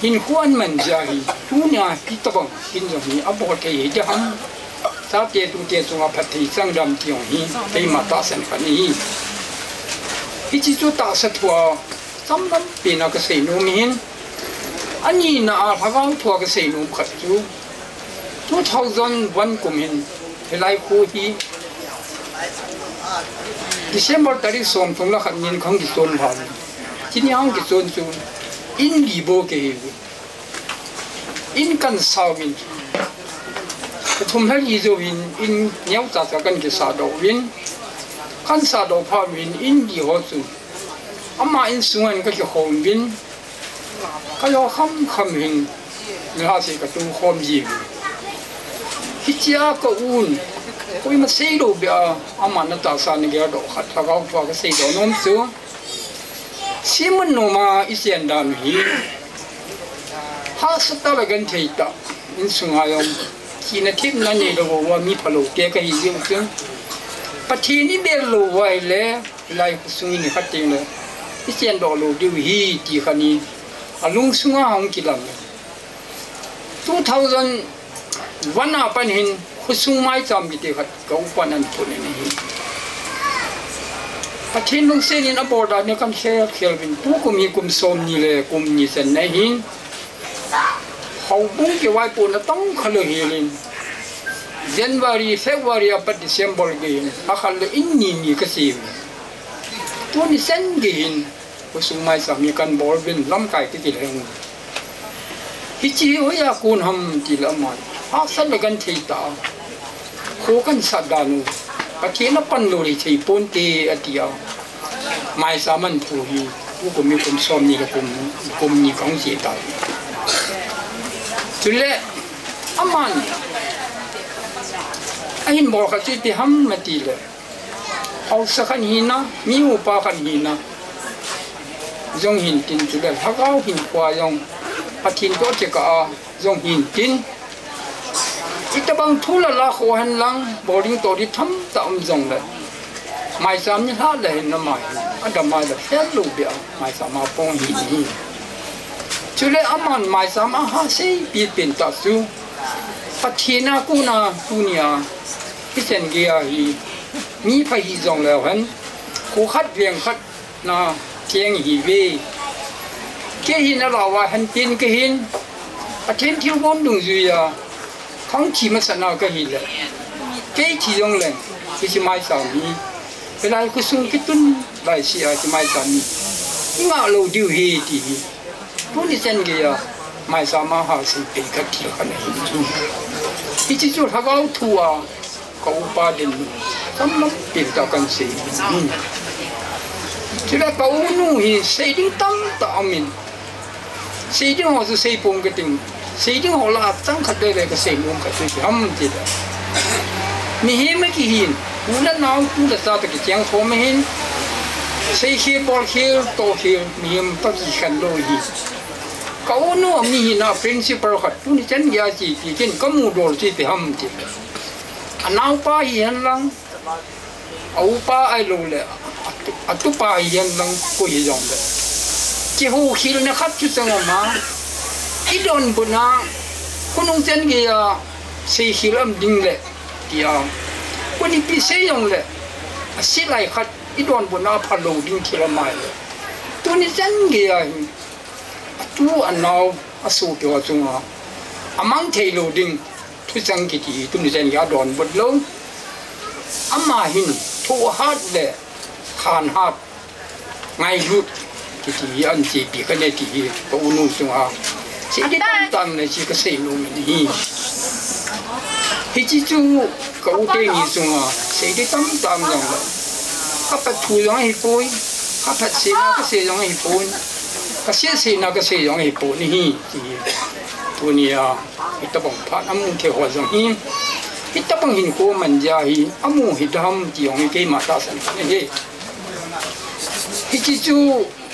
hinkho aman jeh hin tunia hitabang hin jong hi abol thei hiding ham. Chate tute chunga phatthei chang dem ti jong hi keima tahsan khat ahi. Hiche chu tahsa thua chamlampi na kasei nom ahin. Anina a lhagao thua kasei nom khat chu two thousand one kum hin hilai kho hi December tarik somthum le khat nin kahung kichon lhau. Chuni ahung kichon chu in li bou kahiuvin. In kahin sauvin. Kathum lha li jouvin in neocha cha kahin kisahdoh uvin. Kahin sahdoh phat uvin in li ho chu ama insunga hin kakikhom uvin. Kajo khamkham hin nilhah seh katukhom jiuvin. Hichea ka un koima seilou beh a aman atahsa ana geldoh khat lhagao thua kaseidoh nom chu, Simun noma ichen dan u hi hahsatah le genthei tah, insunga jong chihna thepna neilou uva mi phalou te kahi jeh u chun, Pathen ibel lou uva ahile hilai khosung hi nikhat tengle ichendoh lou diu ahi ti khat hi alungsunga hung kilang. Two thousand one a pat hin khosung maicham kiti khat ka upan ahin phut in ahi. Pathen lungset in abol dan hi kahin khel khel uvin, tukum hi kum somni le kum ni chan ahin, houbung kivaipohna tongkha lou helin, January, February a pat December gei hin lhakhat le in ni ni kache uvin. Tuni chan gei hin khosung maicham hi kahin bol uvin, lamkai kakilheng u. Hiche hi hoiya kon ham tile aman hahsat le genthei tah a kho kahin sat dan u, Pathen apan lou lei thei ponte atia, maicham ahin phu hi tukum hi kum somni le kum, kum ni kahung che tauve. Chule aman ahin bol khat chu ipi ham atile, haosa khat hina, mi upa khat hina jong hintin, chule lhagao hinkhoa jong Pathen toh kikah a jong hintin, itobang thu la la kho henlang, bol ding toh ding tamtah um jongle, maicham nilhah le hin ama hi adam a le phel lou beh a maicham a pang ahi. Chule aman maicham a hahseipi pen tah chu, Pathen a kona tunia hichan gei a hi mi pha hih jongleu hen, kho khat veng khat na keng ihiuve. Kei hi nalah uva hintin kahin, Pathen thilbol dungjuia kahung thi masat na kahile, kei thi jongleng hiche maicham hi hilai khosung kitun laisea hiche maicham hi ingah lou diu ahi ti hi tuni chan geiya maicham a hahseipi khat thil khat ahi. Hiche chu lhagao thua ka upa dinmun chamlampi tah kahin sei ahi. Chule ka unu hi sei ding tamtah aumin, sei ding ho chu seipong kating, sei ding ho lah a chang khat le le kasei nom khat chu ipi ham tile, mihem akihin, u le nao, tu le cha toh kicheng khom ahin, seikhel, bolkhel, tohkhel, mihem toh kikhen lou ahi. Ka unu a mi hina principle khat tuni chan geiya chepi kin kamudol chu ipi ham tile, anaopa hihen lang, a upa ahiloule atu-, atupa hihen lang koi hijongle, kihoukhel na khat chu chang ama, idonbutna khonung chan geiya seikhel aum dingle tia, koi ipi sei jongle, ase lai khat idonbutna aphalou ding thil ama ahile, tuni chan geiya hi atu anao asopi ho chunga amang theilou ding thuchang kiti hi tuni chan geiya adonbut lou. Ama hin thohhat le khanhat, ngailut kiti hi ahin chepi khat e ti hi ka unu chunga sei ding tamtah um e ti kasei nom in ahi. Hiche chu ka u teni chunga sei ding tamtah um jongle, kaphat thu jong ahipoi, kaphat seina kasei jong ahipon, kasei seina kasei jong ahipon ahi ti hi tunia hitobang phat amu thei ho jong hi, hitobang hinkho man jeh a hi amu hidam ti jong hi keima tahsan khat ahi. Hiche chu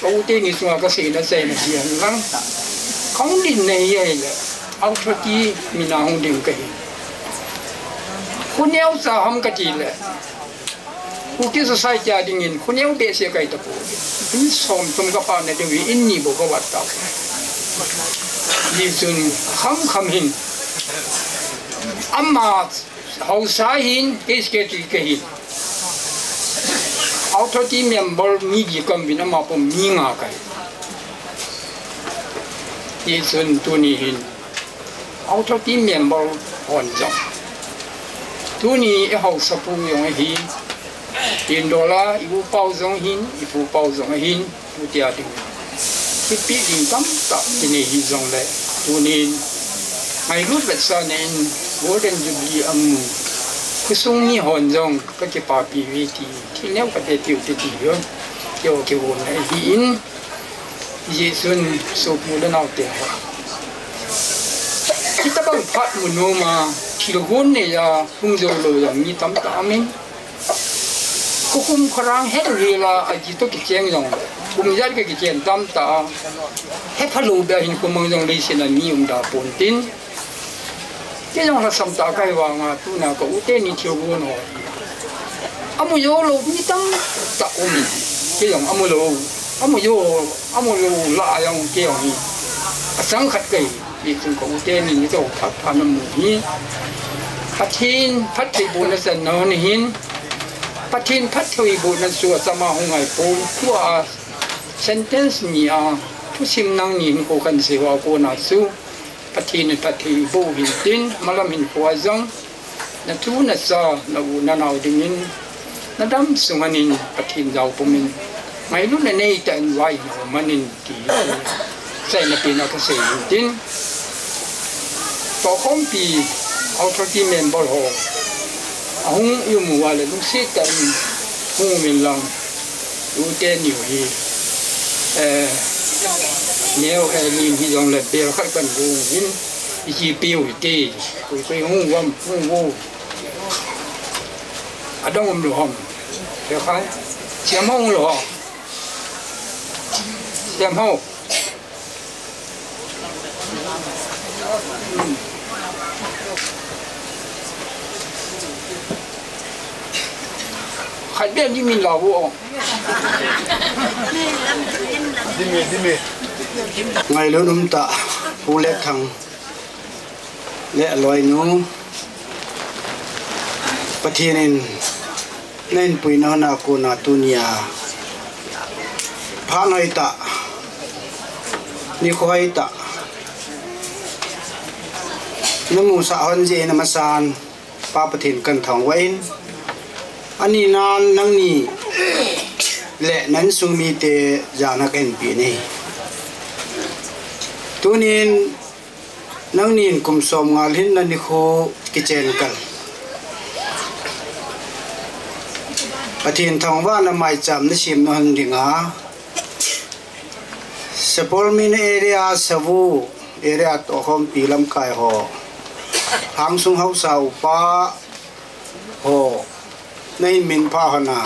ka u teni chunga kaseina chaina hihen lang, Hung ding nei ahi le, authority mina hung ding kahi. Khoneo cha ham kati le, Kuki society a dingin khoneo behseh kahi tapoi. In som thum kapha na ding hi, in ni bou kavat tauve. Hijeh chun kham kham hin, ama haosa hin, kei secretary kahin. Authority member mi li kaum uvin, ama pum mi nga kahi. Hijeh chun tuni hin authority member hon jong, tuni i haosapu jong ahin, tin dola i upau jong ahin, i pupau jong ahin, tutia ding, kipeh ding tamtah kinei hijongle, tunin ngailut vetsahna in Golden Jubilee amu, khosung mi hon jong kakipapi uve ti, thil neo kate tiu te ti jong, kio kigon ahin, hijeh chun sopi u le naote ho, hitobang phat mu nom a, thilgon neiya hung jou lou jong mi tamtah aumin, kho kum kho rang het hel a, aji toh kicheng jong, kum ijat kakichen tamtah a, hepha lou beh a hin kum mang jong leiset a mi um da pon tin, kei jong lhasam tah kahi vanga tuna ka u teni thilgon ho amu jou lou mi tamtah umin, kei jong amu lou, amu jou, amu lou lah a jong kei jong hi achang khat kahi. Hichun ka u teni ni toh phat pha namu hi, Pathen phattheibohna channa hon ahin, Pathen phattheibohna chu achama hung ngai pon, tua sentence ni a thusim nangni hinkho kahin sei hoa kona chu, Pathen in phattheiboh u hintin, malam hinkho a jong, natu nacha, na u nanao dingin, nadam sunga nin Pathen jao pumin, ngailutna neitah in vai na um anin, ti hi chaina pena kasei hintin, tohkhompi authority member ho ahung i um uva le lungset tah in hung uvin lang, u teniu hi, eh, neo, eh, lim hijongle bel khat kahin gong uvin, ikipe u hite, koi koi hung uvam, hung uvo. Adang umlou ham? Sekhai, Siamhao umlou ham? Siamhao. Khat beh ding min la vo. Ngailut umtah, Pu Letthang le aloinu, Pathen in nahinpuina hon a kona tunia phat hoitah, nikho hoitah namusah hon jeh in amasan Pa Pathen kahin thangvah in, anina nangni le na insung mite jana kahin pe nahi. Tunin nangnin kum somnga lhinna nikho kichen kal, Pathen thangvahna maicham nasemna hon dinga, Sapormeina area, Savu area tohkhompi lamkai ho, Lhangsung haosa upa ho, nahin minphah hon a,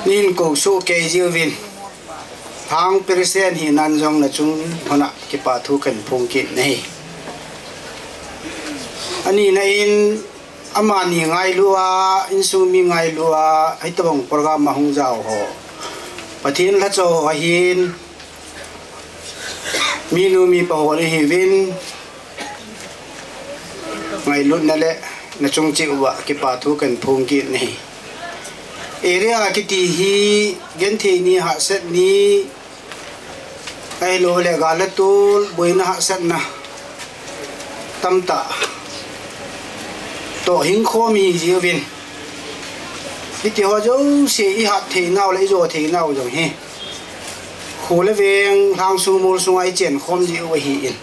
nahin kou soh kei jiuvin, Lhang President hinan jong nachung hon a kipa thu kahin phong kit nahi. Anina in, amani ngailu a, insung mi ngailu a, hitobang program ahung jao ho, Pathen lhacha ho ahin, minu mipa ho nahiuvin, ngailutna le nachung cheh uva kipa thu kahin phong kit nahi. Area kiti hi genthei ni, hahsat ni, ahilouleh gal le tol, boina hahsatna tamtah toh hingkhom ahi jiuvin, hitiho jouse ihat theinau le ijo theinau jong hi kho le veng, lhangsung molsunga ichenkhom jiu ahin,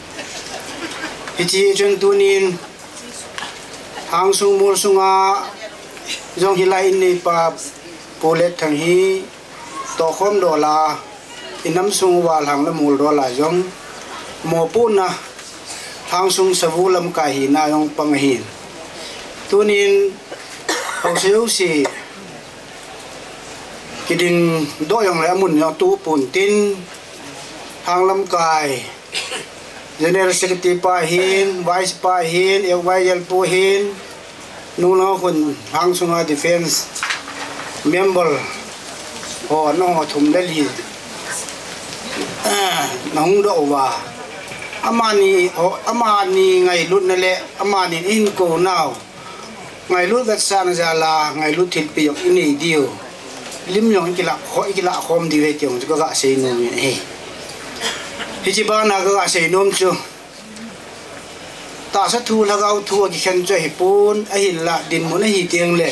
hiche chun tunin lhangsung molsunga jong hilai in neipa Pu Letthang hi tohkhom dola, inam sung uva lhang le mol dola jong mopohna, Lhangsung Savu lamkai hina jong pang ahin, tunin haosa jouse kiding doh jongle amun jong toh pon tin, Lhang lamkai General Secretary pa hin, Vice pa hin, F Y L pu hin, nunung khun Lhang sunga Defence member ho, nangho thum le li, nahung doh uva, amani ho, amani ngailutna le amani ihin kou nau, ngailut vetsahna jal a ngailut thilpeh jong inei diu, lim jong ikilah kho-, ikilah khom diu ahi ti jong chu kaga seinom in ahi. Hiche bana kaga seinom chu, tahsa thu, lhagao thu akikhen chu ahipon, ahinlah dinmun ahi tengle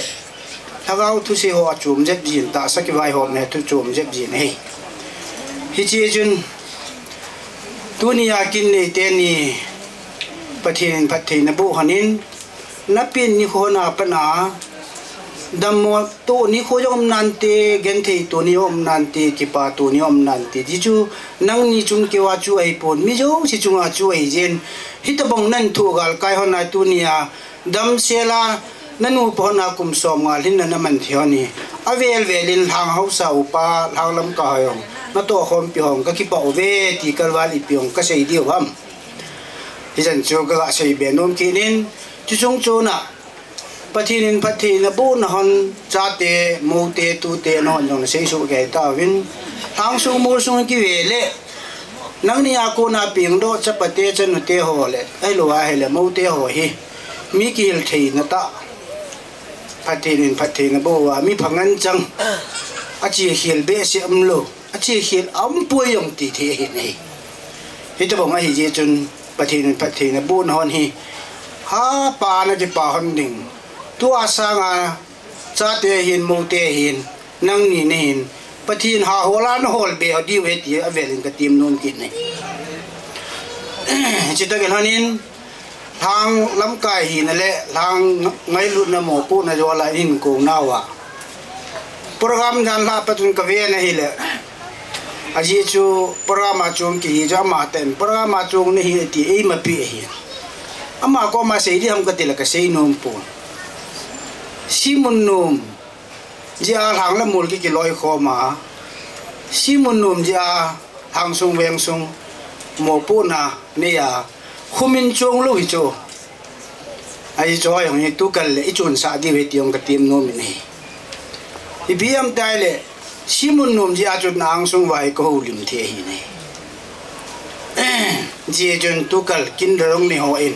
lhagao thusei ho achom jep jin, tahsa kivaihomna thu chom jep jin ahi. Hiche chun tunia kin neite ni Pathen in phatthei naboh lhonin, napen nikho na pat a dammo to nikho jong um nante, genthei to ni jong um nante, kipa to ni jong um nante ti chu nangni chung keiya chu ahipon, mi jouse chunga chu ahi jin. Hitobang nan thoh galkai lhon a tunia damsel a nanupa lhon a kum somnga lhinna naman thei lhon hi, avel vel in Lhang haosa upa, Lhang lamkai ho jong natoh khompi hon kakipah uve ti kalval ipi jong kasei diu ham. Hichan chu kaga seibe nom kit in, chuchung chon a Pathen in phatthei naboh nahon, chate, moute, tute, nahon jong nasei soh kei tauvin. Lhang sung mol sung kive le, nangni a kona pengdoh chapate, chanute ho le, ahilou ahile moute ho hi mi kihil theina tah, Pathen in phatthei naboh uva mi phangan chang, achekhel behseh umlou, achekhel aumpoi jong ti thei ahi nai. Hitobang ahi jeh chun Pathen in phatthei naboh nahon hi, hapa nakipa lhon ding, tua sanga chate hin, moute hin, nangni nahin, Pathen hahol a nahol be diu ahi ti avel in katem nom kit nai. Chutah kilhon in, Lhang lamkai hina le Lhang ngailutna mopohna jal a ihin kou nauva, program jan lhah pat un kave na hile, ajeh chu program a chong kihi chu amatah in program a chong nahi ati eimapi ahi. Ama koma sei ding ham katile kasei nom pon. Simun nom jeh a Lhang le mol kikiloi khom a, simun nom jeh a Lhang sung veng sung mopohna neiya, khumin chong lou hi chu, ahi chu, hijong hi tukal le ichonsah diu ahi ti jong katem nom in ahi. Ipi ham itile, simun nom jeh a chun Lhang sung uva hi kahoulim thei ahi nai. Hijeh chun tukal kin rarong ni hon,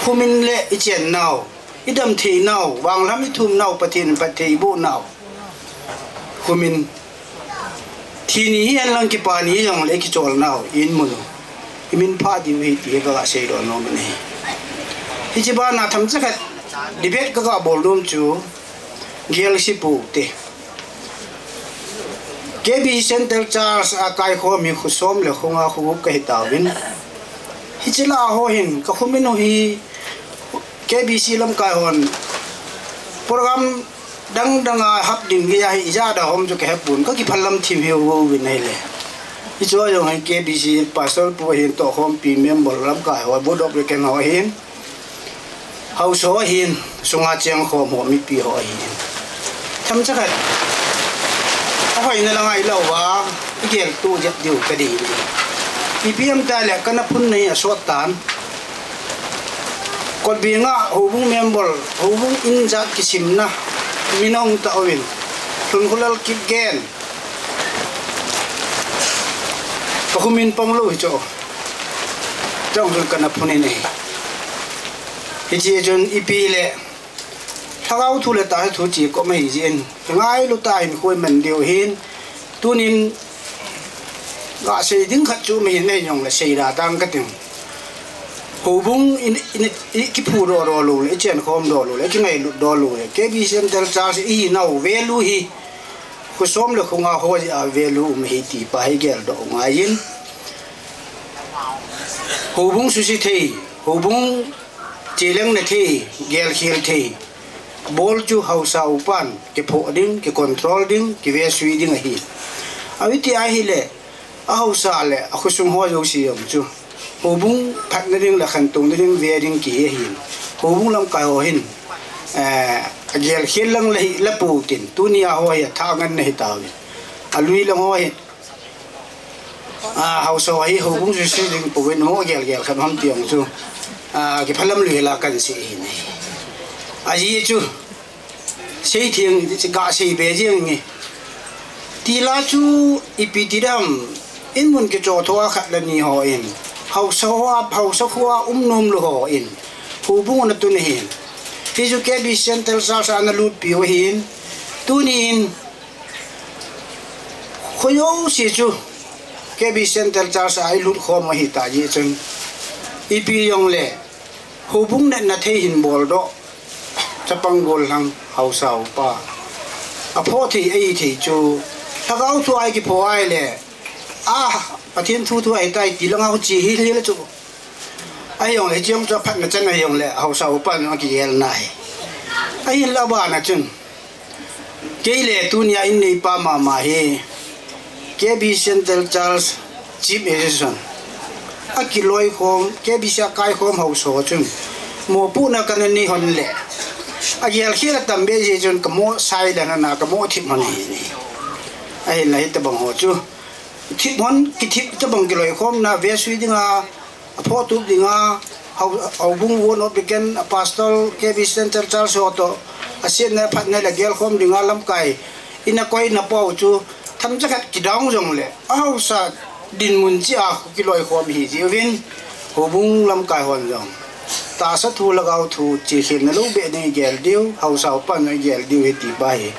khumin le ichen nau, idam thei nau, vanglam ithum nau, Pathen in phatthei iboh nau, khumin, thi ni hihen lang kipa ni jongle ikichol nau, ihin mun u, imin phah diu ahi ti kaga seidoh nom in ahi. Hiche bana themcha khat debate kaga bol nom chu, gel se pou te. K B C Central Church a kaikhom hi kho som le kho nga kho gup kahi tauvin, hiche lah a ho hin kakhumin u hi, K B C lamkai hon program dang dang a hap ding geiya hi ijat a hom chu kahepon, kakiphalam thim hiu uvin ahile. Hichu jong hi K B C pastor pu ahin, tohkhompi member lamkai ho, board of deacon ho ahin, haosa ho ahin, sunga chengkhom ho, mipi ho ahin, themcha khat ahoina langa ilah uva, igeltoh jep diu kadei. Ipi ham itile kana phunna hi asot tan. Kotbeng a houbung member, houbung in jat kisimna, min ahung tah uvin, Lhunkholal Kipgen, kakhumin pang lou hichu, chujong chun kana phun in ahi. Hiche chun ipi le, lhagao thu le tahsa thu che koma ahi jeh in, ngailut tah in koi man diu ahin, tunin gasei ding khat chu mi hin nei jongle seida tang kating. Houbung in, in, ikiphudoh doh lou le, ichenkhom doh lou le, ikingailut doh lou le, K B C Central Church ihinau value hi, kho som le kho nga ho jeh a value um ahi ti pa hi geldoh u ngaiyin. Houbung suse thei, houbung chelengna thei, gelkhel thei bol chu haosa upan kiphoh ding, kicontrol ding, kivesui ding ahi. Ahiti ahile, ahaosa le akhosung ho jouse jong chu houbung phatna ding le khantona ding ve ding kihi ahin, houbung lamkai ho hin, eh, agelkhel lang le hi la pou tin, tunia ho hi athah ngen na hitauvin, alui lang ho hi A, haosa hi houbung chu sei ding pouvin mo gel gel khat ham ti jong chu. A, kiphalam lui la kan sei hi nei. Ajeh chu sei theng, ga sei be jeng nge. Tila chu ipi ti dam, in mun kicho tho a khat le ni hon. Haosa ho, haosa khu a um nom lou hon. Houbung na tun hin. Hi chu K B C Central Church ana lutpi u hin. Tunin, khojouse chu K B C Central Church a ilut khom u hita jeh chun. Ipi jong le, houbung natna thei hin bol doh. Chapang gollhang haosa upa. Aphoh thei, ahi thei chu. Lhagao thu a kiphoh a le. A, Pathen thu thu ahi tai ti langa hu chi hi le chu. Ahi jong le, hiche jong chu aphatna chan ahi jong le, haosa upa jong akigel nai. Ahin la bana chun. Kei le tunia in neipa mama hi K B C Central Church Chief Assistant. Akiloikhom, K B C a kaikhom haosa chun. Mopohna kana nei hon le. Agel khel a tam be jeh chun kamo sai le na, kamo thip hon hi ni. Ahin la hitabang ho chu. Thip hon, kithip tabang kiloikhomna vesui dinga, aphoh tup dinga, hou, houbung won of deacon, a pastor, K B C Central Church ho toh, asetna phatna le gelkhom dinga lamkai, ina koina pou chu, themcha khat kidang jong le, a haosa dinmun cheh a kiloikhom hi jeh uvin, houbung lamkai hon jong. Tahsa thu lhagao thu, chihkhelna lou be nei gel diu, haosa upa nei gel diu hi ti pa hi.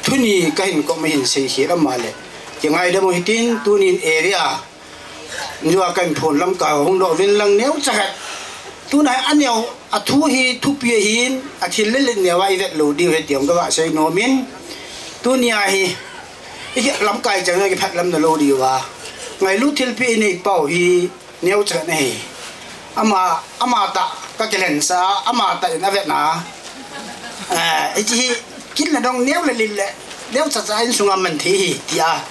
Thu ni kahin kom a hin seikhel a ma le. Kingaidam u hitin, tunin area. Jua kan phon lamkai hung doh uvin lang neo cha khat. Tuna a neo a thu hi thupi ahin, athil le le neo a ivet lou diu hi ti jong kava sei nom in. Tunia hi, i lamkai chang a kiphatlam na lou diu a. Ngailut thilpeh inei pou hi, neo cha khat ahi. Ama, ama tah, kakilhen sa, ama tah in avet na. Eh, hiche hi, kin la dong neo le lin le, neo cha cha insunga man thei hi, tia.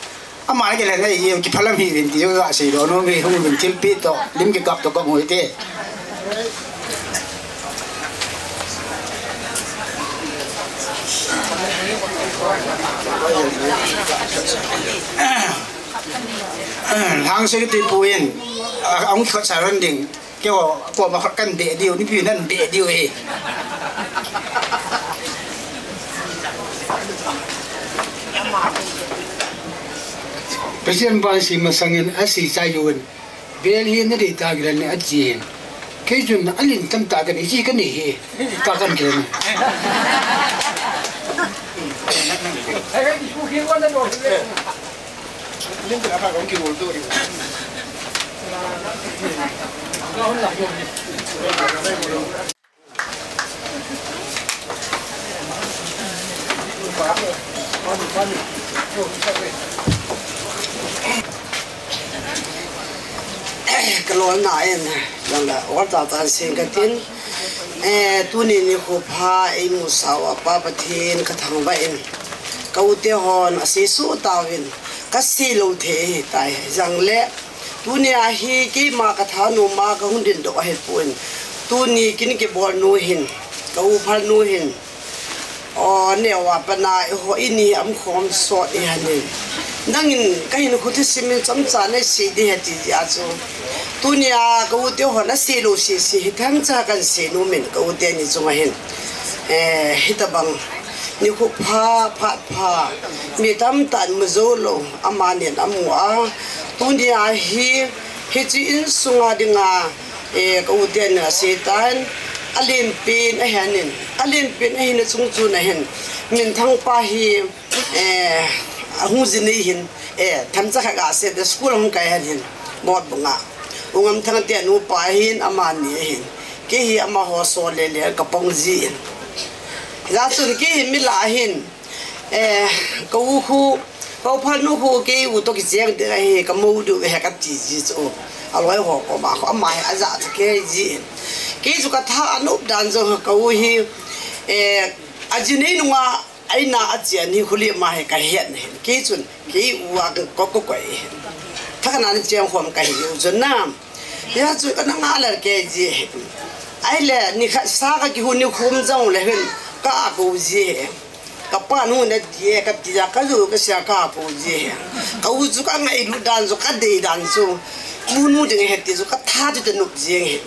Ama le kei le nei, kiphalam hi vin ti, ka sei lo, no, mi hung vin thilpeh toh, lim kikap toh, ka mu te. Lhang se ti pu in, a, ang khat sa ran ding. Keiho, koma khat kan beh diu, nipi nan beh diu e. President pa si masangin, a si sa yun. Bel hi na dei ta gilan ni a chi hin. Kei chun a lin tam ta kan i chi kan ni hi. Ta kan gilan ni. Ka lolna in, lang la, ol ta tan sin ka tin. Eh, tuni nikho pha, eimusah uva Pa Pathen ka thangvah in. Ka u te hon, asei soh tauvin, ka sei lou thei ahitai. Jang le, tunia hi keima ka thanom a ka hung dingdoh ahipon. Tuni kin kibol nu hin, ka u phal nu hin. O, neo a pat a, eiho ini a um khom sot i hanin. Nangin ka hinkho thusim in chomcha nei sei ding ahi ti jeh a chu. Tunia ka u te hon asei lou sese hi themcha kan sei nom in ka u teni chunga hin. Eh, hitabang. Nikho pha, phat pha. Mi tamtah in mu jou lou, amanin amu a. Tunia hi, hiche insunga dinga, eh, ka u teni asei tan, alen pen ahi in, alen pen ahina chung chun ahin, minthang pa hi, eh, ahung ji nei hin, eh, themcha khat ga se, the school hung kai ahin, Motbung a. U Ngamthang te nupa ahin, amani ahin. Kei hi amaho sol le le ka pang ji in. Hijeh chun kei hi mi lah ahin, eh, ka u khu, ka u phal nu khu kei u toh kicheng ding ahi, ka mo diu ahi ka ti ji chu. A loi ho koma khu, ama hi ajah chu kei ji in. Kei chu ka tha anop dan jong ka u hi, eh, a ji nei nunga, Aina a chen hi khuli ma hi ka het hin. Kei chun, kei u a ka ko ko ko hin. Thakna ni chen khom ka hi u chun na. Ya chu ka na nga la kei ji hin. Ahile, ni khat sa ka kihou ni khom jong le hin. Ka ko ji hin. Ka pa nu na ti e, ka ti a ka ju ka sia ka ko ji hin. Ka u chu ka ngailut dan chu, ka dei dan chu, pu nu ding ahi ti chu ka tha chu ta nop jing ahi.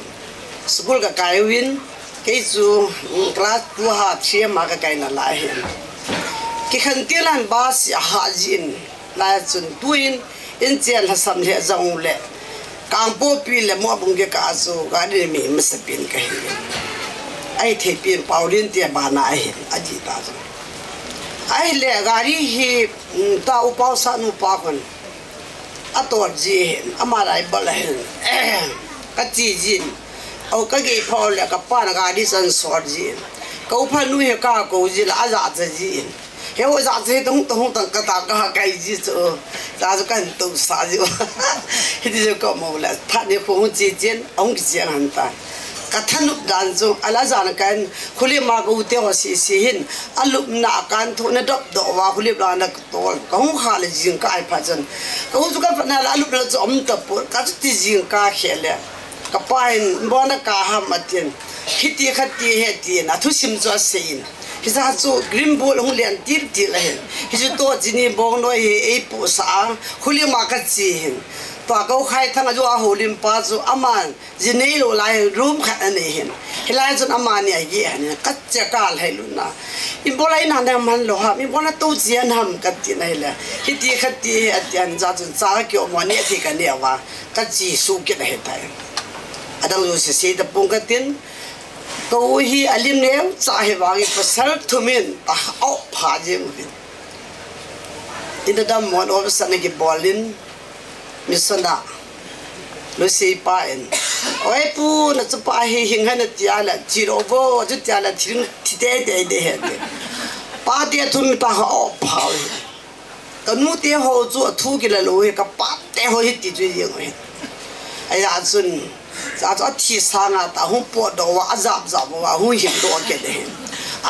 School ka kai uvin, kei chu, mm, class two ha three ma ka kai nalai ahi. Kikhen ti lan bus a ha jin, lai chun tuin, in chen lhasam lheh jong le, Kangpokpi le Mopbung kikah chu gari nei masapin ka hi. Ahithei pin Paulin te bana ahi, ati ta chu. Ahile gari hi, mm, ta u Pau Sanu pa khun. A tor ji hin, ama lai bal hin. Ka chi jin. Au ka gei phau le ka pa na gari chan sor jin. Ka u pha nu hi ka ko ji la a ja cha jin. He u ja cha hi tong tong tong ka ta ka ha kai ji chu. Ja chu kan tu sa ji. Hiti chu ka mo la. Pha ni khu chi jin, ong ki jin han ta. Ka thanup dan chu, ala jan kan, khuli ma ka u te ho si si hin, a lupna kan thu na dop do wa, khuli bla na tol, ka hung kha le jing ka ai pha chan. Ka u chu ka pha na la, a lupna chu om ta pu, ka chu ti jing ka khe le. Ka pa in, bo na ka ham atin, khiti khati he tin, a thusim chu a sein. Hi sa chu, green bull hung lian til til a hin. Hi chu to chini bong noi he, ei pu sa a, khuli ma ka chi hin. To ka u khai thang a ju a ho lim pa chu, aman, Ji nei lou lai hin room khat a nei hin. Hilai chun amani a ye hin ka che ka lhai luna. Ibola ina na man lou ham, ibola to ji an ham ka ti na hile. Hiti khati he ati an ja chun cha ka kio mo ne thi ka ne wa. Ka chi su kit a he tai. Adang lu se se ta pung ka tin. Ka u hi a lim neu cha he wa ngi pasal thumin ta au pha je mu hin. Ina dam mon o sa ne ki bolin. Mission a. Lucy pa in. Oi pu, na chu pa hi hing han tia la, chi ro vo, chu tia la, thing, thi te te de he te. Pa te thum ta ho, o, pha. Ka nu te ho chu a thu ki la lo he, ka pa te ho hi ti chu ye he. Ai a chun, sa chu a thi sa nga ta, hung po do wa, a zap zap wa, hung him do ke de he.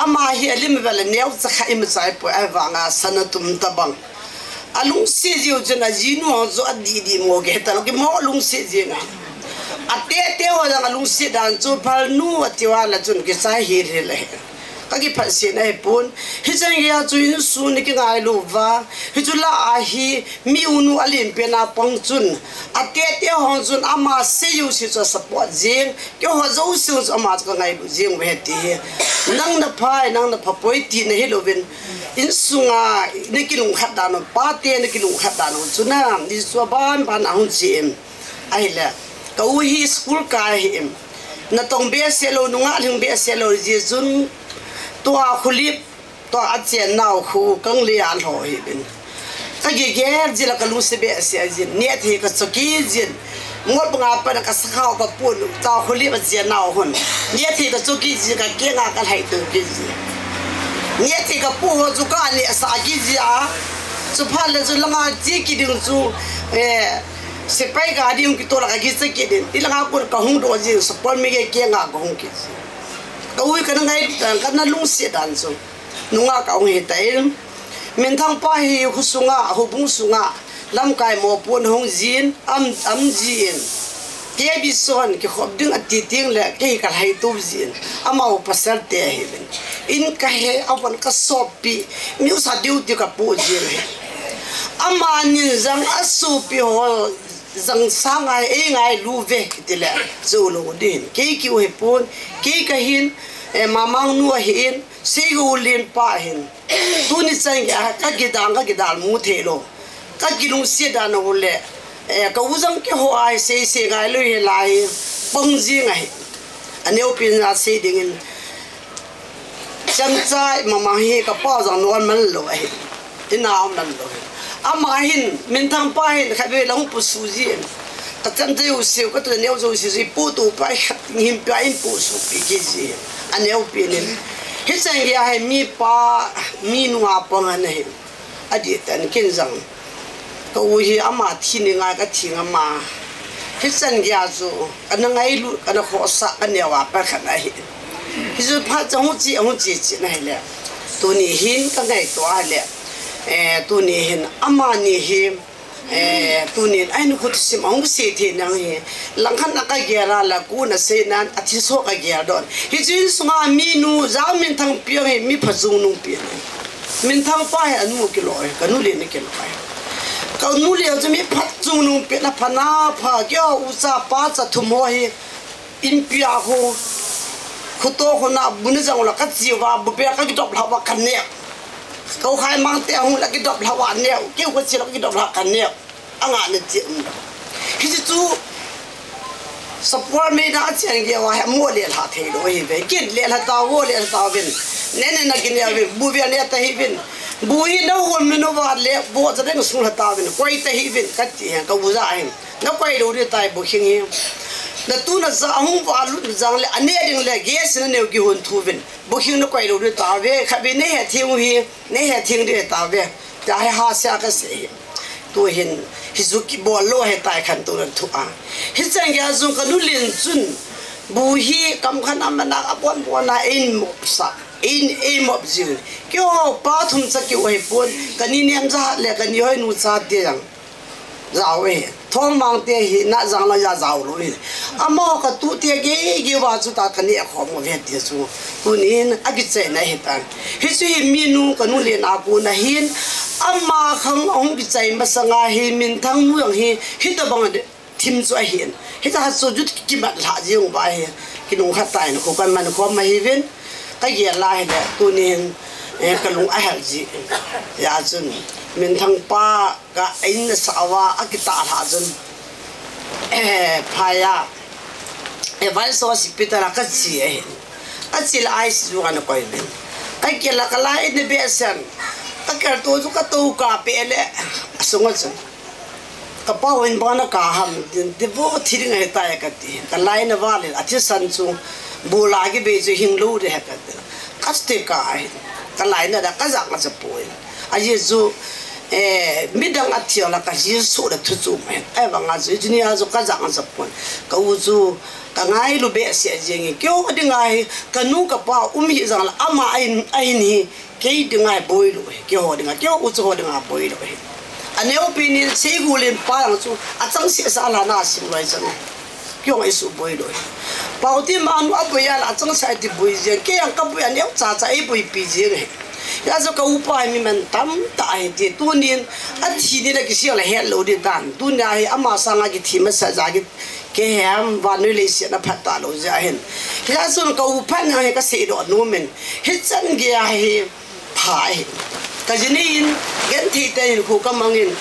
Ama hi a lim ve le neu cha kha im chai po, ai va nga sa na tum ta bang. A lungset jiu chun a jinu hong chu a di di mo ke ta lo ki mo lungset jing a. A te te ho jang a lungset dan chu phal nu a ti wa la chun ki sai hi ri le. Ka ki phat sin a hi pun. Hi chang ya chu in su ni ki ngai lu va. Hi chu la a hi mi u nu a lin pe na pang chun. A te te hong chun ama se yu si chu support jing. Keiho jouse chu ama chu ka ngailut jing uve ti hi. Nang na phai, nang na pha poi tina hi louvin. Insunga na kilungkhat dan u, pa te na kilungkhat dan u chu na, ni chu a ban ban a hung chi em. Ahile, ka u hi school kai hi em. Na tong behseh lou, nungah lhing behseh lou ji chun, tua khulip, Tua a chennau khu kang le a lho hi bin. Ka gigel jin la ka lungset behseh jin. Nethei ka choki jin. Ngol banga pa na ka sakhao ka pun. Tua khuli a chennau hun. Nethei ka choki jin ka kenga ka lhai tu ki jin. Nethei ka pu ho chu ka ne sa ki jin a. Chu phat le chu langa chi ki ding chu. Eh, sepai ka ding ki to la ka ki sa ki din. I langa kun ka hung do jin. Support mi ke kenga ka hung ki jin. Ka ui ka na ngai, ka na lungset dan chu. Nungah ka hung hi ta in. Minthang pa hi hu sunga, hu bung sunga, lamkai mo pun hung jin, am, am jin. Ke bi son, ki khop ding a ti ting le, ke hi ka lhai tu jin. Ama u pasal te hi bin. In ka he, a von ka sop pi, mi u sa diu ti ka pu jin he. Ama nin jang a su pi ho, jang sa ngai, ei ngai lu ve, ki ti le, zu lu din. Ke ki u he pun, ke ka hin, eh, mamang nu a hi in, Seigo len pa hin. Tuni chan gei a ka kidang, ka kidal mu thei lou. Ka kilungset dan u le. Eh, ka u jong keiho a sei sei ngai lou hi lai. Pang jing ahi. Aneo pin a sei ding in. Chemcha mama hi ka pa jong nuam man lou ahi. Ina um man lou. Ama hin, Minthang pa hin, khatvei la hung pusu jin. Ka chemcha u siu, ka tu neo u siu, pu tu pa, him pa in pusu pi ki ji. Aneo pi nin. Hi chang ya hai mi pa, mi nu a pang an ahi. Adi tan kin jang. Ka u hi ama thi ni ngai ka thi nga ma. Hi chan gei a chu, ka na ngailut, ka na khosa, ka neo a pa khan ahi. Hi chu phat chang hu chi, hu chi chi na hi le. Tuni hin ka ngaito a le. Eh, tuni hin ama ni hi, eh, tuni hin ai nu khut sim ang se the nang hi. Lang khan a ka gel a la ku na sei nan, a thi so ka gel don. Hi chu insunga mi nu, ja Minthang piang hi, mi pha chung nung piang hi. Minthang pa hi anu kilou e, ka nu le ni kilou e. Ka Nu le chu mi phat chungnung pet na pha na pha kio u cha pa cha thum ho hi. Inpi a khu. Khuto khu na bu na jang la ka chi va bu pe ka ki dop la va ka ne. Kau khai mang te hung la ki dop la va ne. Keu ka chi la ki dop la ka ne. Anga ne ti um. Hi chi chu support me na chen ge wa he mo le la thei lo hi ve. Kin le la ta wo le la ta vin. Ne ne na kin ya vin. Bu ve ne ta hi vin. Bu hi na hon mi no va le bo cha deng sung la ta vin. Koi ta hi vin. Ka ti he ka bu za hin. Na koi lo ri tai bu khing hi. Na tu na za hung va lu na jang le ane ding le ge sin na neu ki hun thu vin. Bu khing na koi lo ri ta ve. Kha ve ne he thing hi. Ne he thing ri ta ve. Ta he ha sia ka se hi. Tu hin hi zu ki bol lo he tai khan tu na thu a. Hi chang ya zung ka nu lin chun. Bu hi kam khan amana a bon bon na in mo sa. In e mo jin. Kio pa thum cha ki oi pon. Ka ni nem za le ka ni hoi nu cha te yang. Zau e. Thong mang te hi na zang la ya zau lo e. Amo ka tu te ge ge wa chu ta ka ni a khom ve te chu. Tu nin a ki che na he tan. Hi chu hi mi nu ka nu le na ku na hin. Ama khang ong ki chai ma sanga hi min thang nu yang hi. Hi ta bang de. Thim chu a hin. Hi ta ha chu jut ki mat la jing ba hi. Ki nung khat tai na ko kan man khom ma hi vin. Ka ye la hi le. Tu nin, eh, ka lung a hel ji. Ya chun. Min thang pa Ka in na sa wa a kita la jun. Eh, phaya. Eh, vai so hospital a ka chi eh. A chi la ai si wa na koi ben. Ka ke la ka lai ne be san. Ka ker to ju ka to ka pe le. Sunga jun. Ka pa win ba na ka ham din. Ti bo thi ding ai ta ya ka ti. Ka lai na va le. A thi san chu. Bu la ki be chu hing lo de ha ka ti. Ka ste ka ai. Ka lai na da ka za ka sa poi. A Jesu, eh, midang a thia la ka Jesu la thu chu mai. Ai vang a chu, chu ni a chu ka jang a chapon. Ka u chu, ka ngailu behseh jeng e. Kio ding a hi, ka nu ka pa um hi jang la, ama a hin, a hin hi, kei ding a hi boi lo hi. Kio ding a, kio u chu ho ding a boi lo hi. A neo pi ni sei gu len pa lang chu, a chang se sa la na sim lai chang. Kio ngai su boi lo hi. Pau ti ma nu a boi a la, a chang sa ti boi jeng. Kei ang ka boi a neo cha cha ei boi pi jeng hi. Ya zo ka upa mi man tam ta hi ti tu nin a thi ni la ki sia la het lo di tan. Tu nia hi ama sanga ki thi ma sa ja ki ke hem va nui le sia na phat ta lo ja hin. Ya zo ka upa na hi ka sei do nu men. Hi chan ge a hi pha hi. Ka jini in gen thi te in khu ka mang in.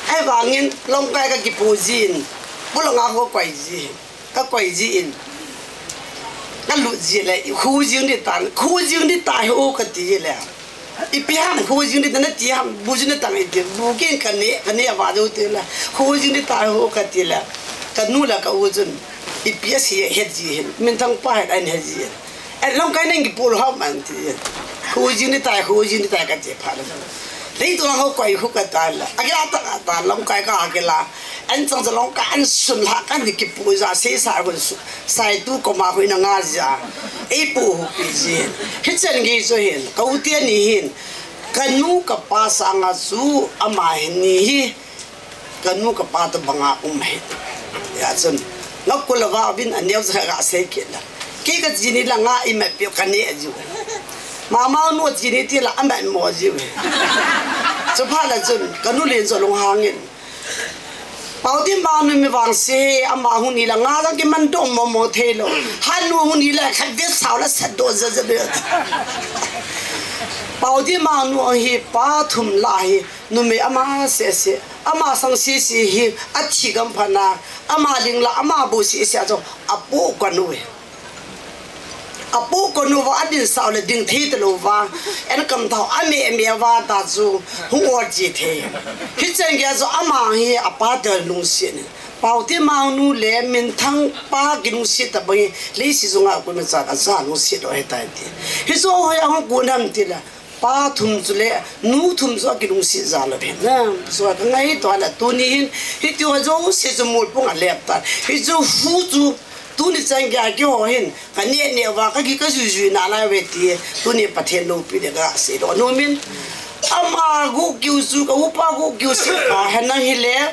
Ai vang in long kai ka ki pu jin. Pu long a ho koi ji. Ka koi ji in. Ka lut ji le, khu jing di tan, khu jing di ta hi o ka ti ji le. I pi ham khu jing di ta na ti ham, bu jing di ta ngai ti, bu kin ka ne, ka ne va do ti le. Khu jing di ta hi o ka ti le. Ka nu la ka u jun. I pi a si het ji hin, min thang pa het an het ji hin. An long kai nang ki pul ham an ti. Khu jing di ta, khu jing di ta ka ti pha le. Lei tu la ho koi khu ka ta la. A ki la ta ka ta long kai ka a ki la. An chang cha long ka an sun la kan ki pu ja sei sa gun su. Sai tu ko ma hui na nga ja. Ei pu hu pi ji. Hi chan gi chu hin. Ka u te ni hin. Ka nu ka pa sanga chu ama hin ni hi. Ka nu ka pa ta banga um hi. Ya chun. Nga ku la va bin a neo sa ga sei ki la. Ki ka ji ni la nga i ma pi ka ni a ju. Mama nu ji ni ti la a ma mo ji. Chu pha la chun. Ka nu len zo long hangin. Pau ti ma nu mi vang se, ama hu ni la nga la ki man dong mo mo thei lo. Han nu hu ni la khat ve sao la sat do za za de. Pau ti ma nu hi pa thum la hi, nu mi ama se se, ama sang si si hi, a thi gam pha na, ama ling la, ama bu si si a cho, a pu ka nu e. A pu ko nu va a din sao le ding thei ta lo va. En kam thau a me me va ta chu hung or ji thei. Hi chen ge chu ama hi a pa ta lungsiat ni. Pau ti ma nu le min thang pa ki lungsiat ta bang le si zung a ku na cha a cha lungsiat lo he tai ti. Hi chu ho ya hung ku nam ti la. Pa thum chu le nu thum chu a ki lungsiat za lo he na. Chu a ka ngai to la tu ni hin hi ti ho jo se chu mul pung a lep ta. Hi chu hu chu Tuni chan gei a keiho hin, ka neh neh uva, ka ki ka jui jui na lai uve ti, tuni Pathen loupi le ka seidoh nom in. Ama guh kiu chu, ka upa guh kiu chu, ka henlang hile,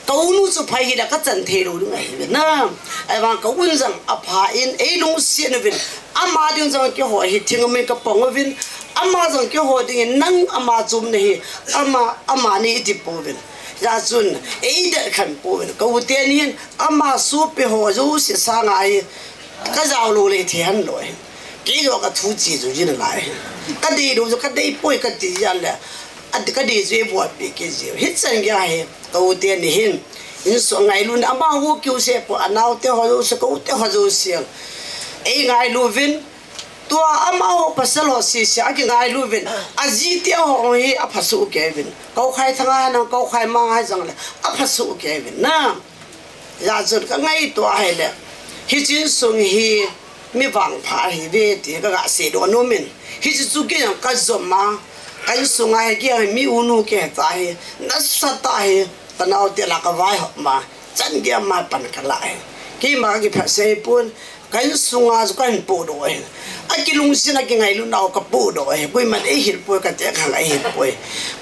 ka u nu chu phai hile, ka chan thei lou ding ahi ve na. Ahivang ka un jong apha in, ei lungset uvin, ama ding jong keiho hi thing amin ka pang uvin, ama jong keiho dingin nang ama chom na hi, ama, amani i ti pouvin. Hijeh chun, ei det khen pouvin, ka u teni hin, ama sopi ho jouse sanga hi, ka jao lou le thei han lou hin. Kei joh ka thu chi chu jin lai hin. Ka dei lou chu ka dei poi ka ti jeh le, a ka dei chu ei bol pi kei ji. Hichan gei hi, ka u teni hin, insung ngailutna ama hu kiu se po, anao te ho jouse, ka u te ho jouse. Ei ngailu vin, tua amaho pasal ho sese a kingailu vin, aji te ho hi aphasoh kei vin. Koukhai thanga nang koukhai mang hai jang le aphasoh kei vin na. Hijeh chun ka ngaito a hile, hiche insung hi mi vangpha ahi ve ti ka ga seidoh nom in. Hiche chu kei jong ka jom a, ka insung a hi kei mi u nu kei ta hi, nasatah hi, ka nao te la ka vaihop ma, chan gei ma pan ka la hi. Keima ka kiphat sei pon, ka insung a chu ka hin podoh hi. A kilungset a kingailut nau ka podoh hi. Koiman ei hil poi ka ti kha ei hil poi.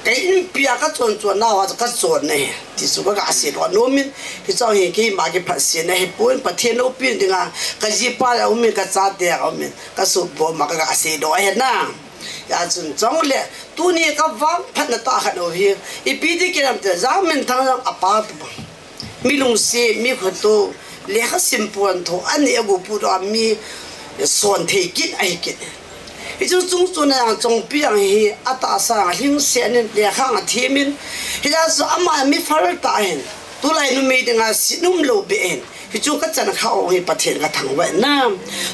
Ka inpi a ka chon chon nau a chu ka chon na hi. Ti chu ka ga seidoh nom in, hiche hi keima kiphat sei na hi pon, Pathen loupina dinga, ka jipa a um in, ka chate a um in, ka sopmo ma ka ga seidoh hi na. Hijeh chun chule, tuni ka vangphatna tah khat u hi, ipi ti kei ham tile, Jangminthang jong apa tu. Mi lungset, mi khoto, lekha sim pon tho, ani agu pu doh a mi son thei kit ahi kit. Hichu chung chun a jong Chongpi jong hi atahsa a lhingset in lekha a them in, hijeh chun ama mi phal tah hin, tulai numei dinga si nom lou beh hin. Hichu ka chan kha u hi Pathen ka thangvah na.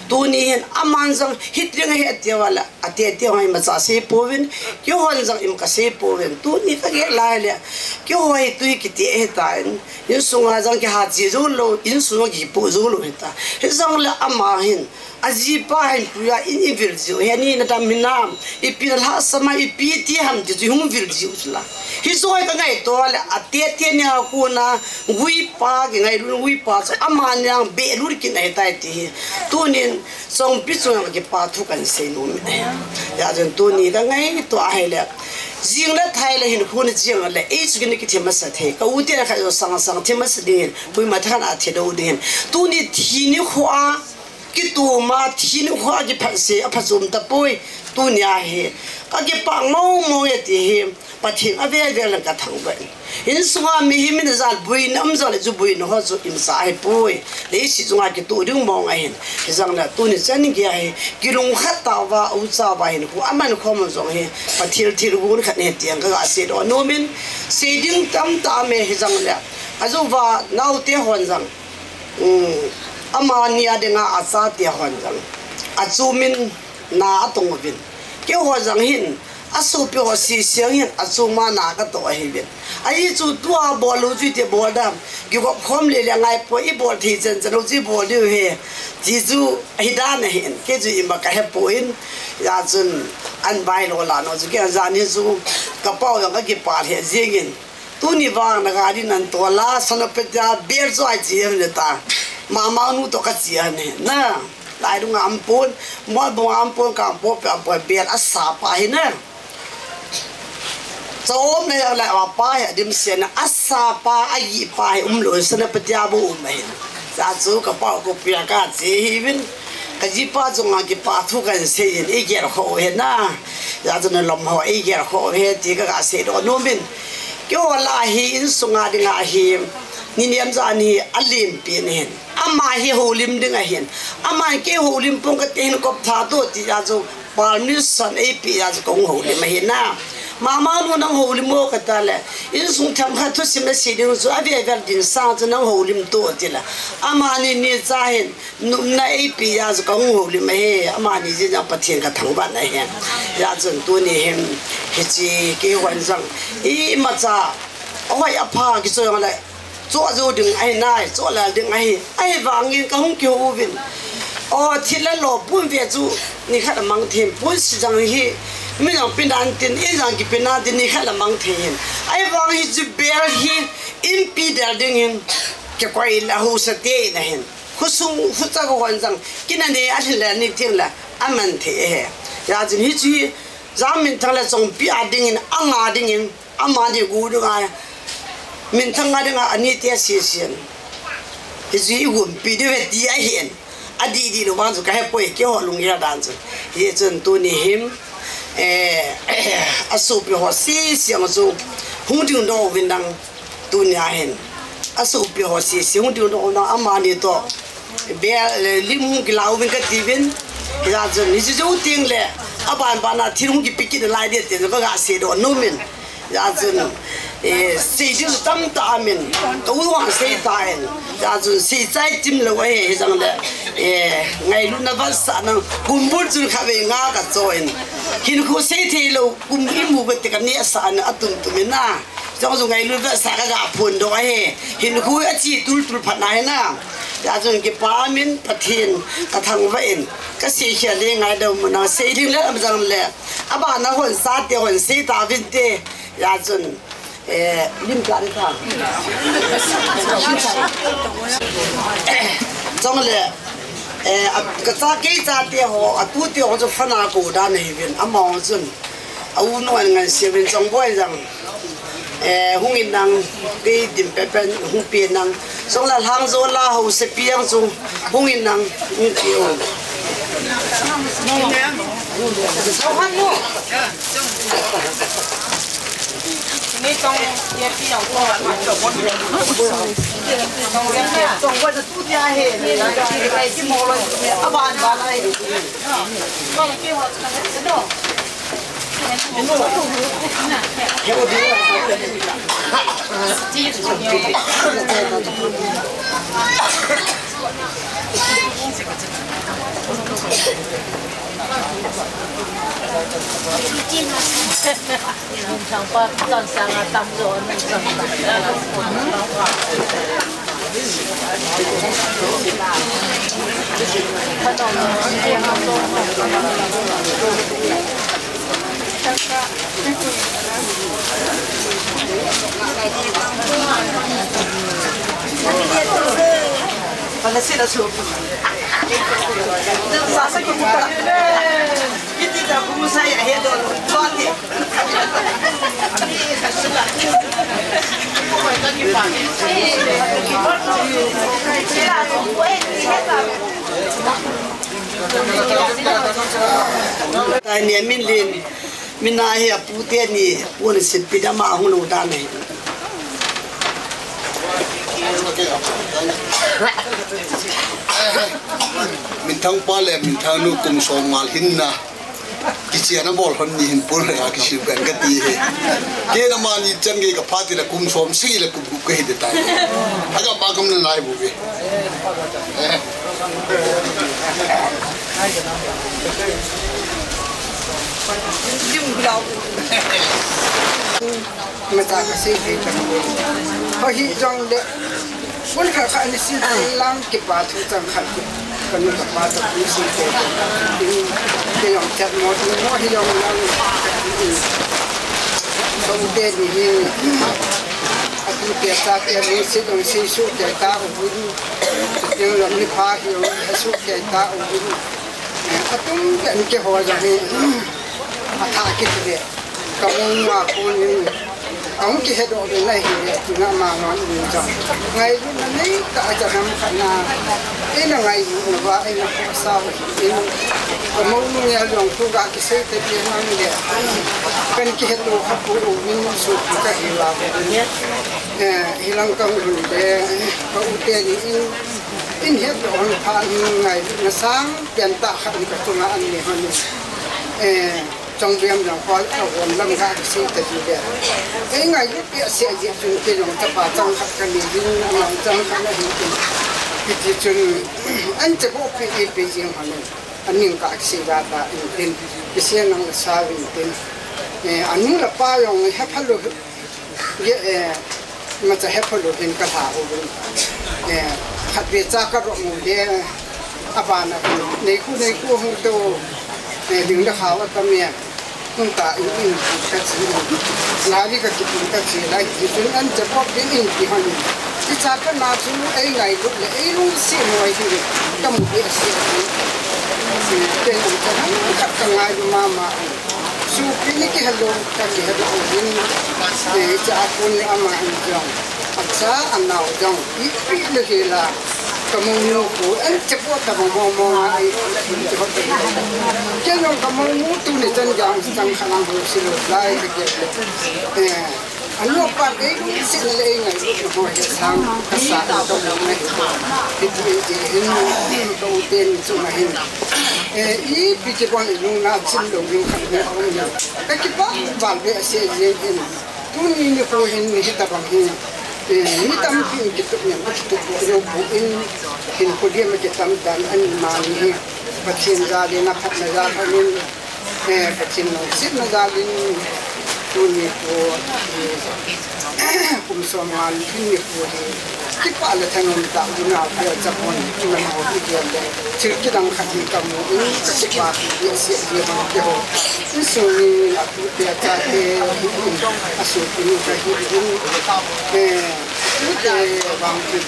Tuni hin aman jong hiti ding ahi ati uva le, ati ati u hi imacha sei pouvin, keihon jong ima ka sei pouvin. Tuni ka gel lai le, keiho hi tui kiti ahi tan. Insung a jong kiha chi jou lou, insung a kipu jou lou hita. Hijong le ama hin, ajipa hin puiya in i vil jiu, he ni na dam hinam, ipi na lhasam a, ipi ti ham ti chu hung vil jiu chu la. Hichu hi ka ngaito le, ate te nia kona, guipa, kingailut guipa, chu ama nia beh lut kit ahi tai ti hi. Tunin, Chongpi chunga kipa thu kan sei nom e. Hijeh chun tuni ka ngaito a hile, jing le thai le hinkho na jing le, ei chu kini kithi masa thei. Ka u te kha jo sang sang thi masa ding hin, koima than a thi lou ding hin. Tuni thi nikho a, kitom a thi nikho a kiphat sei, aphachom tapoi. Tuni a hi, ka kipah mong mong e ti hi. Pathen a vel vel in ka thangvah in. Insung a mihem in ajat boina um jong le chu boina ho chu imacha ahi poi. Leiset chunga kitoh ding mong ahin. Hijong le tuni chan gei a hi kilungkhat tauva, u chauva hin khu aman khom jong hi. Pathen thilgon khat ahi ti jong ka ga seidoh nom in. Sei ding tamtah um e hijong le. Ajouva naote hon jong. Um, amani a dinga achate hon jong. Achom in na atong uvin. Keiho jong hin. Asopi ho sese hin achom a na katoh ahiuvin. Ahi chu tua bol lou chu iti bol dam. Kigop khom le le ngai poi, i bol thei chan chan lou chu i bol diu ahi. Ti chu ahi dan ahin. Kei chu ima ka he poi. Hijeh chun an bai lou la no chu kei jan hi chu ka pau jong ka kipah lheh jeng in. Tuni vang na gari nan tol a, Sanapetia bel chu ai chi em le ta. Mama nu toh ka chi a ne. Na. Lai dunga um pon, Molbung a um pon, Kangpokpi a um pon, bel asa pa hi na. Chom na jong le apa hi adim se na, asa pa, aji pa hi umlou, Sanapetia bou um ahi. Hijeh chu ka pau ka pia ka chi ahiuvin. Ka jipa chunga kipa thu kan sei in, i gel kho u ahi na. Hijeh chun alom ho, i gel kho u ahi, ti ka ga seidoh nom in. Keiho lah a hi, insung a dinga hi, ni nem jan hi, alimpi ahin. Ama hi houlim ding ahin. Aman kei houlim pong kati hin kop tha to ti jeh chun permission eipeh jeh chun kahung houlim ahi na. Mama nu nang houlim o kati le. Insung themkhat thusim nasei ding chu avel vel ding sang chu nang houlim to ti le. Amani ni cha hin nopna eipeh jeh chun kahung houlim ahi. Amani jeh a Pathen ka thangvah na ahi. Hijeh chun tuni hin hiche keihon jong imacha ahoi apha kichoi jong le. Choh jou ding ahi nai, choh lal ding ahi. Ahivangin kahung kihou uvin. O, thil le lo pum ve chu nikhat amang thei in, pun si jang hi. Mi jang pina tin, in jang kipina tin nikhat amang thei in. Ahivang hiche bel hi, inpi del ding in, kikoi le hausa te in ahin. Khosung, khucha kahon jang, kina ne alhin le ni ting le, aman thei ahi. Hijeh chun hiche, Jangminthang le Chongpi a ding in, anga ding in, Amani gu dinga, Minthang a dinga, ani te sese in. Hiche i gumpi diu ve ti ahin. Adih dih lou vang chu ka he poi keiho lunggel dan chu. Hichun tuni hin, eh, asopi ho sese jong chu hung ding doh uvin lang. Tunia hin asopi ho sese hung ding doh na amani toh bel le lim hung kilauvin katiuvin. Hijeh chun hiche jou teng le aban bana thil hung kipe kit nalai ding ti kaga seidoh nomin. Hijeh chun, eh, sei ding tamtah aumin, ka u vang sei tan. Hijeh chun sei chai chim lou ahi, hijong le, eh, ngailutna vetsahna kumbul chun khatvei nga kachoh in. Hinkho sei thei lou kum imu kati kanehsah na atum tum in a. Jong jong ngailut vetsah kaga phondoh ahi. Hinkho ache tultul phat na hi na. Hijeh chun kipa aumin Pathen kathangvah in. Kasei khel le ngaidam mo na sei ding le am jong le. Abana hon sate hon sei tauvinte. Hijeh chun, eh, lim ka le ta. Jong le, eh, a, kacha kei chate ho, atute ho chu phana kou dan ahiuvin. Amaho chun. A u nu an ngan siavin Chongboi jong. Eh, hung in nang, kei dim pepen, hung pi nang. Song la hang jo la ho se piang chu, hung in nang, hung pi o. Ni tong, ye pi yong ko. Tong, ye pi yong ko. Tani amin len, mina hi apu teni, apu ni sitpi dama hung lou dan ahi. Minthang pa le Minthang nu kum som ngal hinna. Kichen abol hon ni hin pun le a kisil pen kati hi. Kei na mani chan gei kapha ti le kum som sagi le kum gup kahi de tai. Aga pa kam na lai bu ve. Eh. Mata kasei thei ta. Ahi jong le. Kun khat khat ni si lang kipa thu chang khat ki. Kanu kapa ta kun si ko. Kei jong chat mo, mo hi jong lang. Ko u teni hi. Atute chate lungset jong seisoh tei tauvin. Chuteng jong mipha hi jong hesoh tei tauvin. Atum pen keiho jong hi athah kiti le. Ka mong a konin kahung kihedoh uvin ahile, tina mama in jong ngailutna neitah a cha ham khat na. Eina ngailutna uva eina khohsah u ahin, ka monu ngei jong thu ga kisei tei nang le. Kan kihetto kha pouvin sopi kahi uva. Eh, hilang kahung lhun le, ka u teni in, in hetto hon phat in ngailutna sang pen tah khat in kachunga ahin nei hon in. Eh, Chongboi jong kol a von lam ga kisei tei le. Ei ngailut peh seh jeh chun kei jong chapa chang khat kanei jin, anao chang khat nahi jin. Hiti chun, anche bou peh, peh jing hon in. Aning ga kisei va ta in tin. Kisei nang la sa vin tin. Eh, anu le apa jong hepha lou. Ye, eh, imacha hepha lou hin kalha uvin. Eh, khatvei cha karoh mu le, abana hin, nei khu, nei khu hung to, eh, ding le khao atam e. Hung ta in, in, kachi in. Lari kakitin kachi lai, hiti chun anche bou peh in ti hon in. Hicha kana chu ei ngailut le, ei lungset mo ahi le, kamu peh seh ahi. Eh, kei jong cha ham khat kangailu mama. Sopi ni kihelou, kakihelou uvin. Eh, cha apun ama hin jong. Acha anao jong. Ipi le hila. Ka monu khu, anche bou tabang mong mong a, ai, ipi ho tabang. Kei jong ka monu tuni chan jong, chang khat lang ho silou lai, ka kei le. Eh. Anu pa kei lungsetna le eingailutna ho hi sang kasa ka lungna hi. Hiti hin ka u teni chunga hin. Eh, ipi kibang i lungna chin lou ding khat hi aum in. Ka kipah val behseh jeng in. Tuni nikho hin hitabang hi. Eh, mi tampin kitup nen, akitup lou bou in. Hinkho dia ma kitam tan ani mani hi. Pathen jal in aphatna jal in. Eh, Pathen lungsetna jal in tuni nikho, eh, kum som nga lhin nikho hi kipah le thanom tah in a pia chapon kiman ho hi dia le thil kidang khat hi kamu in ka kipah behseh dia bang keiho. Insung mi a tute a chate hi in a sopi nu kahi in, eh, tute vang in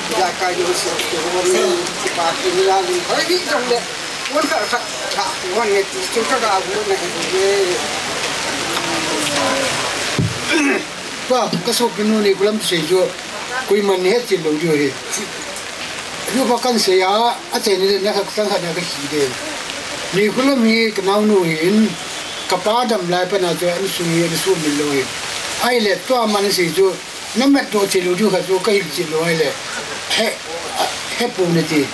ijakai lungset keiho min kipah in la lin hoi hi jong le. Wan khat khat khat wan nge ti chu ka ga bu na hi ve. Pa, ka sopi nu Neikholam sei chu koiman het chin lou diu hi. Ju pa kan sei a, a chei ni na khat tang khat na ka hi de. Neikholam hi ka naonu hin ka pa dam lai pa na chu insung hi insung min lou hi. Ahile tua man sei chu na mat doh chin lou diu kha chu ka hil chin lou ahile. He, he pu na ti.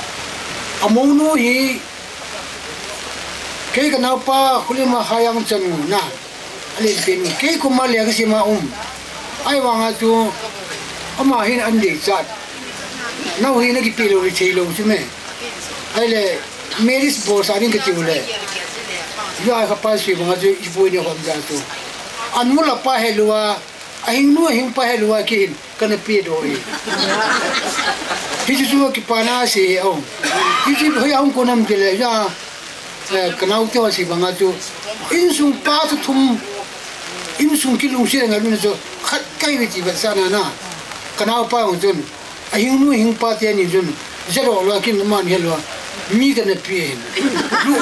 A monu hi Kei ka naopa Kholima Hayang chan u na. A len pen u. Kei koma le ka sima um. Ahivanga chu ama hin an dei chat. Nau hi na kipe lou le thei lou chu me. Ahile marriage bol sa ding ka tiu le. Yo a ka pa sui banga chu i pui ni hom ja chu. Anu le apa he lou a. Ahing nu ahing pa he lou a kei hin kana pe doh e. Hichu chu kipana sei e o. Hichu hoi a hung kon ham tile ja, eh, ka naote ho sei banga chu. Insung pa chu thum. Insung kilungset ngai luna chu. Khat kai ve ti vetsahna na. Ka naopa hung chun. Ahing nu ahing pa teni chun, ja doh lou a kin man he lou a, mi kana pe hin. Lu,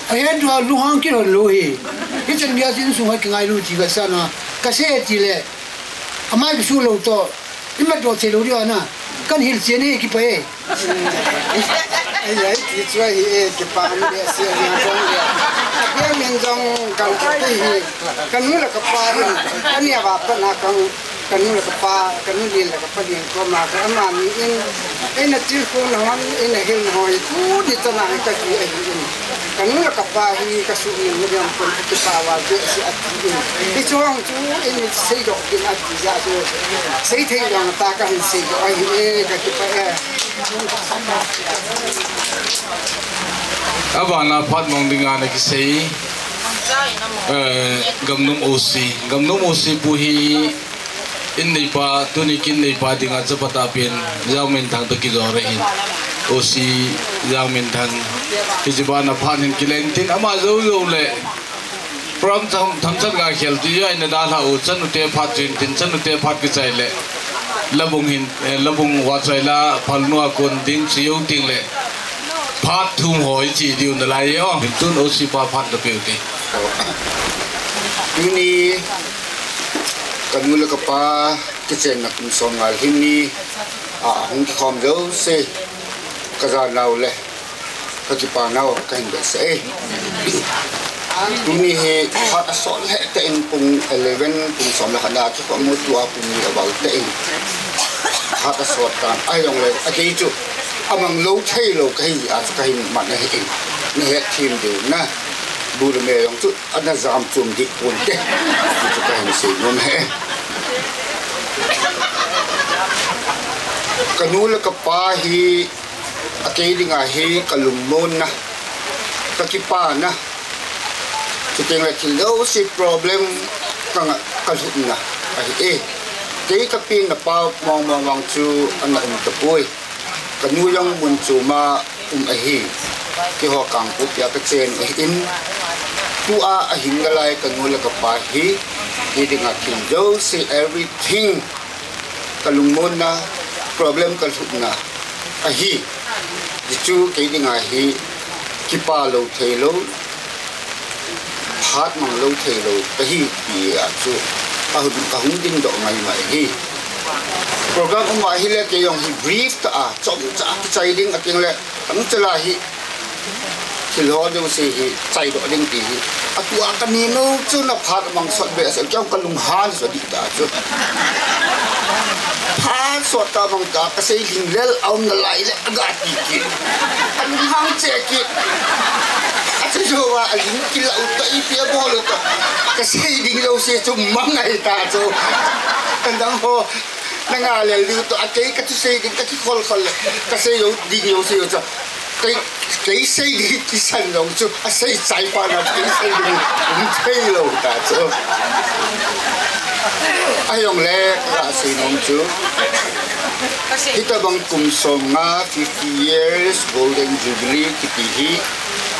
a he doh a lunghang kilhon lou hi. Hichan gei a chu insung a kingailu ti vetsahna, ka sei tile, amai kisu lou toh, i mat doh thei lou diu ana, kan hilchen e kipah e. Ei, ei, ti chu ahi e, kipah um behseh a jong le. Apia min jong kan kiti hi, ka nu le ka pa hin, ka nia va pa na kang, Ka nu le ka pa, ka nu lien le ka pa lien koma ka amani in, eina tilkhouna hon, eina hilna hon, tuni chana ka ti ahi in. Ka nu le ka pa hi ka suhmil na diam kon ka kipah val behseh a ti in. Hichu hung chu in seidoh din a ti jeh chu. Sei thei jong ta ka hin seidoh ahi e, ka kipah e. Abana phat mong dinga na kisei, eh, Gamnom O C. Gamnom O C pu hi In neipa, tuni kin neipa dinga chapa tahpen, Jangminthang toh kijou ahin. O C Jangminthang. Hiche bana phat hin kileng tin ama jou jou le. Program tham, thamchat ga khel ti jeh a ina dalha u chanu te phat chin tin chanu te phat kichai le. Labung hin, eh, labung vahchoi la phalnu a kon ding chi jou ting le. Phat thum hoi chi diu nalai o. Tun O C pa phat na peu te. Tuni Ka nu le ka pa kichenna kum som nga lhin ni, a, hung kikhom jouse ka janau le ka kipanau kahin behseh e. Tuni hi phat asot lheh tah in pung eleven, pung som le khat na kikhom u tua pung ni aval tah in phat asot tan ahi jongle akei chu amang lou thei lou kahi a chu kahin man ahi in. Nahet them diu na bu le me jong chu Ana jam chom dik pon te. Ti chu kahin sei nom e. Ka nu le ka pa hi akei dinga hi ka lungmonna, ka kipana, chuteng le thil jouse problem ka nga, ka lhutna ahi e. Kei ka pen na pa mong mong vang chu ana um tapoi. Ka nu jong mun chom a um ahi. Keiho Kangpokpi a ka chen u ahin, tua ahing nalai ka nu le ka pa hi, kei dinga thil jouse, everything, ka lungmonna, problem ka lhutna ahi. Hichu kei dinga hi kipa lou thei lou, phat mang lou thei lou kahi ti a chu ka hung, ka hung dingdoh ngai mai hi. Program um ahile kei jong hi brief tah a chomcha kichai ding ating le, chomcha la hi Thil ho jouse hi chaidoh ding ti hi. Atua kaninu chu na phat mang sot be sa, kei kalunghan sot ding ta chu. Phat sot ta mang ta, kasei ding lel aum nalai le aga ti kit. Alunghang che kit. Achu jouva aling kila u ta, ipi abol u ta. Kasei ding jouse chu mang ahi ta chu. Adang ho. Nanga lel diu to, akei kachu sei ding, kakikhol khol le. Kasei jou ding jouse jou chu. Kei, kei sei ding kisan jong chu, asei chai pa na kei sei ding, um thei lou ta chu. Ahijongle, kasei nom chu. Hitabang kum som nga, fifty years, Golden Jubilee, kiti hi,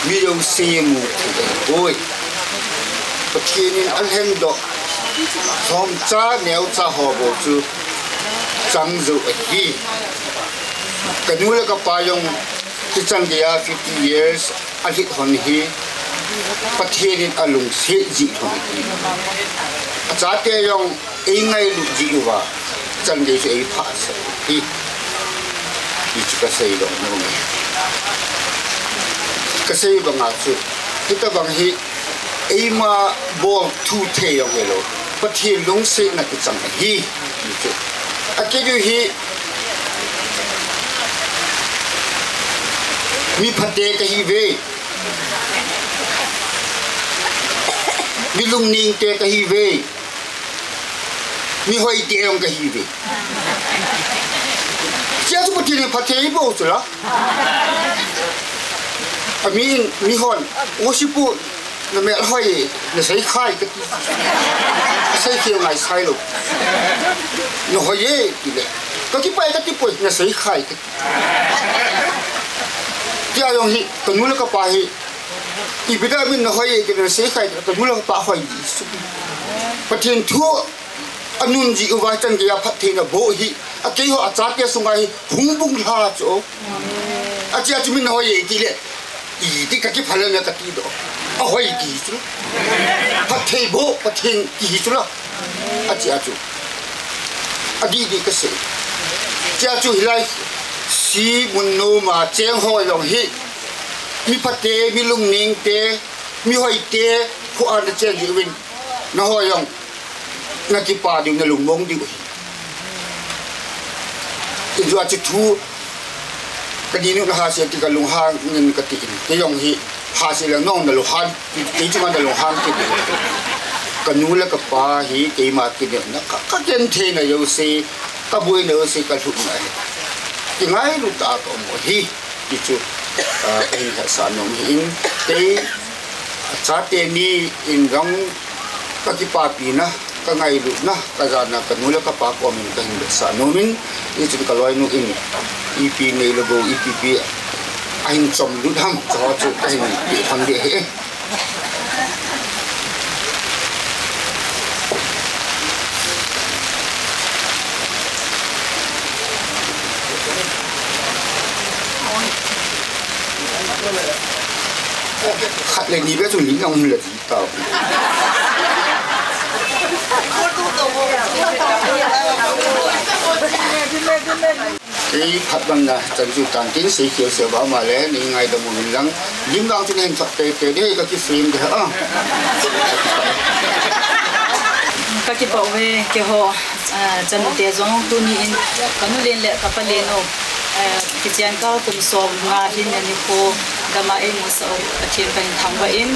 mi jouse mu thei ahi poi. Pathen in alhendoh, lhomcha, neocha ho bou chu, chang jou ahi. Kanu le kapa jong, hichan geiya fifty years alhit hon hi, Pathen in alungset jeh lhon ahi. Achate jong eingailut jeh uva, chan gei chu eipha sah ahi. Hichu kasei doh nom e. Kasei banga chu, hitabang hi, eima bol thu thei jong hilou, Pathen lungsetna kichang ahi, ti chu. Akei diu hi, mi phate kahiuve, mi lungneng te kahiuve, mi hoite jong kahiuve. Hiche chu Pathen in phatthei eiboh chu la. Amin, mihon, o sipu, namel hoi, nasei khai kati. Asei khel ngai sai lou. Nahoi e, tile. Kakipah e kati poi, nasei khai kati. Tia jong hi, kanu le kapa hi, ipi dia min nahoi e, kati nasei khai, kanu le kapa hoi. Pathen thu, anun jeh uva chan geiya phattheina boh hi, akeiho achate sunga hi hung bung lha chu. Achea chu min hoi e tile, iti kakiphal em kati doh. Ahoi ti chu. Phatthei boh, Pathen ti hi chu la. Achea chu. Adih dih kasei. Chea chu hilai C. Munnom a cheng ho jong hi, mi phate, mi lungneng te, mi hoite, khu a nachen jeh uvin, naho jong nakipa diu, nalungmong diu ahi. Ijeh chu thu, kaninu nahase ti kalunghang in kati in. Kei jong hi hase le nong nalunghang, kei chunga nalunghang kit in. Kanu le kapa hi keima kinepna, ka, kagentheina jouse, kaboina jouse, kalhutna hi, kingailut a kaum u ahi. Ti chu, ah, kahin hetsah nom ahin, kei, achate ni in jong kakipapina, kangailutna, kajana, kanu le kapa komin kahin vetsah nomin, hichun kaloinu in, ipi neilou bou, ipi pi ahin chomlut ham, chuho chu kahin peh tham ding ahi. Khat le ni beh chu mi nang um le ti tao. Kei phat bang na chan chu tan tin sei kiu se ba ma le, nei ngaidam uvin lang. Lim lang chu nei hin thot teitei ding, ka ki frame ding a. Ka kipah uve, keiho, ah, chanu te jong tuni in ka nu len le ka pa len u, ah, kichen kah kum som nga hin ani kho gam a eimusah u Pathen ka hin thangvah in,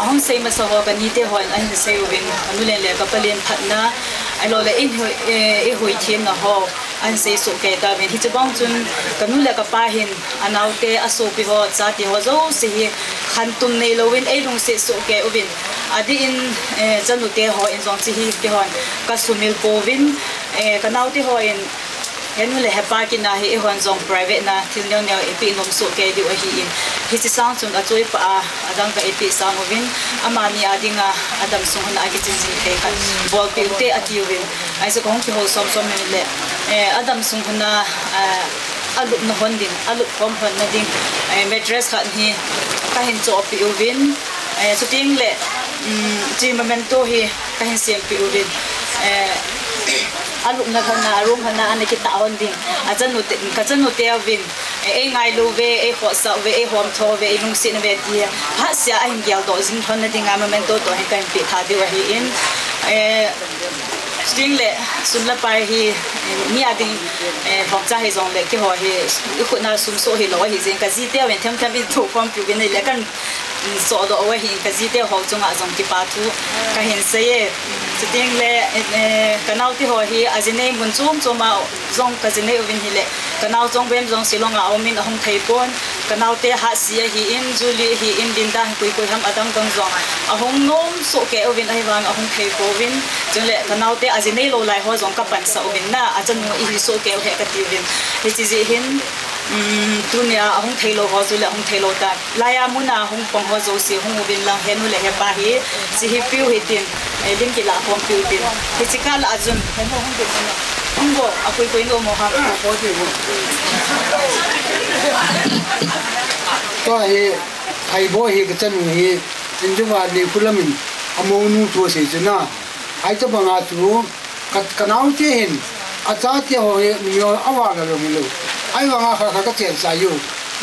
ahung sei masa ho ka ni te hon ahin sei uvin, ka nu len le ka pa len phatna, ahilou le in, eh, i huithemna ho, ahin sei soh kei tauvin. Hiche bang chun ka nu le ka pa hin, a naote, a sopi ho, chate ho jouse hi khantum neilou in ei lungset soh kei uvin. Adeh in, eh, chanu te hon jong hiche hi keihon ka sumil pouvin, eh, ka naote hon, he nu le he pa kit na hi eihon jong private na thil neo neo i peh nom soh kei diu ahin. Hiche sang chun achoi pah a, adang ka eipeh sang uvin, amani a dinga, adam sung hon a kichen jing thei khat bolpeh u hite ati uvin. Ahi chu ka hung kihou som som in le, eh, adam sung hon a, eh, alupna hon ding, alup khom hon na ding, eh, mattress khat hi ka hin chohpeh uvin, eh, chuteng le, um, hiche memento hi ka hin sempeh uvin, eh, alupna hon a, a room hon a, ana kitah hon ding, a chanu te, ka chanu te uvin, Ei ngailu ve, ei khohsah ve, ei homtho ve, ei lungset ve ti. Phat sia ahin geldoh jing lhon na dinga memento toh hin kahin peh tha diu ahin. Eh, Sting le sun le pai hi, eh, mi a ding, eh, thokcha hi jongle keiho hi, i khut na sum soh hilou ahi jeh in ka jiteu in themthem in thokhompiu vin ahile kan, mm, sohdoh u ahin ka jiteu ho chunga jong kipa thu kahin sei e. Chuting le, eh, ka naote ho hi ajinei mun chom chom a jong ka jinei uvin hile, ka nao chong vem jong Shillong a um in ahung thei pon, ka naote Hatsi ahin, Julie ahin, Linda ahin, koi koi ham adang dang jong ahung nom soh kei uvin ahivang ahung thei pouvin, chule ka naote ajinei lou lai ho jong ka pansah uvin na, achanu ihi soh kei u he kati uvin. Hiche jeh hin, um, tunia ahung thei lou ho chule ahung thei lou ta. Laiya muna hung pang ho jouse hung uvin lang, henu le hepa hi, hiche hi piu hitin, eh, lim kila khompiu tin. Hiche kah lah a chun, henu hung tin, hung go, akoi koi nom u ham. Tua hi, Thaibo hi ka chanu hi, injunga ni khulam in, amonu thu asei chu na. Ahi tabanga chu, Ka, ka naote hin, achate ho hi, mi ho aval a lou hilou. Ahivanga kha, kha ka chensah u.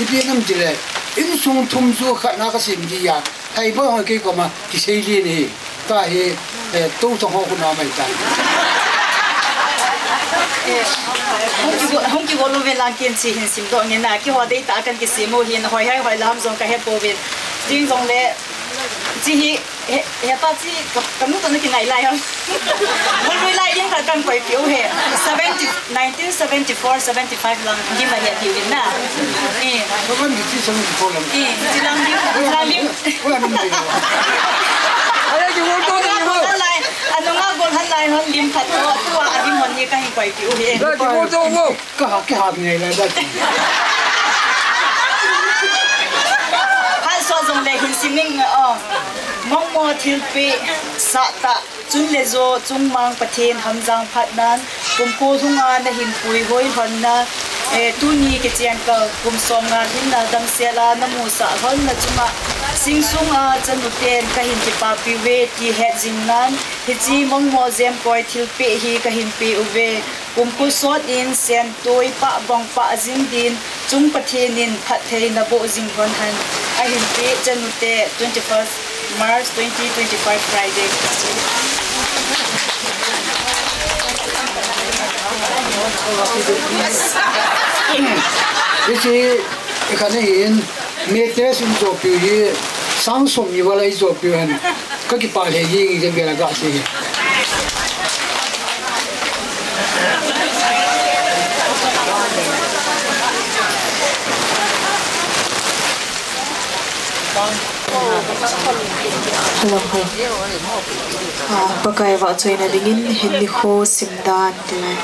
Ipi ham tile, insung thum chu khat na ka sem ji a. Thaibo ho kei koma, kisei ji ni. Tua hi, eh, tou thong ho khu na mai ta. Eh, hung kigo, hung kigo lou ve lang ken chi hin simdoh nge na. Keiho deitah a kan kisem u hin, hoi hai hoi lam jong ka he pouvin. Ding jong le, chi hi, He, hepa chi, ka, ka nu toh na kinai lai ham. Bulbul lai lim khat kan koipiu he. Seventy, nineteen seventy-four, seventy-five lang lim ahi ati uvin na. Eh. Seventy-three, seventy-four lang. Eh, chi lang lim, chi lang lim. Wala nung mai lo. Ala ki mo to ni mo. Lai, anunga gol han lai hon lim khat toh, tua alim hon hi kahin koipiu he. Ala ki mo to mo. Ka ha, ka ha ngai la da. Phat soh jongle hin siming, oh. Mongmo thilpeh sah tah, chun le jo, chungmang Pathen hamjang phatnan, kumkho lhunga nahin puihoi lhonna, eh, tuni kichen kal, kum somnga lhinna damsel a namusah lhonna chunga, singsunga chanuten kahin kipapi uve ti het jingnan, hiche mongmo jemkoi thilpeh hi kahin pe uve. Kumkho sot in, sentoi pah bang pah jing din, chung Pathen in phattheina boh jing lhon hen. Ahin pe, chanute, twenty-first March twenty twenty-five, Friday. Hiche, ikhat ahin, Mattress in chohpiu hi, sang som ni val a i chohpiu hen. Ka kipah lheh jeng e, jen bel a ga sei hi. Hello, hello. Ah, Pakai vahchoina dingin hin nikho simdan ti lai.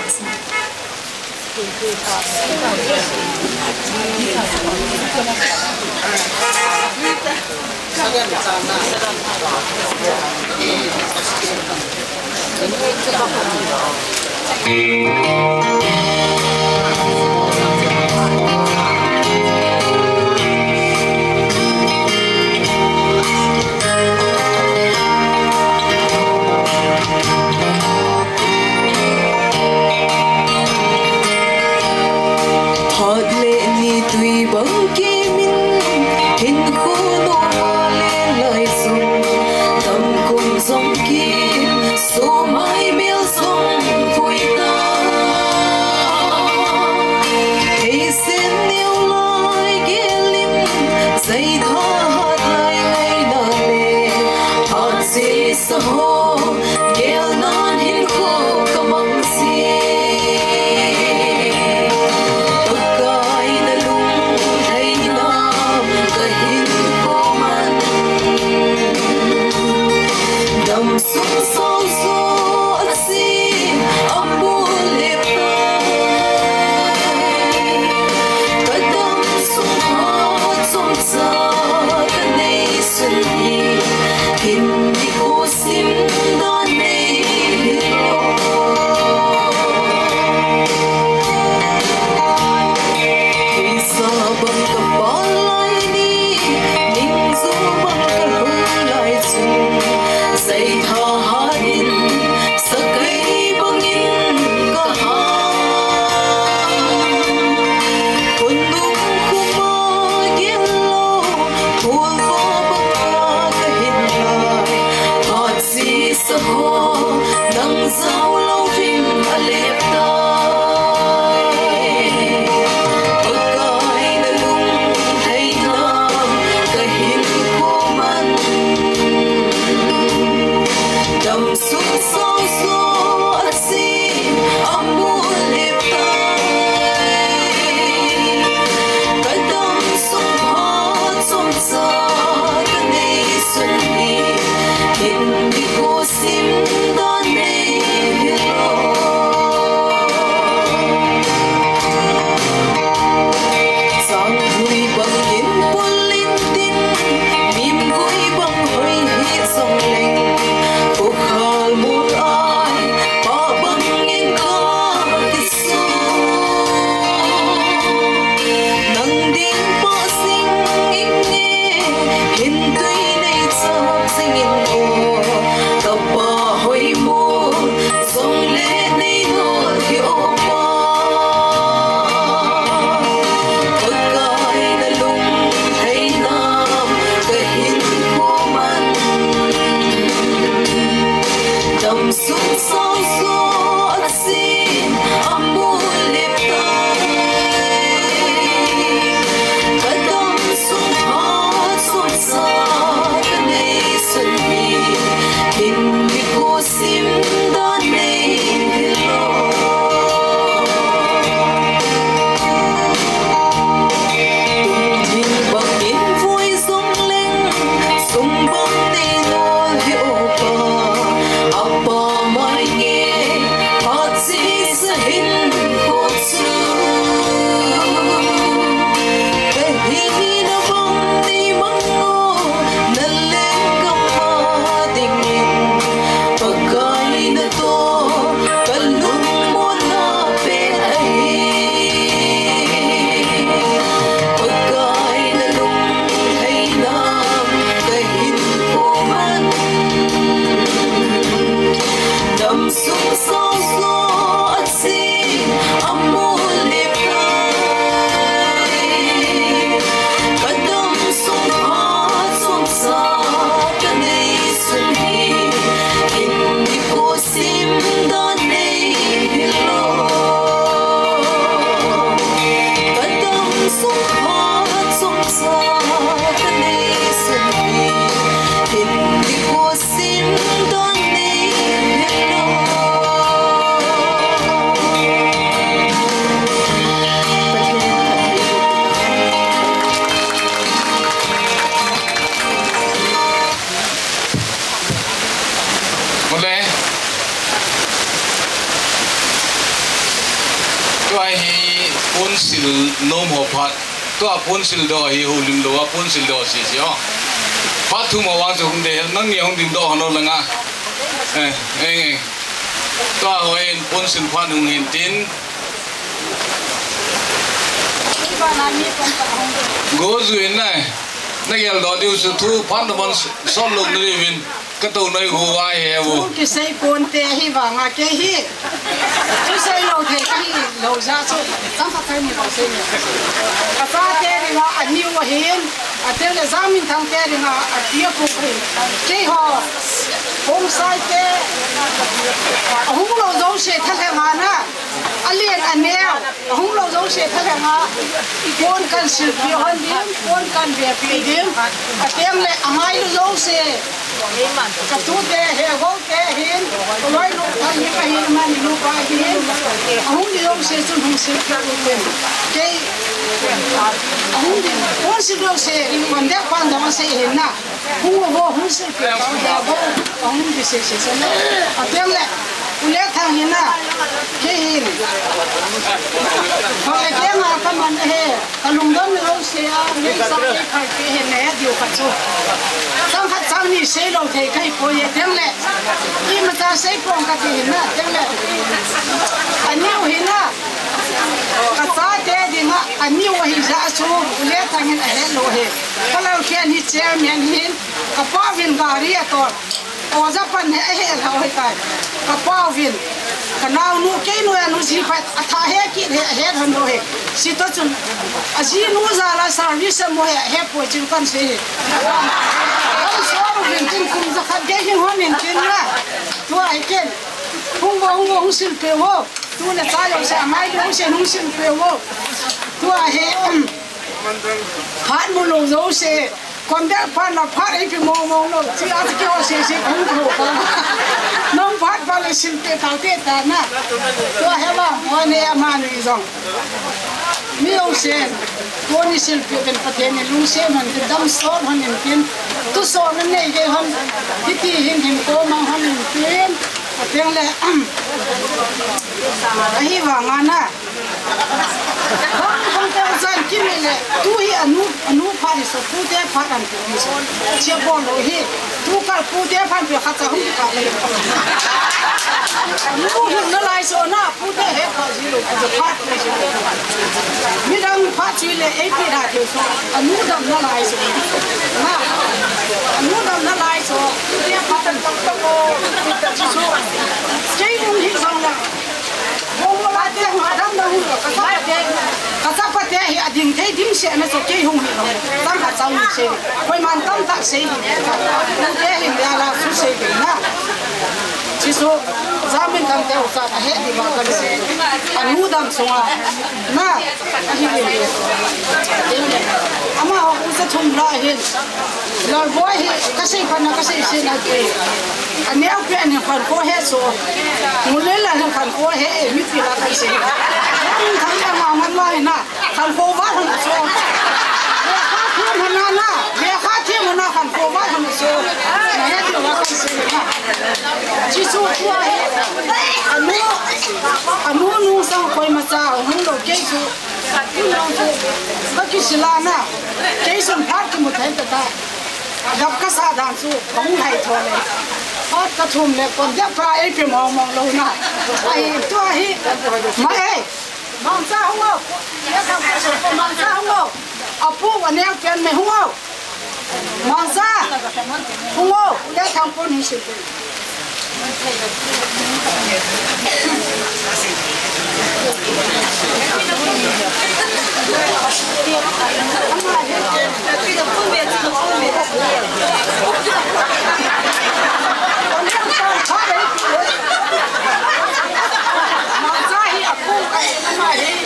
Phat le ni tui bang kimin, hinkho noma le lai sung, tam kum jong kim, sumai mel jong pui ta. Thei sen neo lai gelim, jai tha hat lai ngaina le, phat sei sa ho, gel nan hinkho ka mang si. Pakai na lunglhaina ka hinkho man. Dam sung sao so a si a bul le pai. Ka dam sung ha chom cha ka nei sun hi. Hin nikho sim Sil nom ho phat. Tua pon sil doh hi houlim lou a pon sil doh sese o. Phat thum ho vang chu hung ding, nangni hung ding doh ho langa. Eh, eh, eh. Tua ho hin pon sil phat hung hin tin. Go ju in na. Na geldoh diu chu thu phat na bon sol lou na diuvin. Ka tou noi hu vai he u. Thu kisei ponte hi vanga kei hi. Thu sei lou thei kahi lou jeh chu. Chang khat kai ni lou sei ni. Ka chate dinga a new ahin. Ateng le Jaminthang te dinga a tia pu ahin. Keiho. Hung sai te. Ahung lou jouse thalheng a na. Alen aneo. Ahung lou jouse thalheng a, pon kan silpeh hon ding, pon kan vepeh ding, ateng le angailou jouse. Ka tute, he gol te hin, ka loi nu Thanghing ahin, amani nupa ahin, ahung ding jouse chun hung silpeh u tin. Kei, ahung ding, pon sil jouse, contact pan dong asei hin na. Hung vo, hung silpeh, hung vo, hung di se se se na. Ateng le, u le Thanghing na, kei hin. Ka le ke ma ka man he, ka lungdon lou se a, nei sa ke khai ke he ne, diu ka chu. Chang khat chang ni sei lou thei kai poi e, teng le. Imacha sei pong ka ti hin na, teng le. Ani u hin na. Ka chate dinga, ani u hi jeh chu, u le Thanghing ahe lou he. Ka lou khian hi chairman hin, ka pa vin gari a tol. O ja pan he, he la oi tai. Ka pa vin. Ka nau nu, kei nu ya nu ji pa, a tha he ki he, he han lo he. Si to chun. A ji nu ja la service mo he, he po chun kan se he. Kan so ru vin tin kum ja khat ge hin hon in tin na. Tua hi ken. Hung vo, hung vo, hung silpeh vo. Tu le cha jouse, amai jouse, hung silpeh vo. Tua hi, um, phat mu lou jouse. Contact pan la phat ei pi mong mong lou. Chi a chi keo se se kong ko ko. Nong phat pan le silpeh tau te ta na. Tua he vang, tua ne amani jong. Mi jouse. Koni silpeh pen Pathen in lungset hon tin, damsot hon in tin. Tusot na nei gei hon. Hiti hin hin ko mang hon in tin. Ateng le. Ahi vang a na. Hong, hong te jan kimi le, tu hi anu, anu phat hi so, pute phat an pu hi so. Chia bol lou hi, tu kal pute phat pe khat cha hung kal le. Anu hung na lai so na, pute he kal ji lou, phat pe ji lou. Midang phat chui le, ei pi da thei so, anu dam na lai so. Na, anu dam na lai so, pute phat an pu so. Kei hung hi jong la. Bongmola te hung adam na hung lo, ka chapa te, ka chapa te hi ading thei dimset na chu kei hung hi lo. Chang khat chang ni sei. Koiman tamtah sei hi. Te hin ya la su sei hi na. Chi su, Jaminthang te u cha ta he di ba kan sei. Anu dam sunga. Na, ahi. Amaho u cha thum la hin. Lalboi hi, ka sei phat na, ka sei sei na te. Aneo pen hin khankho he so. Ngulel la hin khankho he, eh, mipi la kan sei. Thang thang la ma man ma hi na, khankho va hon so. Lekha thi ma na na, lekha thi ma na khankho va hon so. Na he ti va kan sei na. Chi su tua hi. Anu, anu nu sang koimacha, hung lo kei su. Ka kisil a na, kei sun phat kimu thei ta ta. Dap ka sa dan chu, ka hung hai tho le. Phat ka thum le, kon dep ka ei pe mong mong lou na. Ahi, tua hi, ma ei. Mangcha hung o. Mangcha hung o. Apu, aneo pen me hung o. Mangcha, hung o, le thang pon hi se. Mangcha hi apu, ama hi.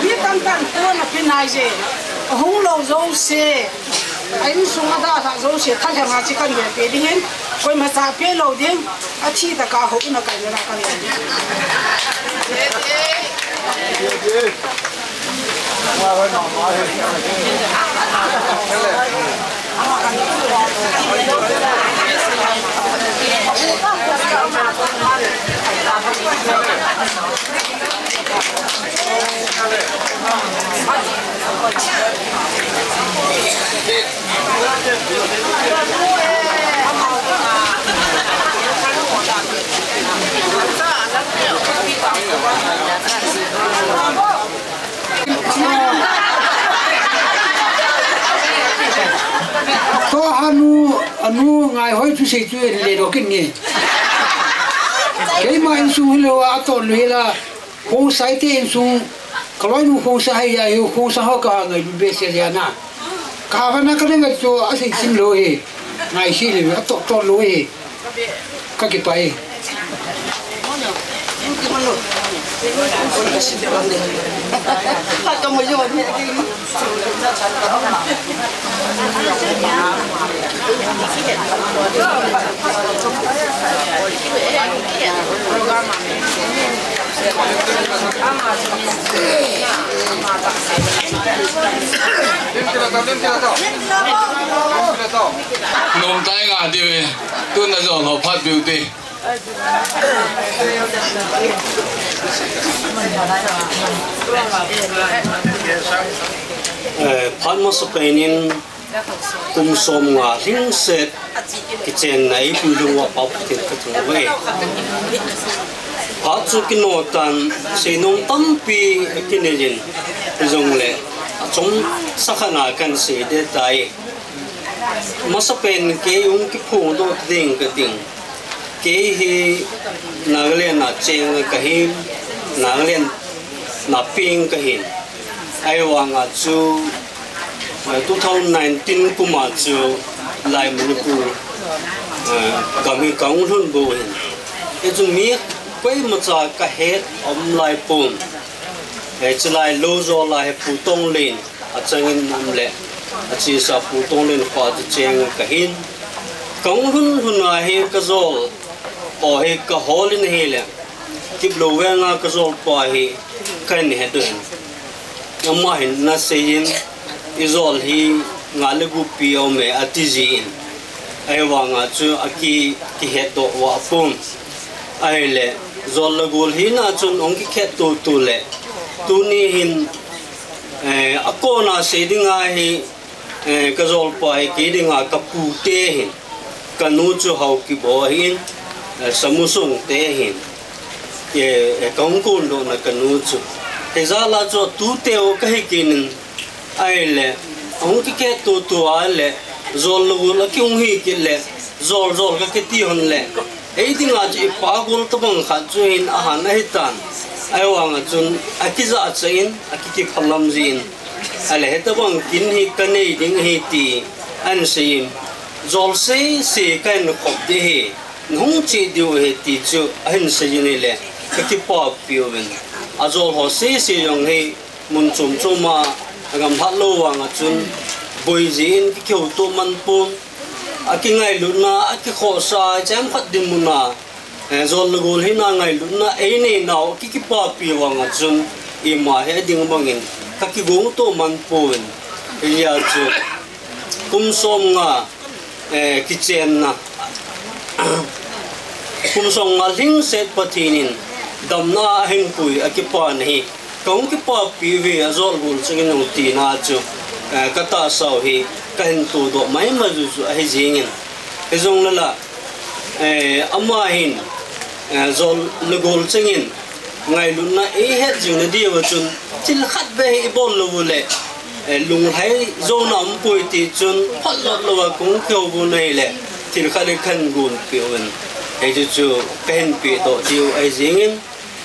Mi tamtah in kona pi nai je, ahung lou jouse. A insung a dalhah jouse thalheng a chu kan ve pe ding in, koima cha pe lou ding, a thi tah a hou in a kan ve la kan ve. Tua hanu, anu Ngaihoi thusei chu le doh kit nge. Keima insung hilou a, ato lou hila, Khongsai te insung, ka loinu Khongsai hi a, hi Khongsai ho ka ngailu behseh jeh a na. Ka vana ka ding a chu asei sim lou hi. Ngaisih le, atoh toh lou hi. Ka kipah e. Nom tai nga diu e. Tuna jong ho phat biu te. Eh, phat masapen in kum som nga lhingset kichenna eipui lung uva Pa Pathen kathum uve. Phat chu kino tan, seinom tampi kinei in, hijongle achom sa khat na kan sei de tai. Masapen kei hung kiphong doh ding ka ting. Kei hi Nagaland a cheng kahin, Nagaland na peng kahin. Ahivanga chu, eh, two thousand nineteen kum a chu Lai Manipur, eh, gam hi kahung lhun bou hin. Hichu mi koima cha kahet um lai pon. Eh, chulai lou jol a hi Pu Tonglen, achangin um le, achesa Pu Tonglen pa chu cheng kahin. Kahung lhun lhun a hi kajol ho hi kahol in ahile, Kiplou veng a kajol pa hi kahin het u hin. Ama hin nasei in, ijol hi nga le gup pi aume ati jin. Ahivanga chu aki, kihet doh uva pon. Ahile, jol le gol hina chun hung kikhet tutu le. Tuni hin, eh, akona sei ding ahi, eh, kajol pa hi kei dinga kapu te hin. Kanu chu Haokip ho ahin, eh, Samusung te ahin. Eh, eh, kahung kondoh na kanu chu. Hijeh a chu tute ho kahi kit in, ahile, ahung kikhet tutu a le, jol le gol a kihung hi kit le, jol jol kakiti hon le. Ei dinga chu ipa gol tabang khat chu hin ahan ahitan. Ahivanga chun akijahcha in, akikiphalam jin. Ahile hitabang kin hi kanei ding ahi ti ahin seiyin. Jol sese kahin khop ding ahi. Nahung che diu ahi ti chu ahin seiyin ahile kakipapi uvin. Ajol ho sese jong hi mun chom chom a, agam hat lou vanga chun boi jin kikihouto man pon. Akingailutna, akikhohsah, chemkhat dinmun a, eh, jol le gol hina ngailutna einei nau kikipapi vanga chun ima hi ading bangin kakigongto man pon. Hijeh a chu kum som nga, eh, kichenna, kum som nga lhingset Pathen in damna ahin pui akipana hi kahung kipapi uve, ajol gol chengin hung tina chu, eh, katahsau hi kahin todoh maimai juiju ahi jengin. Hijongle la, eh, ama hin, eh, jol le gol chengin ngailutna eihet jing nadiuva chun thil khat beh hi ibol lou ule, eh, lunglhai jouna umpoi ti chun phatlot louva kahung kihou u ahile thil khat hi kahin gonpeh uvin. Hichu chu kahin pehdoh diu ahi jengin.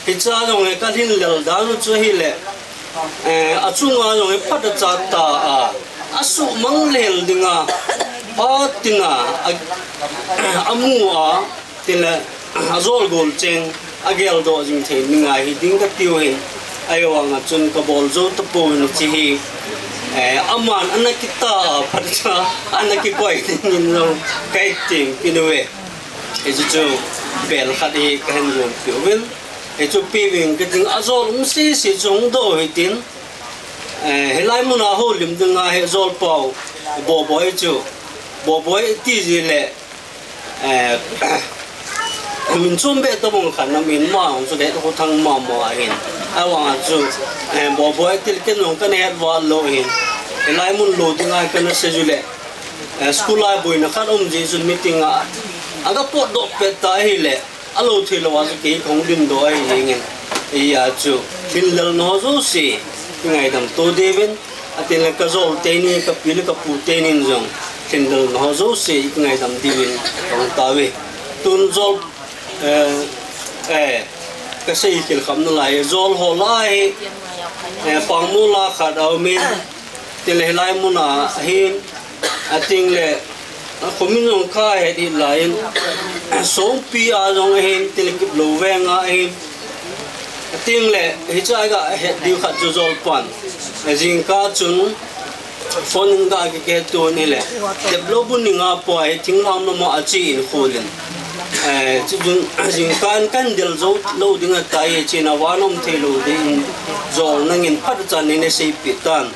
Hichea jong hi kalhin lel dan u chu ahile, eh, achunga jong hi phat achat ta a, asuhmang lel dinga, phat tina, a, amu a, tile, ajol gol cheng, ageldoh jing thei dinga hiding katiu hin, ahivanga chun kabol jou tapouvin hiche hi, Eh, aman ana kita phatcha, ana kikoi dingin jong kahin tem kit uve. Hichu chu bel khat hi kahin gom piu vin. Hichu piuving kati ding ajol um sese chu hung doh hitin. Eh, hilai muna houlim dinga hi jolpau Boboi chu. Boboi ti ji le Eh, min chom be tabang khat na min ma hung chu le ko thang ma ma hin. Ahivang chu, eh, Boboi til ken jong kana het val lou hin. Hilai mun lou dinga kana sei ju le. Eh, school a boina khat um ji chun meeting a. Aga potdoh pet ta hile. Alou thei lou a chu kei kahung dingdoh ahi jengin. Eia chu, lhinlelna ho jouse, kingaidam to diuvin. Atin le kajol teni, kapi le kapu tenin jong, lhinlelna ho jouse, kingaidam diuvin, kahung tauve. Tun jol, eh, eh, kasei khel kham nalai, jol ho lai, eh, pangmu la khat aumin, tin le hilai muna hin, atin le, a, khomin jong kahet hih laiyin, Songpi a jong ahin, tin le Kiplou veng a ahin, atin le, hiche a kahet diu khat chu jolpan. Jingkah chun, phone in kakihet to ni le, Deplou bu ni nga poi, thinglhang lama ache in kholin. Eh, chuchun, jingkah in kahin del jou lou ding ahitai, chena van um thei lou ding, jol nangin phat chan in asei peh tan.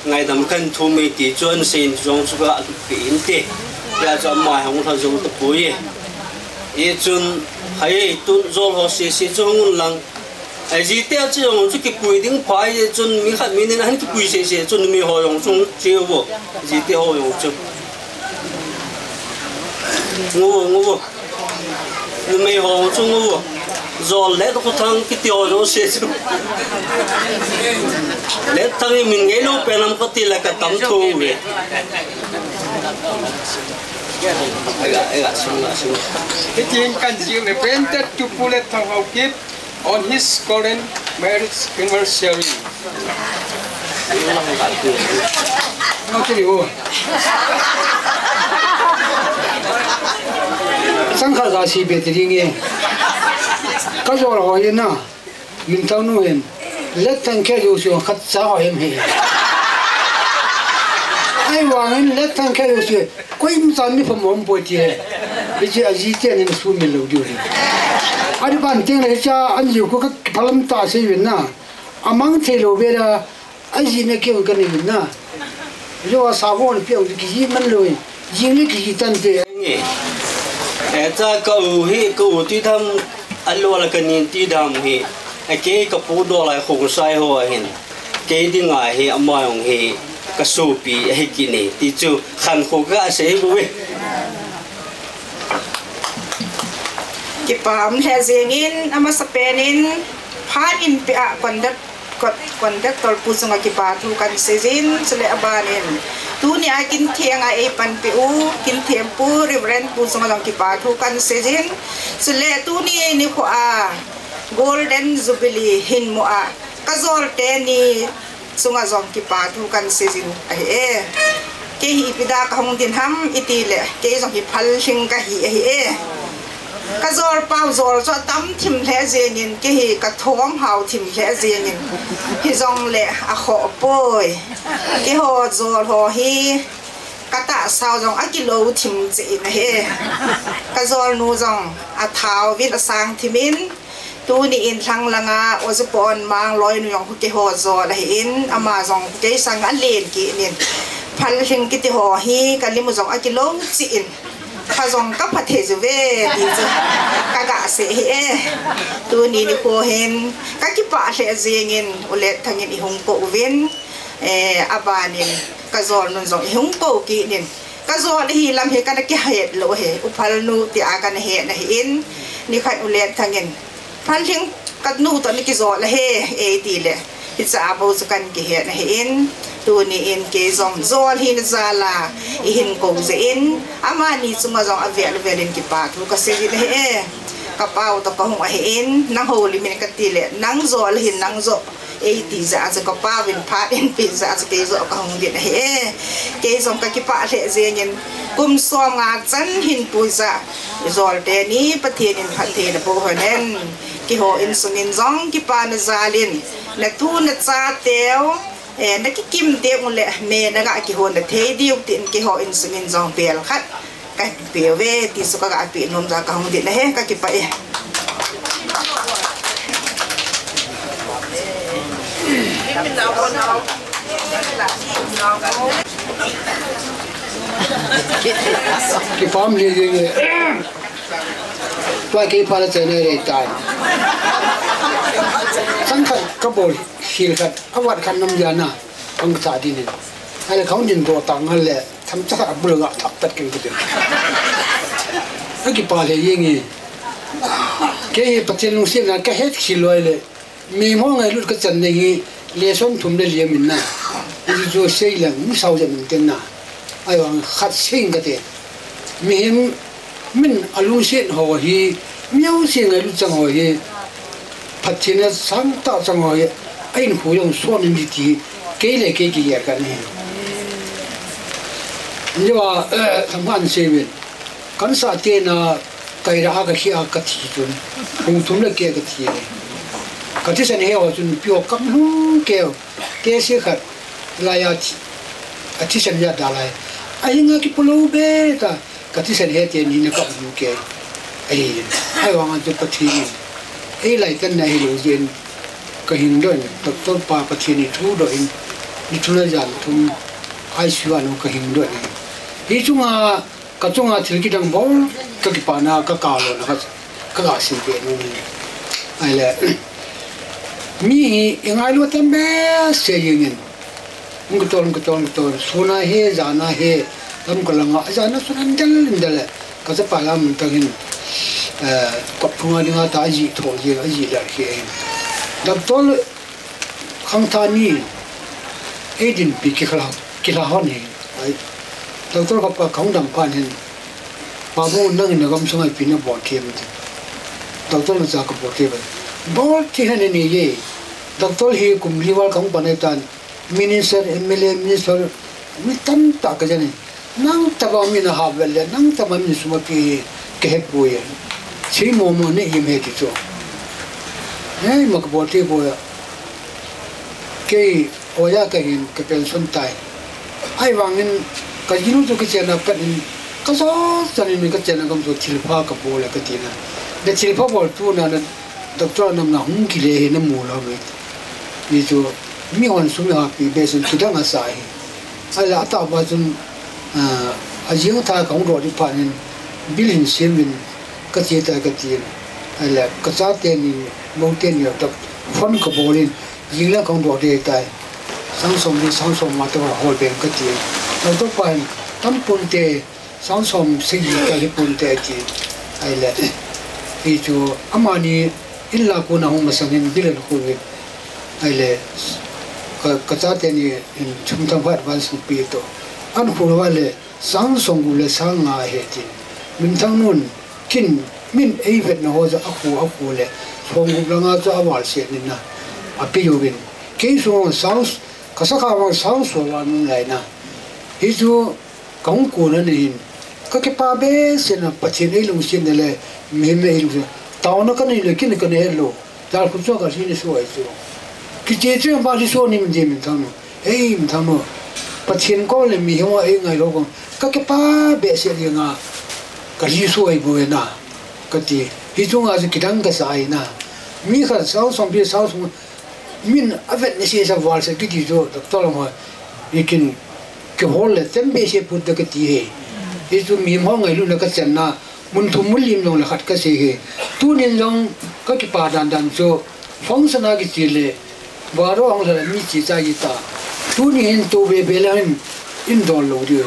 Ngaidam kahin thum e ti chu ahin seiyin jong chu kahin pe inte. Hijeh chun ama hung lha jou tapoi. Hichun, hai tun jol ho sese chu hung un lang. Ajite chu jong chu kipui ding pha e chun mi khat mi ni ahin kipui sese chun mi ho jong chu che uvo. Ajite ho jong chu. Ngu, ngu. Numei ho chu ngu. Jol le to ko thang kiti ho jouse chu. Le thang i min ngei lou pen am kati le katam tho uve. Ega, ega, sung la, sung. Hitin kahin seiyu represented to Pu Letthang Haokip on his current marriage anniversary. Nang kini o. Sangkha ja si be ti ding e. Kajol ho ina. Min tau nu hin. Letthang khe jouse khat cha ho hem he. Ahivangin Letthang khe jouse. Koima chan mi phamo um poi ti he. Hiche ajite anin sumil lou diu hi. Aban teng le hiche aji khu kaphalam tah sei uvin na. Amang thei lou vela ajina keu kanei uvin na. Jou a sa von piang kiji man lou. Jing le kiji tante. Eh, cha ka u hi, ka u ti tham, alou la ka nin ti tham hi. Eh, kei ka pu doh lai Khongsai ho ahin. Kei dinga hi ama jong hi ka sopi ahi kit e ti chu khankho kasei bou ve. Kipa um lheh jengin, amasapen in phat in peh a conduct, con-, conductor pu chunga kipa thu kahin seijin, chule aban in tuni a kin theng a eipanpi u, kin theng pu Reverend pu chunga jong kipa thu kahin seijin, chule tuni nikho a Golden Jubilee hin mu a kajol teni chunga jong kipa thu kahin seijin ahi e. Kei hi ipi dia kahung ding ham iti le, kei jong hi phal hing kahi ahi e. Kajol pau jol chu atam thim lheh jengin, kei hi kathom hao thim lheh jengin. Hijongle akhoh poi. Keiho jol ho hi katahsa u jong akilou thim cheh in ahi. Kajol nu jong athao vin asang thim in, tuni in lhang langa Ojapon Mangloi nu jong keiho jol ahin, ama jong kei sang alen kit in. Phal hing kiti ho hi kalim u jong akilou cheh in. Pha jong kapha thei jiuve ti chu kaga sei ahi e. Tuni nikho hin kakipah lheh jengin U Letthang in eihung kou uvin, eh, aban in kajol nun jong eihung kou kit in. Kajol ahi lam hi kana kihet lou ahi, U Phalnu tia kana het ahin, nikhat U Letthang in Phalhing kanu toh nakijol ahi, eiti le. Hiche a bou chu kana kihet ahin, tuni in kei jong jol hina jal a eihin kou jeh in, amani chunga jong avel vel in kipa thu kaseijin ahi e. Kapau toh kahung ahin, nang houlim in kati le, nang jol hin nang joh eiti jeh a chu kapau in phat in peh jeh a chu kei joh kahung ding ahi e. Kei jong kakipah lheh jengin, kum som nga chan hinpui jeh a, ijol teni Pathen in phatthei naboh hen. Keiho insung in jong kipana jal in, natu nachateu, Eh, na kikim ding u le, me na ga kihon na thei diu tin keiho insung in jong bel khat ka pe uve, ti chu ka ga pe nom ja ka hung din ahi, ka kipah e. Kipah le jing e. Tua kei pa la chai nei rei tai. Sang khat ka bol hil khat, a vat khat nom jana, ang cha din in. Ai le khong din do ta ngal le, tham cha khat a bul ga thap tat ken ka din. A kipah le jing e. Kei Pathen lungsetna ka het khel loi le. Mihem ho ngailut ka chan na hi lesson thum le li a min na. Hichu sei leng, mi sao jep min ten na. Ahivang khat sei ing ka te. Mihem min a lungset ho hi, mi jouse ngailut chang ho hi, phatthei na sang tah chang ho hi, a hinkho jong son in di ti, kei le kei kigel ka hi. Ni va, eh, tham khan sei uvin. Kan sa te na, Kaira a ka khi a ka thi chun, kum thum le keh ka thi. Ka thisan he ho chun pi ho kam lhung keu, te se khat lai a thi, a thisan ja da lai. A hinga kipu lou be ta, ka thisan he te ni na kam lhung keu. Ahi, ahivang a chu Pathen in, ei lai tan na hi lou jin, ka hing doh in, doctor pa Pathen in thu doh in, ni thum le jan thum, I C U a nu ka hing doh in. Hi chunga, Ka chunga thil kidang bol, ka kipana, ka kalo na ka, ka ga sei be nu ni. Ai le, mi hi i ngailu tem be se jing in. Ung ka tol, ung ka tol, ung ka tol. Suna he, jana he, tam ka langa, jana suna ndel, ndel le. Ka sa pa lam ta hin, eh, kop thunga dinga ta ji tho ji, ji la he. Dam tol, Khangthah ni, ei dinpi kikhala, kila hon hi. Ai, doctor ka pa khang dam pan hin. Pa bu nang in na gam sungai pi na bol thei em ti. Doctor na cha ka bol thei ba. Bol thei han ni ye. Doctor hi kum li val khang pan tan. Minister, M L A, minister, mi tam tah ka jan e. Nang taba mi na ha vel le, nang taba mi sum a pi ka he poi. Sei mo mo ne yim he ti chu. Hei, ma ka bol thei poi. Kei, oja ka hin, ka pension tai. Ahivangin, ka jinu chu ka chena pat in, ka sa sa ni ka chena gam chu thilpha ka bol le ka ti na. Na thilpha bol tu na, na doctor nam na hung kile he na mu lo me. Ni chu, mi hon sum ha pi be sun kidang a sa hi. Ai la, a tah pa chun, ah, a jing tha ka hung doh ding phat in, bil hin sem in, ka che tai ka ti in. Ai la, ka chate ni, bou te ni, tak phone ka bol in, jing lang ka hung doh ding tai. Sang som ni, sang som nga te hol beng ka ti in. Doctor pa hin, tam pon te, sang som sagi ka hi pon te ti. Ai la, hi chu, amani, in la ko na hung masang in, bil an khu in. Ai le, ka, ka chate ni in chum thang khat advance in pe to. An khu lo le, sang song gup le sang nga he tin. Minthang nun, kin, min ei vet na ho chu a khu, a khu le, song gup le nga chu a val se ni na. A pe uvin. Kei sung sang, ka sa kha vang sang so va nun lai na. Hi chu, Ka hung kon a ni hin, ka kipa behseh na Pathen ei lungset na le, mihem ei lungset. Taona ka nei le, kin ka nei lou. Jal khu chu ka si ni suai chu. Kiche chu ba si so ni min je min thang no. Ei min thang no. Pathen ko le mihem ei ngai lou ko. Ka kipa behseh ni nga. Ka si suai bo na. Ka ti. Hi chu nga chu kidang ka sa ai na. Mi khat sao som pi sao som Min a vet ni se sa val se kiti chu doctor ho. Ikin kihol le tem behseh put da kati he. Hi chu mi mo ngailu na ka chan na. Mun thum mun lim jong le khat ka sei he. Tunin jong ka kipa dan dan chu. Function a kiche le. Baro hong le mi chi cha yi ta. Tuni hin tu be be le hin in don lo di.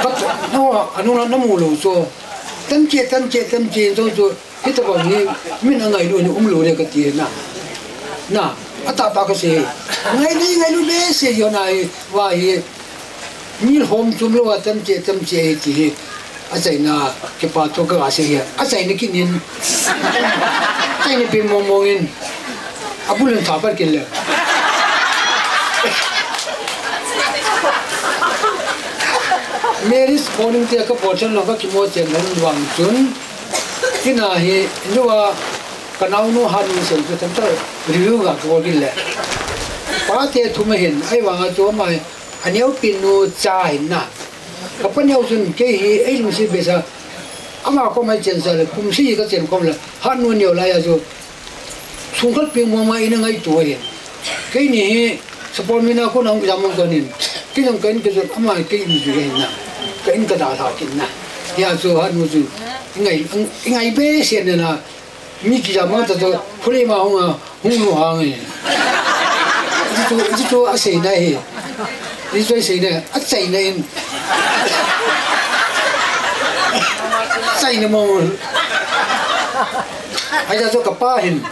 Ka no anu na mu lo chu. Tem che tem che tem che jong chu. Hitabang hi, min a ngailu ni um lou le ka ti na. Na, a tah tah ka sei. Ngai ni ngailu behseh jo na hi, va hi. Mi hom chum lou a tam che, tam che hi ti hi. A chaina, kipa to ka sei hi. A chaina kinin. Chaina pe mong mong in. A bul in tha pat kin le. Mary Spalding te ka po chan lo ka kimo chen lo vang chun. Tina hi, nua, ka naunu Hanmingsen chu tamtah review ga ko gin le. Pate thum ahin, ahivanga chu ama hi, aneopen nu cha ahin na. Kapa neo chun kei hi eilungset behseh a, ama koma chen sa le, kum sagi kachen khom le, Hatnu neo laiya chu, sungkhat peng mong mong in angaito ahin. Keini hi, Sapormeina kona hung kijam mang konin, kei jong ka in ka jot, ama kei in jui ahin na. Ka in ka dalha kit na. Hia chu Hatnu chu, ingai, ingai behseh in na. Mi kijam mang ta chu, khulei ma hung a, hung nu hang e. Hichu, hichu asei na hi. Hichu asei na, achaina in. Chaina mo. Ahita chu kapa hin,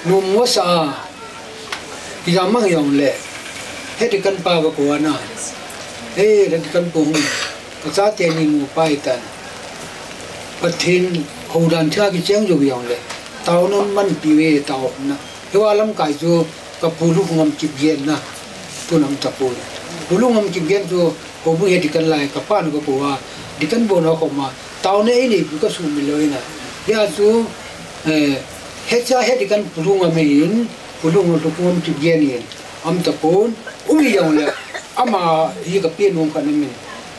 nom masa. Kijam mang jong le, head deacon pa kakou ana. He, head deacon pu hung. Kachate ni mu pai tan. Pathen houdan thia kicheng jou jong le. Taona manpi ve taona. Hiva lamkai chu ka pu Lhungam Kipgen na. Tun aum tapoi. Pu Lhungam Kipgen chu houbung head deacon lai kapan kakou a. Deacon bou na koma. Taona einei pu kasumil lou ina. Hia chu, eh, hecha head deacon Pu Lhungam ahin. Pu Lhungam, Lhungam Kipgen in, aum tapon, um jong le, ama hi kapi nom khat aum in,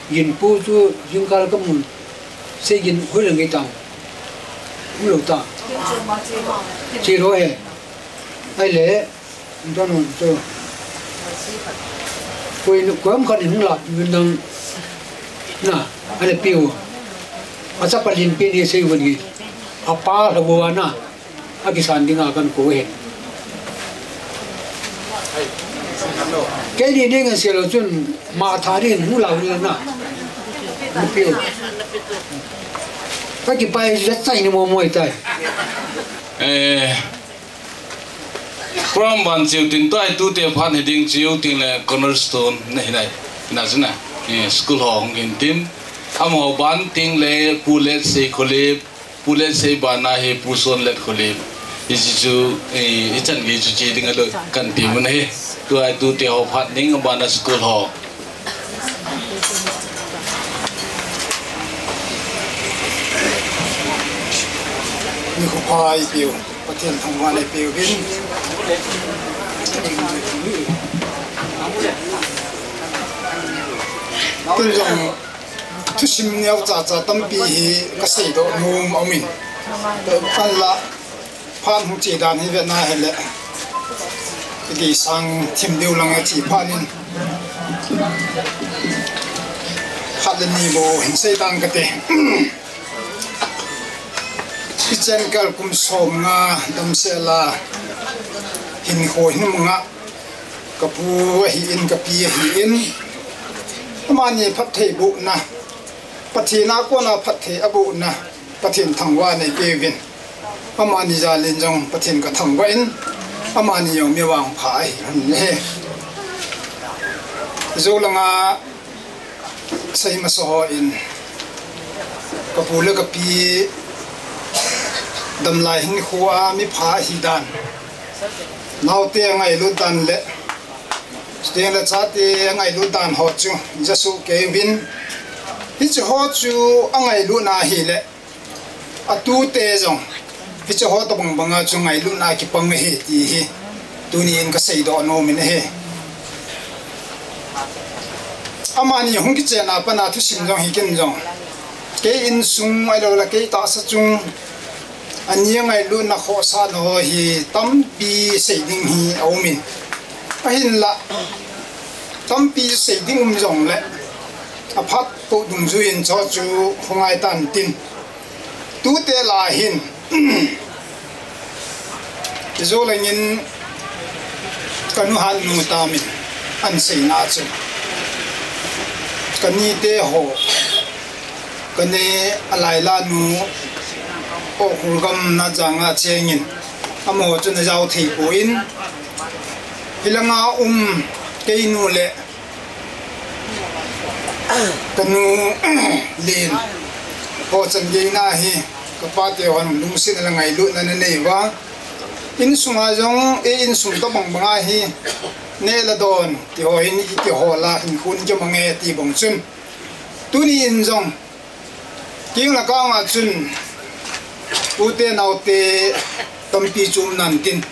Ginpu chu jingkah kamun, Seigin hoilai ngai tam, umlou ta. Chiro he, ahile, don't know, to. Koi, koi um khat in hung la, yun dang, na, ahile piu. Achapa Linpen hi Seigin hi, apa lou ana. Akisan dinga kakou ahi. Keini ding aseilou chun, ma tha ding hung lau le na. Napiu. Kakipa e, chaina mo mo tai. Eh, program ban cheu tin tua tute phat hi ding cheu tin le cornerstone na hi nai. Na chu na. Eh, school ho hung hin tin. Amaho ban tin le Pu Letsei Kholip, Pu Letsei bana hi Pu Sonlet Kholip. Hiche chu, eh, ichan gei chu che ding alou kan ti mun ahi. Tua tute ho phat ding bana school ho. Nikho pha eipiu, Pathen thangvah eipiu vin. Tun jong thusim neocha cha tampi hi kasei doh nom aumin. Kan la phat hung che dan hi vena hile. Kei sang thim deu lang a che phat in. Khat le ni bou hin sei dan kate. Kichen kal kum som nga damsel a hinkho hin manga. Kapu ahin, kapi ahin, amani phatthei bohna, Pathen a kona phatthei abohna, Pathen thangvah eipeuvin. Amani jalin jong Pathen kathangvah in, amani jong mi vangpha ahi. Jou langa Seima Soho in, kapu le kapi damlai hinkho a mipha ahi dan, naote angailut dan le, chuteng le chate angailut dan ho chu, jasu keuvin, hiche ho chu angailutna ahile, atute jong, hiche ho tobang banga chu ngailutna kipang ahi ti hi, tuni in kasei doh nom in ahi. Amani hung kichen a pana thusim jong hi kin jong. Kei insung ahilou le kei tahsa chung, ani angailutna khohsahna ho hi tampi sei ding hi aumin. Ahinla, tampi sei ding um jongle, aphat toh dungjuiyin cho chu hung ngai tan tin. Tute la hin, ijou langin kanu Hatnu tamin anseina chu. Kanite ho, kane alailanu, Ukhrul gam na janga chengin, amaho chun ajao thei pon, hilanga um keinu le kanu len ho chan geina hi, kapate hon lungsetna le ngailutna nanei uva. Insunga jong, e insung tobang banga hi, neh le don, ti ho hin, i kihol a, hinkho kimange, ti bang chun. Tuni in jong, keng le kang a chun, ute naote tampi chu um nan tin.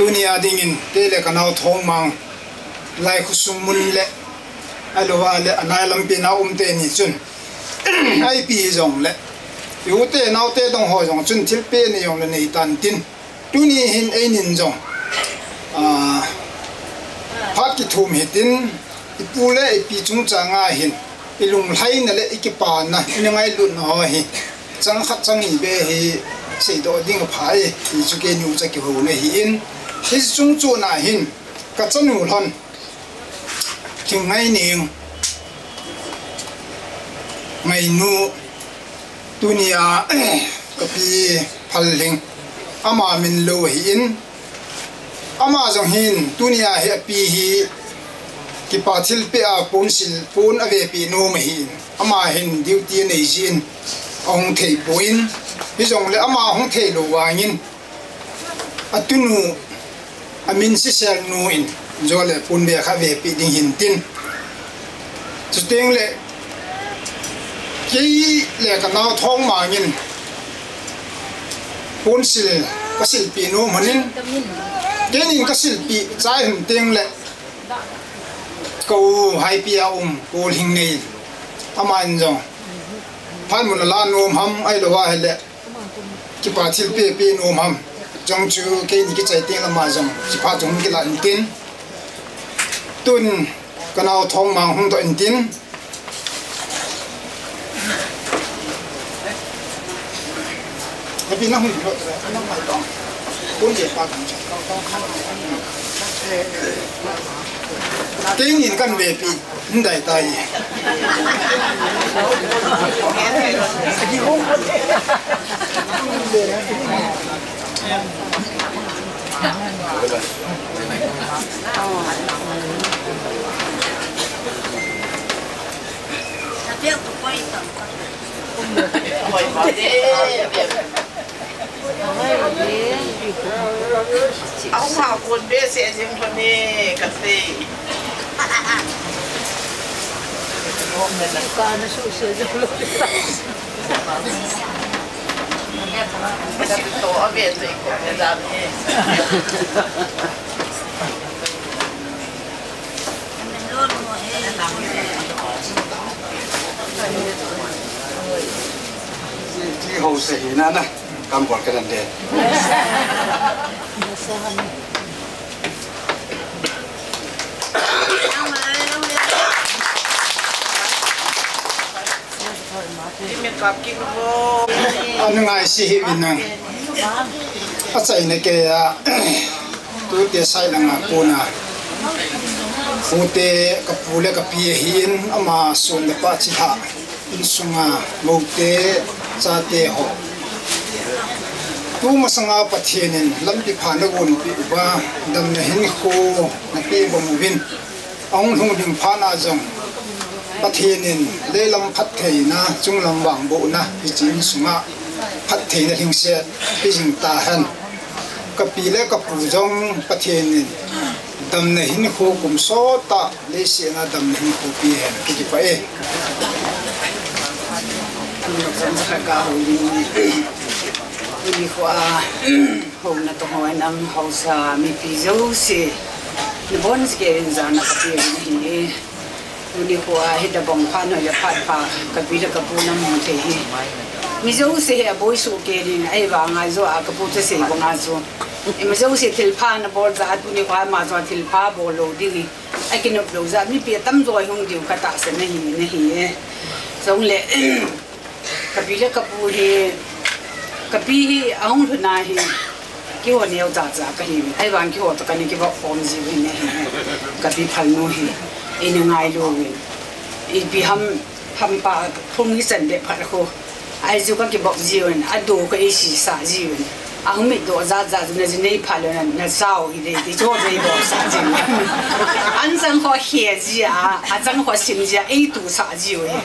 Tunia dingin kei le kanao Thongmang, lai khosung mun le, ahilouva le anai lampi na um teni chun, ipi hijongle, i u te nao te dong ho jong chun thilpeh nei jongle neitan tin. Tuni hin einin jong, ah, phat kithum hitin, ipu le ipi chungchanga hin, ilunglhaina le ikipana, ina ngailutna ho hi, chang khat chang ni beh hi, seidoh ding apha e, ti chu keini ucha kihouna ahin, hiche chung chuna hin, kachanu lhon, Thingngaineng, Ngainu, tunia, kapi Phalhing, ama min lou ahin, ama jong hin, tunia hi api hi, kipa thilpeh a ponsil, pon avepeh nom ahin, ama hin duty anei jin, ahung thei pon, hijongle ama hung theilou vangin, atunu, amin sisel nu in, jo le pon be kha vepeh ding hintin. Chuteng le, kei le kanao Thongmang in, ponsil, kasilpeh nom ahin, keinin kasilpeh chai hon teng le, ka u Haipi a um, Kolhingnei, aman jong, phat mun ala nom ham, ahilouva hile, kipa thilpeh peh nom ham, jong chu keini kichai teng le ama jong, chipha chung kilah intin. Tun, kanao Thongmang hung doh intin. Keinin kan vepeh, hindai tai. Ahung ha kon be se jing lhon e, kasei. Ka na su se jing lhon. To a be to ko me da me. Ti ho se hi na na, kam bol ka nan de. Ana ngaise hih uvin lang. Achaina keiya, tute sai langa kona, pute, kapu le kapi ahin, ama son le pa chilhah, insunga moute, chate ho. Tu masanga Pathen in lampi pha nagonpeh uva, damna hinkho napeh bang uvin. Ahung lhung ding phat na jong, Pathen in leilam phattheina, chunglam vangbohna, hiche insunga phattheina lhingset peh jing tahen. Kapi le kapu jong Pathen in damna hinkho kum sot a leiset a damna hinkho peh hen, kakipah e. Tuni khoa, houna toh hoi nam haosa mipi jouse, nabonchauvin jana kapeh uvin ahi e. Tuni khoa hi tabang phat noi le phat pha, kapi le kapu namu thei hi. Mi jouse hi aboi soh kei ding, ahivanga joh a kapu thusei banga chu, ima jouse thilpha nabol jeh a tuni khoa ama chu thilpha bol lou ding hi akinop lou jeh a mipi atamjo hung diu katahsan ahi, ahi e. Jongle, kapi le kapu hi, kapi hi ahung lhun a hi, keiho neocha cha kahiuvin, ahivang keiho toh kana kivop khom jiuvin ahi. Kapi Phalnu hi, eina ngailu uvin. Ipi ham, hampa phung hichan bep khat khu, ahi chu kakivop jiuvin, adu ka eisisa jiuvin. Ahung mitdoh jat jat chu najinei phat lou na, nachao hite ti chu neivopsah jiu. Anchang kho khe jia, achang kho sim jia, eitusah jiu hi.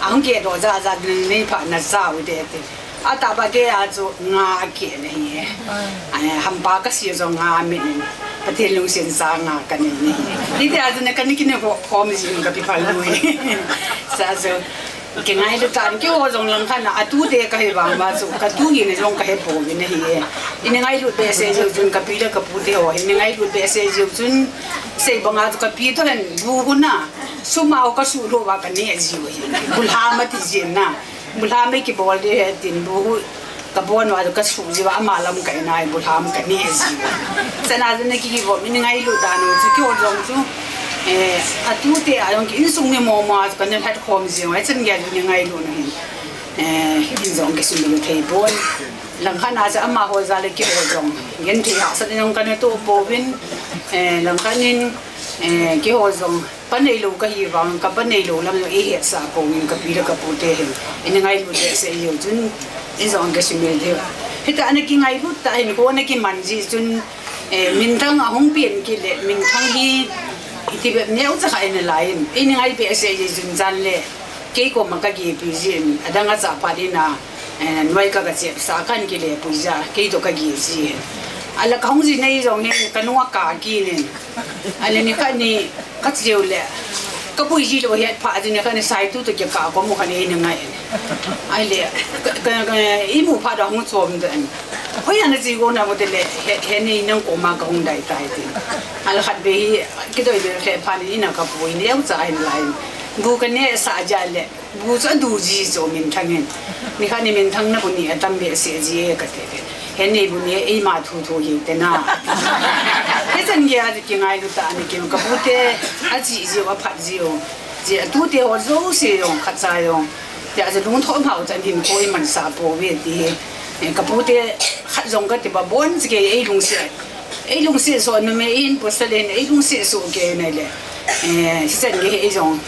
Ahung kehdoh jat jat chu najinei phat nachao hite ti. Atahbeh keiya chu nga akeh nahi. Ai, hampa kasei jong nga mit in, Pathen lungset cha nga kanei nahi. Hitia chu na kana kivop khom jiuvin kapi Phalnu hi. Sa chu, Kingailu tan, keiho jong langkhat a, atute kahi vang uva chu, katu hina jong kahe pouvin ahi e. Ini ngailut behseh jeh u chun, kapi le kapute ho hi, ini ngailut behseh jeh u chun, sei banga chu kapi toh hin, bu huna, sum a ho kasuh lou uva kaneh jiu ahi. Bulham ati jin na. Bulham ei kibol ding ahi tin, bu hu, kabon uva chu kasuh jiu a, ama lam ka in a, bulham kaneh jiu. Chana chu na kivop, ini ngailut dan u chu, keiho jong chu, eh, atute a jong ki insung mi momo a chu kana lhat khom jiu, hichan gei a chu ini ngailut na hin. Eh, in jong kisumil thei pon. Langkhat a chu amaho jal le keiho jong genthei hahsat in jong kana toh pouvin, eh, langkhat in, eh, keiho jong pa neilou kahi vang, kapa neilou lam jong eihetsah pouvin, kapi le kapute hin. Ini ngailut behseh jeh u chun, in jong kisumil thei. Hitia ana kingailut tah hin, kho ana kiman jeh chun, eh, minthang ahung pen kit le, minthang hi, iti bep neocha kha ina lai in. Ini ngai behseh jeh u chun jan le, kei koma kakipi jin, adang achah phat in a, eh, noi ka kachepsah kan kile pui jeh a, kei toh kagi ji. Ala kahung ji nei jong hin, kanung a kaki nin. Ala nikhat ni, kacheu le, kapui ji lou het phat jeh nikhat ni Saitu toh kikah komu khat ni eina ngai. Ahile, ka, ka, ka, imu phat a hung chom den. Hoi ana ji go na mo te le, he, he ni nang koma kahung dai tai tin. Ala khat be hi, kidoi be le phat ni ina kapui neocha hin lai. Bu kaneh sah jeh le, bu chu adu ji chu minthang in. Nikhat ni minthang na bu ni atam behseh ji e kati ve. Heni bu ni eima thu thu hi te na. Hichan gei a chu kingailu tah ana kium, kapute achi jiu, aphat jiu. Jeh a tute ho jouse jong khat cha jong. Tia chu lungthim hao chan hin koi mansah pouve ti hi. Eh, kapute khat jong kati ba bon chi kei ei lungset. Ei lungset soh numei in pasal in ei lungset soh kei na le. Eh, hichan gei hi ei jong.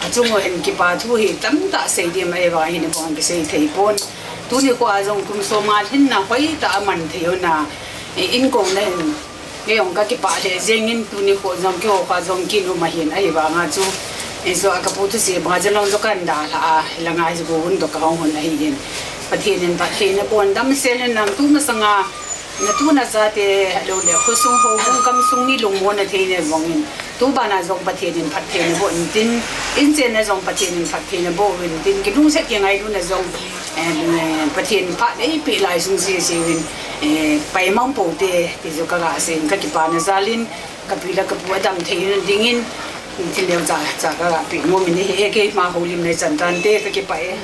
Achung uva hin kipa thu hi tamtah sei ding ahi vang hin abang kisei thei pon. Tuni kho a jong kum som a lhinna hoitah a man thei u na, eh, inkouna hin. Kei jong kakipah lheh jeng in tuni kho jong keiho kho jong kin um ahin ahi vang a chu. Eh, so a kapu thusei banga jong jong kan dalha a, hilanga hi go hun toh kahung hun ahi in. Pathen in phattheina boh in damsel in nang tu masanga, natu nachate, ahilou le, khosung houbung gamsung mi lungmonna thei na bang in. Tu bana jong Pathen in phattheina boh in tin, in chenna jong Pathen in phattheina boh in tin, kilungset kingailuna jong, eh, Pathen phat eipeh lai sung sese in, eh, paimang pou te, ti jong kaga sei in, kakipana jal in, kapi le kapu adam thei na ding in, thil neocha, cha kaga pe nom in ahi e, keima houlimna chan tante, kakipah e.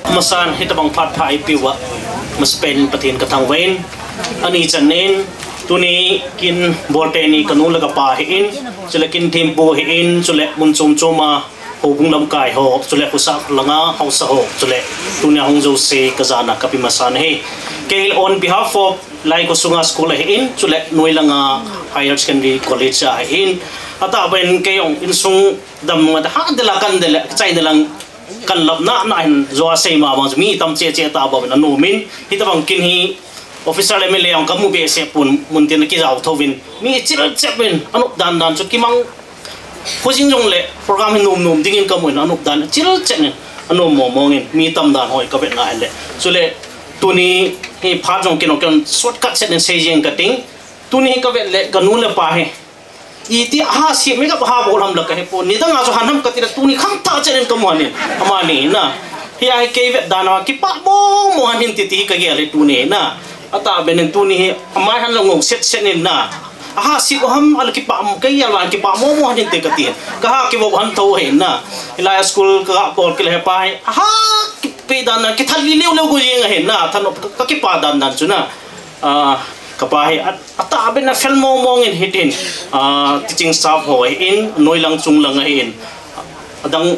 Amasan hitabang phat pha eipeh uva, masapen in Pathen kathangvah in, ani chan in, tuni kin bol teni kanu le kapa ahin, chule kin thempu ahin, chule mun chom chom a, houbung lamkai ho, chule khosah langa haosa ho, chule tunia hung jouse kajana kape masa ahi. Kei on behalf of Lai khosunga school ahin, chule noi langa higher secondary college ahin, atahbeh in kei jong insung damna ha dela kan dela, chai delang kan lap na na hin jo a sei ma bang mi tam che che atahbeh in anom in, hitabang kin hi officer M L A jong kamu behseh pon mun tin kijao thou vin, mi chil chep in anop dan dan chu kimang Khojing jong le program hi nom nom dingin kamu in anop dan chil chet in anom mong mong in mi tam dan hoi kavet ngai le. Chule tuni hi phat jong kin ken shortcut chet in sei jeng kating. Tuni hi kavet le kanu le pa hi. Iti ha si mi ka ha bol ham la kahe pon. Nidang a chu han ham kati le tuni khangthah chet in kamu in. Amani na. Hi a hi kei vet dan a kipah mong mong hin titi hi kagel le tuni na. Atahbeh in tuni hi amai han la ngou set set in na. Aha, si ko ham, ala kipah, kei ala kipah mong mong hin te kati. Kaha kivo han thou hin na. Hilai a school kaga bol kile he pa hi. Aha, kipe dan na, kithal li leu leu go jeng hin na. Thanop ka, kakipah dan dan chu na. Ah, kapa hi, a, atahbeh in afel mong mong in hitin. Ah, teaching staff ho hin, noi lang chung lang hin. Adang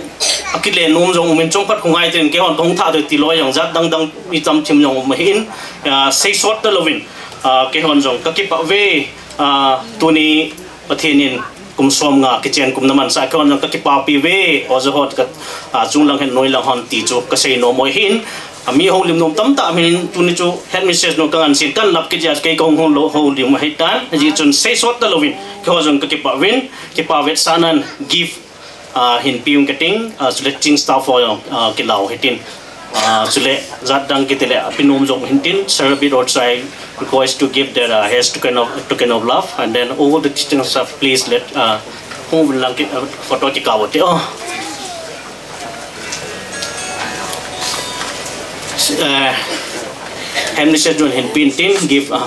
akile nom jong um in chomkhat khongai tin keihon kahung thah ding ti loi jong jat dang dang mi cham chim jong um ahin, ah, sei sot ta louvin. Ah, keihon jong kakipah uve, ah, tuni Pathen in kum som nga kichen kum naman sah keihon jong kakipapi uve, oja ho ka, ah, chunglang hin noilang hon ti chu kasei nom u ahin, ah, mi houlim nom tamtah min tuni chu headmistress nu kangansen kanlap kit jeh a kei kahung houlim u ahitan, hijeh chun seisot talouvin, keiho jong kakipah uvin, kipa vetsahnan gift ah, hin pe ung kating, ah, chule ching staff ho jong, ah, kilau hitin. Ah, chule jat dang kiti le, ah, pe nom jong hintin, Sir Abid Orchai request to give their, uh, his token of, token of love, and then all the teaching staff, please let, uh, hung lang ki, uh, photo kikap u te, oh. Uh, Headmistress nu hin pe in tin, give, uh,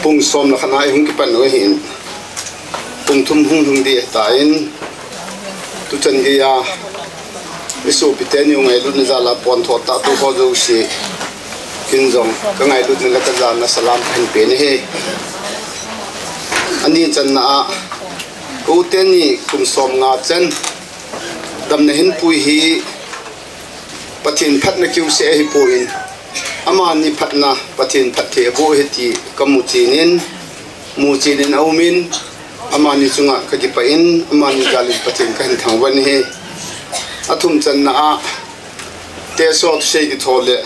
Pung som le khat na i hung kipan u ahin, pung thum hung lhung ding ahitan, tuchan geiya i sopi teni u ngailutna jal a pon thot tah tu ho jouse, kin jong kangailutna le kajana salam kahin pe ahi. Ani channa a, ka u teni kum som nga chan damna hin pui hi Pathen phatna kiu seh ahipon, amani phatna, Pathen phatthei aboh ahi ti kamu chen in, mu chen in aumin, amani chunga kakipah in, amani jal in Pathen kahin thangvah in ahi. Athum channa a, Teso thusei kithou le,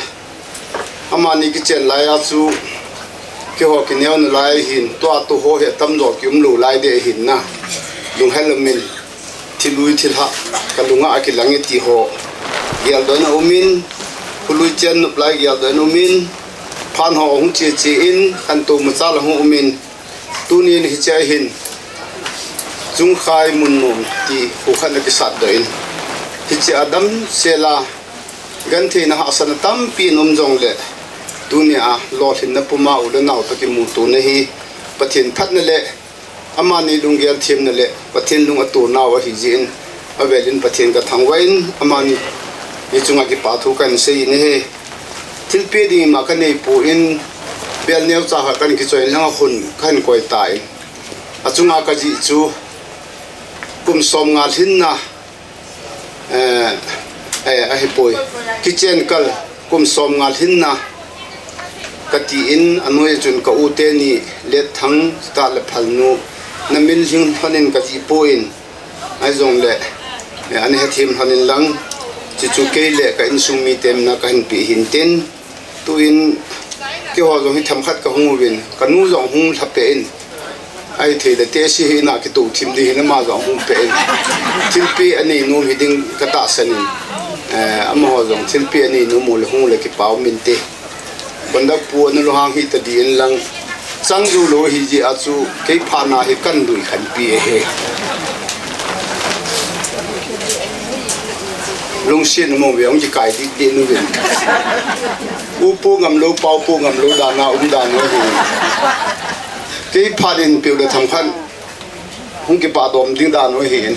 amani kichen lai a chu, keiho kineo nalai ahin, tua tu ho hi atamjo kium lou lai ding ahin na. Lunghel umin, thil ui thil hah, kalunga akilang e ti ho geldoh in aumin, khului chen nop lai geldoh in aumin, phan ho hung che che in, khantou machal ahung umin, tunin hiche a hin, Chungkhai Munnom ti kho khat ana kisatdoh in, hiche a damsel a, gentheina hahsatna tampi in um jongle, tunia lolhinna puma u le nao toh kimuto na hi, Pathen phatna le, amani lunggel themna le, Pathen lung ato nau ahi jeh in, avel in Pathen kathangvah in, amani chunga kipa thu kahin sei in ahi. Thilpeh ding ima kanei pon, bel neocha khat kahin kichoi in lang a hun kahin koi tan. Achunga kajih chu, kum som nga lhinna, eh, eh, ahipoi. Kichen kal kum som nga lhinna kati in, anoi a chun ka u teni Letthang tah le Phalnu, namin lhing lhon in kajih pon, ahijongle, eh, ana hethem lhon in lang, chuchu kei le ka insung mite mina kahin pe hintin, Tuin, keiho jong hi themkhat kahung uvin, kanu jong hung lhapeh in, ahithei le tesi hi ina kitou thim ding hin ama jong hung peh in, thilpeh anei nom hiding katahsan in, eh, amaho jong thilpeh anei nom u le hung le kipa um inte. Conductor pu ana lunghang hita ding in lang, chang jou lou ahi jeh a chu kei phatna hi kan lui khanpi ahi. Lungset na mo ve, hung kikai ding ding nu ve. U pu ngam lou, pau pu ngam lou dan a um dan u ahi. Kei phat in peu le themkhat hung kipah dom ding dan u ahi.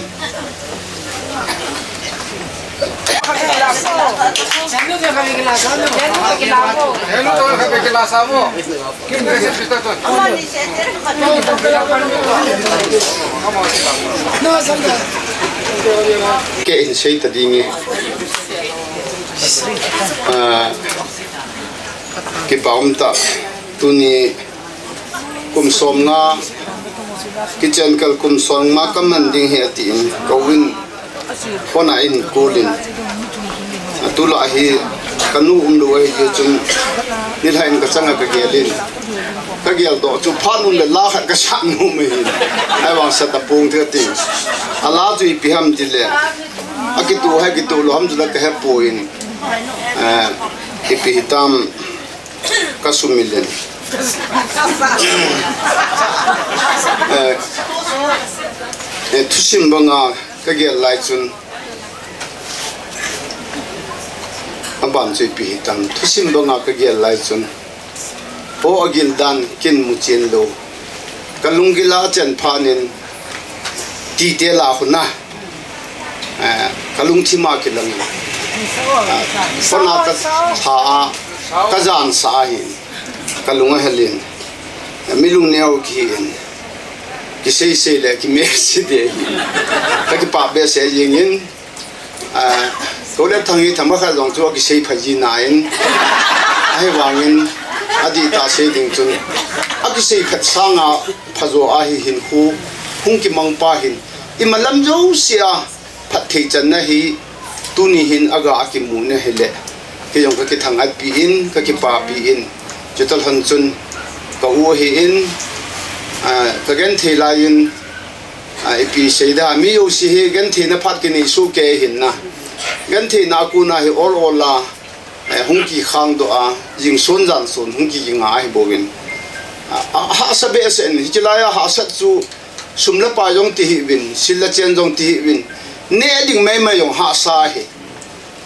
Kei hin sei ta ding e. Ah, kipa um tah. Tuni kum som nga, kichen kal kum som nga kaman ding ahi atin, ka u in phone a eihin call in. Tulai hi kanu umlou ahi jeh chun, nilhah in kachang a kagel in. Kagel doh chu phat um le la khat kasat nom ahi. Ahivang sat apong thei atin. Ala chu ipi ham tile, akitoh hai kitoh lou ham chu la kahe poi. Eh, ipi hitam. Kasumil in. Eh, eh, thusim banga kagel lai chun, Pan chu ipi hitam, thusim banga kagel lai chun, ho agil dan kin mu chen lou. Kalunggil a achen phat in, tite la khu na. Eh, kalungthim a kilang. Ah, phone a katha a, kajan sa ahin. Kalung ahel in. Mi lungneo kihi in. Kisei sei le, kime sei de. Kakipah behseh jeng in. Ah, Kole Thang hi thama khat jong chu akisei pha ji nan, ahivangin adihtah sei ding chun akisei phat sanga phajo ahi hinkho hung kimang pa hin imalam jousea phatthei channa hi tuni hin aga akimu na hile, kei jong kakithang-at pi in, kakipah pi in, chuti lhon chun ka u ahin, ah, kagenthei lai in, Ah, ipi seida, mi jouse hi gentheina phat kinei soh kei hin na. Gentheina a kona hi ol ol a, eh, hung kikhang doh a, jing sun jan sun hung ki kinga ahi bouvin. Ah, ah, hahsa behseh in, hiche lai a hahsat chu sum le pai jong ti hih uvin, sil le chen jong ti hih uvin. Neh ding mai mai jong hahsa ahi.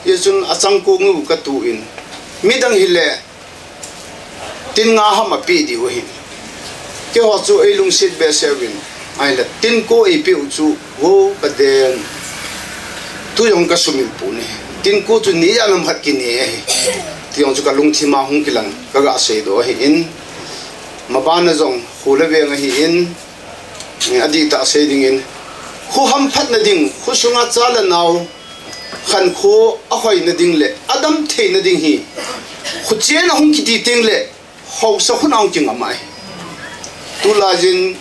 Hijeh chun achang kong u katu in. Midang hile, tin nga ham apeh diu ahi. Keiho chu eilungset behseh uvin. Ahile, tin ko eipeh u chu, ho kaden. Tu jong kasumil pon ahi. Tin ko chu ni jan ham khat kine ahi. Ti jong chu kalungthim a hung kilang, kaga seidoh ahin. Maban a jong, kho le veng ahin. Adihtah sei dingin. Kho hamphatna ding, kho sunga cha le nao. Khankho ahoina ding le, adam theina ding hi. Khochen a hung kiti teng le, haosa khun a hung kingam ahi. Tulai jin,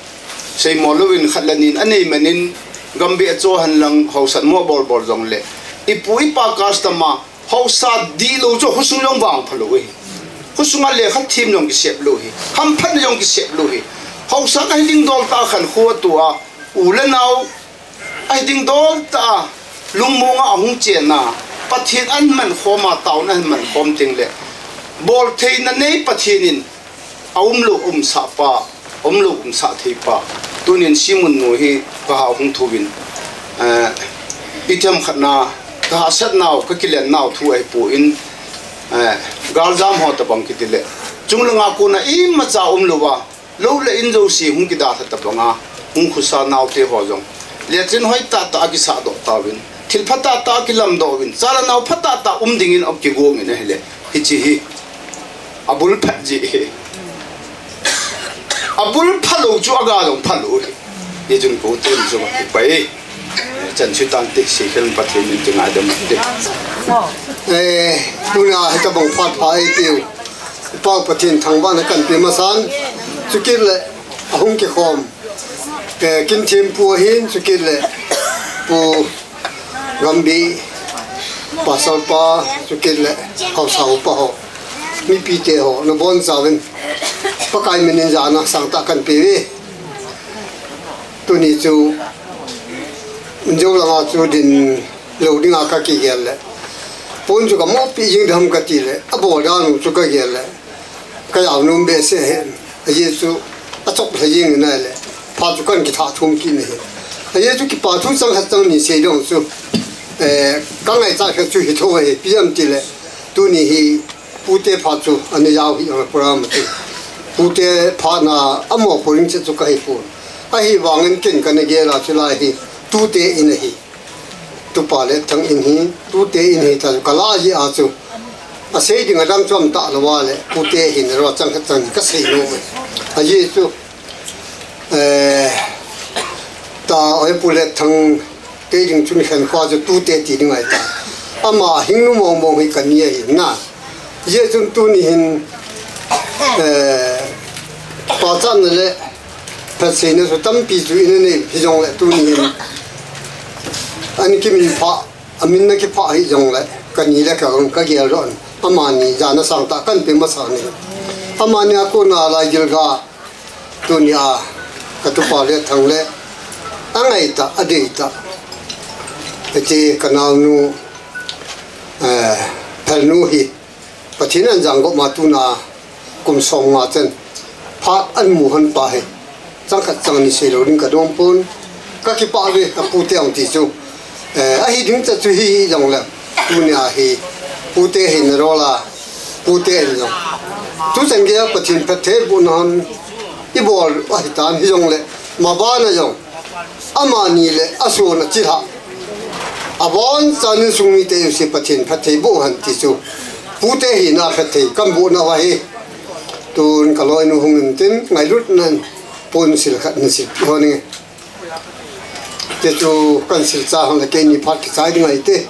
seimo louvin khat le ni in anei man in, gambih a cho henlang, haosa mo bol bol jong le. Ipu ipa custom a, haosa dihlou chu khosung jong vangpha lou ahi. Khosunga lekha them jong kisep lou ahi. Hamphatna jong kisep lou ahi. Haosa kahi ding dol tah a khankho a tua, u le nao, Ahi ding dol tah a, lungmong a ahung chen a, Pathen ahin man khom a, taona ahin man khom teng le, bol theina nei Pathen in, aum lou umsah pa, um lou umsah thei pa, tunin Simun nu hi kaha hung thuvin, eh, itiham khat na, kahahsat nau, kakilen nau thu ahi pon, eh, galjam ho tabang kiti le, chunglang a kona imacha um lou a, Lou le in jouse hung kidalha tabang a, hung khosa naote ho jong. Lechin hoi tahtah a kisahdoh tauvin. Thil phatah tah a kilamdoh uvin. Cha le nao phatah tah um dingin akigong in ahile. Hiche hi. Abul phat ji hi. Abul phalou chu aga jong phalou hi. Hichun kou tun chu kipai. Chan chu tante, Seikhel Pathen min ti ngai dem te. Eh, tuna hitabang phat pha eitiu. Pau Pathen thangvahna kahin pe masan, chukit le ahung kikhom, eh, Kinthem pu ahin, chukit le Pu Gambi, Pastor pa, chukit le haosa upa ho, mipite ho, nabonchauvin Pakai minin jana sangtah kahin pe uve. Tuni chu, injo langa chu din lou dinga kakigel le. Pon chu kamopi jing dem kati le, abol dan u chu kagel le. Kajao nom behseh e. Ajeh chu achop lha jing in ahile. Phat chu kahin kitha thum kit in ahi. Ajeh chu kipa thu chang khat chang ni sei ding chu. Eh, kangaichat khat chu hitho ahi. Ipi jeh ham tile. Tuni hi pute phat chu ana jao hi anga program chu. Pute phat na amo poring che chu kahi pon. Ahivangin ken kana gel a chu lai hi. Tute in ahi. Tupa Letthang in hi, tute in hi ta chu, kala ji a chu. Asei ding adang chu um talou a le, tute hin ro chang khat chang kasei nom e. Ajeh chu, eh, ta oi Pu Letthang, kei ding chun khenkho chu tute ti ding ahi ta. Ama hing nu mong mong hi kani ahi na. Ajeh chun tuni hin, eh, pachatna le phatseina chu tampi chu ina nei hijongle tuni hin. Ana kimin pha, amin na kipha hijongle, kani le ka, kagel ron. Amani jana sangtah kahin pe masa ni. Amani a kona lai gilga, tuni a, katupa Letthang le, angaitah, adeitah. Iti kanaonu, eh, phalnu hi. Pathen in ajang gop ma tuna kum som nga chan phat ahin mu hon pa hi. Chang khat chang ni sei lou ding kadong pon. Kakipah uve apute ang ti chu. Eh, ahi ding ta chu hi jong le. Tunia hi. Pute hin rola, pute in jong. Tu chang geiya Pathen phatthei bohna hon i bol ahi tan hijongle, mabana jong. Amani le ason a chilha. Abonchan insung mite jouse Pathen phatthei boh hen ti chu. Pute hina phatthei kan bohna ahi. Tun ka loinu hung in tin ngailutnan ponsil khat nasil hon nge. Te chu kan silcha hon le keini phat kichai ding ahi te.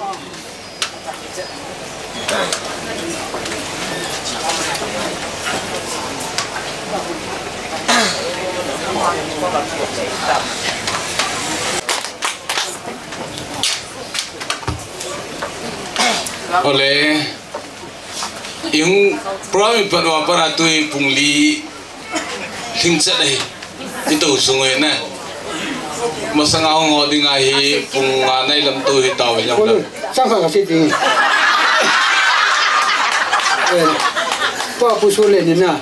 Ole, i hung program i pat uva pat a tui pung li lhingchet ahi. I tou sung uve na. Masanga hung ho ding ahi pung nga nai lam tou hi tau hi jong. Chang khat ka sei ding. Eh, pa Pu Sule ni na.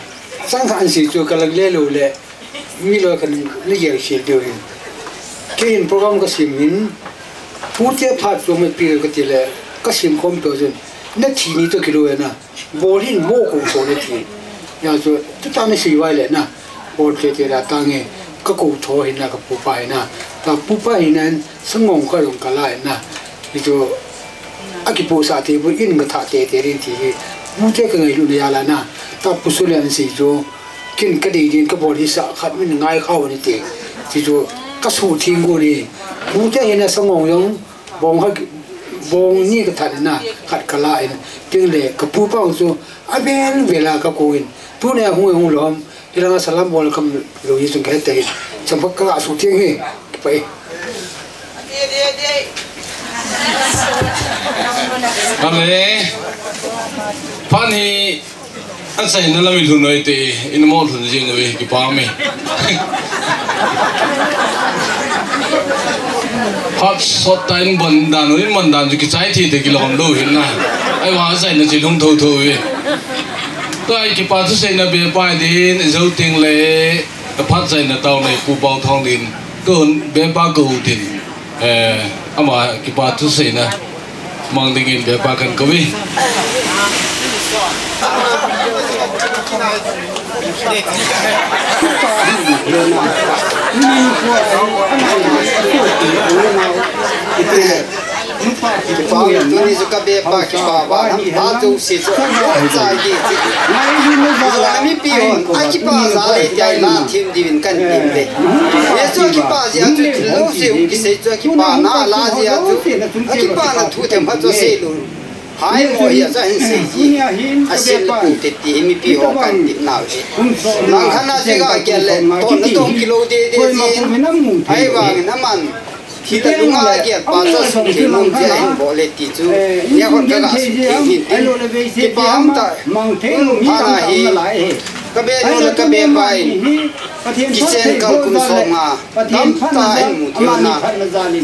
Chang khat an sei chu ka lang le lou le. Mi loi khat in na gel khel diu hin. Kei hin program ka sem hin. Pute phat chu me pi ka ti le. Ka sem khom to jin. Na thi ni to kilou na. Bol hin mo ko so le ti. Hia chu, tuta na sei vai le na. Bol tete la ta nge, ka ko tho hin na ka pupa hin na. Ta pupa hin na, Sangong ka jong ka la hin na. Hichu, a kipohsah thei bu in ka tha tete ding ti hi. Pute ka ngailutna jal a na. Ta Pu Sule an sei chu, kin ka dei din ka bol hisah khat min ngai khau ni ti. Ti chu, ka suhtheng gon hi. Pute hin na Sangong jong, Bong khat, bong ni ka that in na, khat ka la in, tin le ka pupa chu, a vel vel a ka ko in, tuni a hung hung lom, hilanga salam bol kam lou hi chung ka he te hin, cham ka suhtheng hi, kipa e. Ale, pan hi, Achaina lam i lhun uve te, in mo lhun jing uve, kipa me. Phat sot ta in ban dan u, in man dan chu kichai thei te kilom lou hin na. Ahivang achaina chu lhung tho tho uve. Tua hi kipa thuseina be pa din, i jou teng le, phat chaina tau nei pu pau thong din. Tun be pa ko u tin. Eh, ama kipa thuseina mang dingin be pa kan ko e. Kipa, tuni chu ka be pa kipa ba, nam pa chu si chu, cha ki chi. Mipi hon, a kipa za le ti a la thim diuvin kan ti ve. Ye chu kipa jeh a chu thil lo si u kisei chu kipa na la jeh a chu. A kipa na thu them khat chu sei lou. Hai mo hi a cha hin sei ji. A sil pu te ti mipi ho kan ti nau ji. Lang khan a ji ga ke le to na tong kilo de de ji. Ahivang na man. Thi ta lunga a gel pa cha sum thei nom thei a hin bol e ti chu. Nia hon ka ga sum thei hin tin. Kipa um ta. Pha na hi. Ka be nu le ka be pa in. Kichen kal kum som nga. Dam ta hin mu thei na.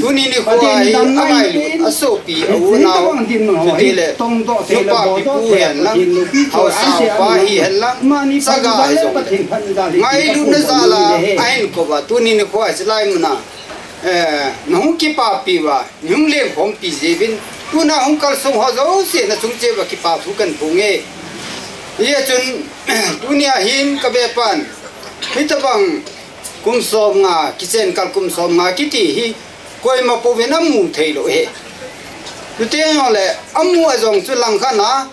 Tuni nikho a hi a ngailut a sopi a u nau. Chuti le. Nupa pi pu hen lang. Hausa pa hi hen lang. Saga hi jong. Ngailutna jal a. A hin ko ba. Tuni nikho a hi lai mu na. Eh, na hung kipapi uva, na hung lengkhompi jeh uvin, tuna hung kalsong ho jouse na chung cheh uva kipa thu kan phong e. Hijeh chun, tunia hin ka be pan, hitabang kum som nga, kichen kal kum som nga kiti hi, koima pouvin amu thei lou ahi. Chuteng jongle, amu a jong chu lang khat na,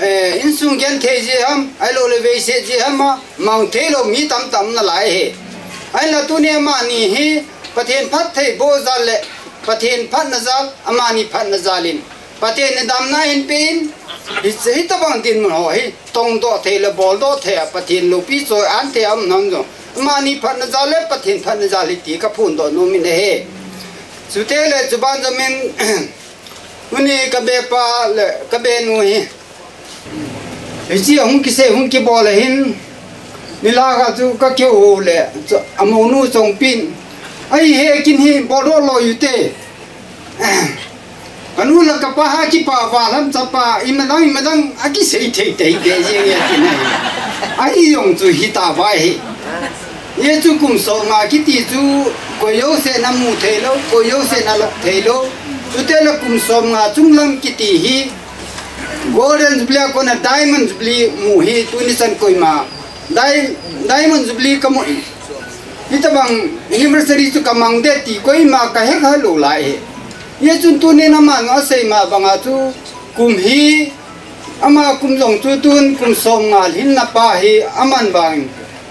Eh, insung genthei jeh ham, ahilou le veiset jeh ham a, mang thei lou mi tamtah um nalai ahi. Ahinla tuni amani hi, Pathen phatthei boh jal le, Pathen phatna jal, amani phatna jal in, Pathen in damna ahin pe in, hi, hitabang dinmun ho hi, tongdoh thei le boldoh thei a, Pathen loupi choi-an thei a um nam jong, amani phatna jal le, Pathen phatna jal hi ti ka phondoh nom in ahi. Chuteng le, chuban jom in, Tuni ka be pa le ka be nu hi. Hiche a hung kisei hung kibol a hin. Nilhah khat chu ka kihou le, chu, a mounu chongpin. Ahi he kin hi boldoh lou u te. Ka nu le ka pa ha kipa va lam chapa, imadang, imadang, a kisei thei thei be jeng e kin ahi. Ahi jong chu hita vai hi. Hijeh chun kum som nga kiti chu koi jouse na mu thei lou, koi jouse na lop thei lou. Chuteng le kum som nga chunglam kiti hi Golden Jubilee a kona Diamond Jubilee mu hi tuni chan koima Di-, Diamond Jubilee kamu in. Hitabang anniversary chu kamang de ti koima kahekha lou lai hi. Hia chun tunin aman asei ma banga chu kum hi ama kum jong chu tun kum som nga lhinna pa hi aman vangin.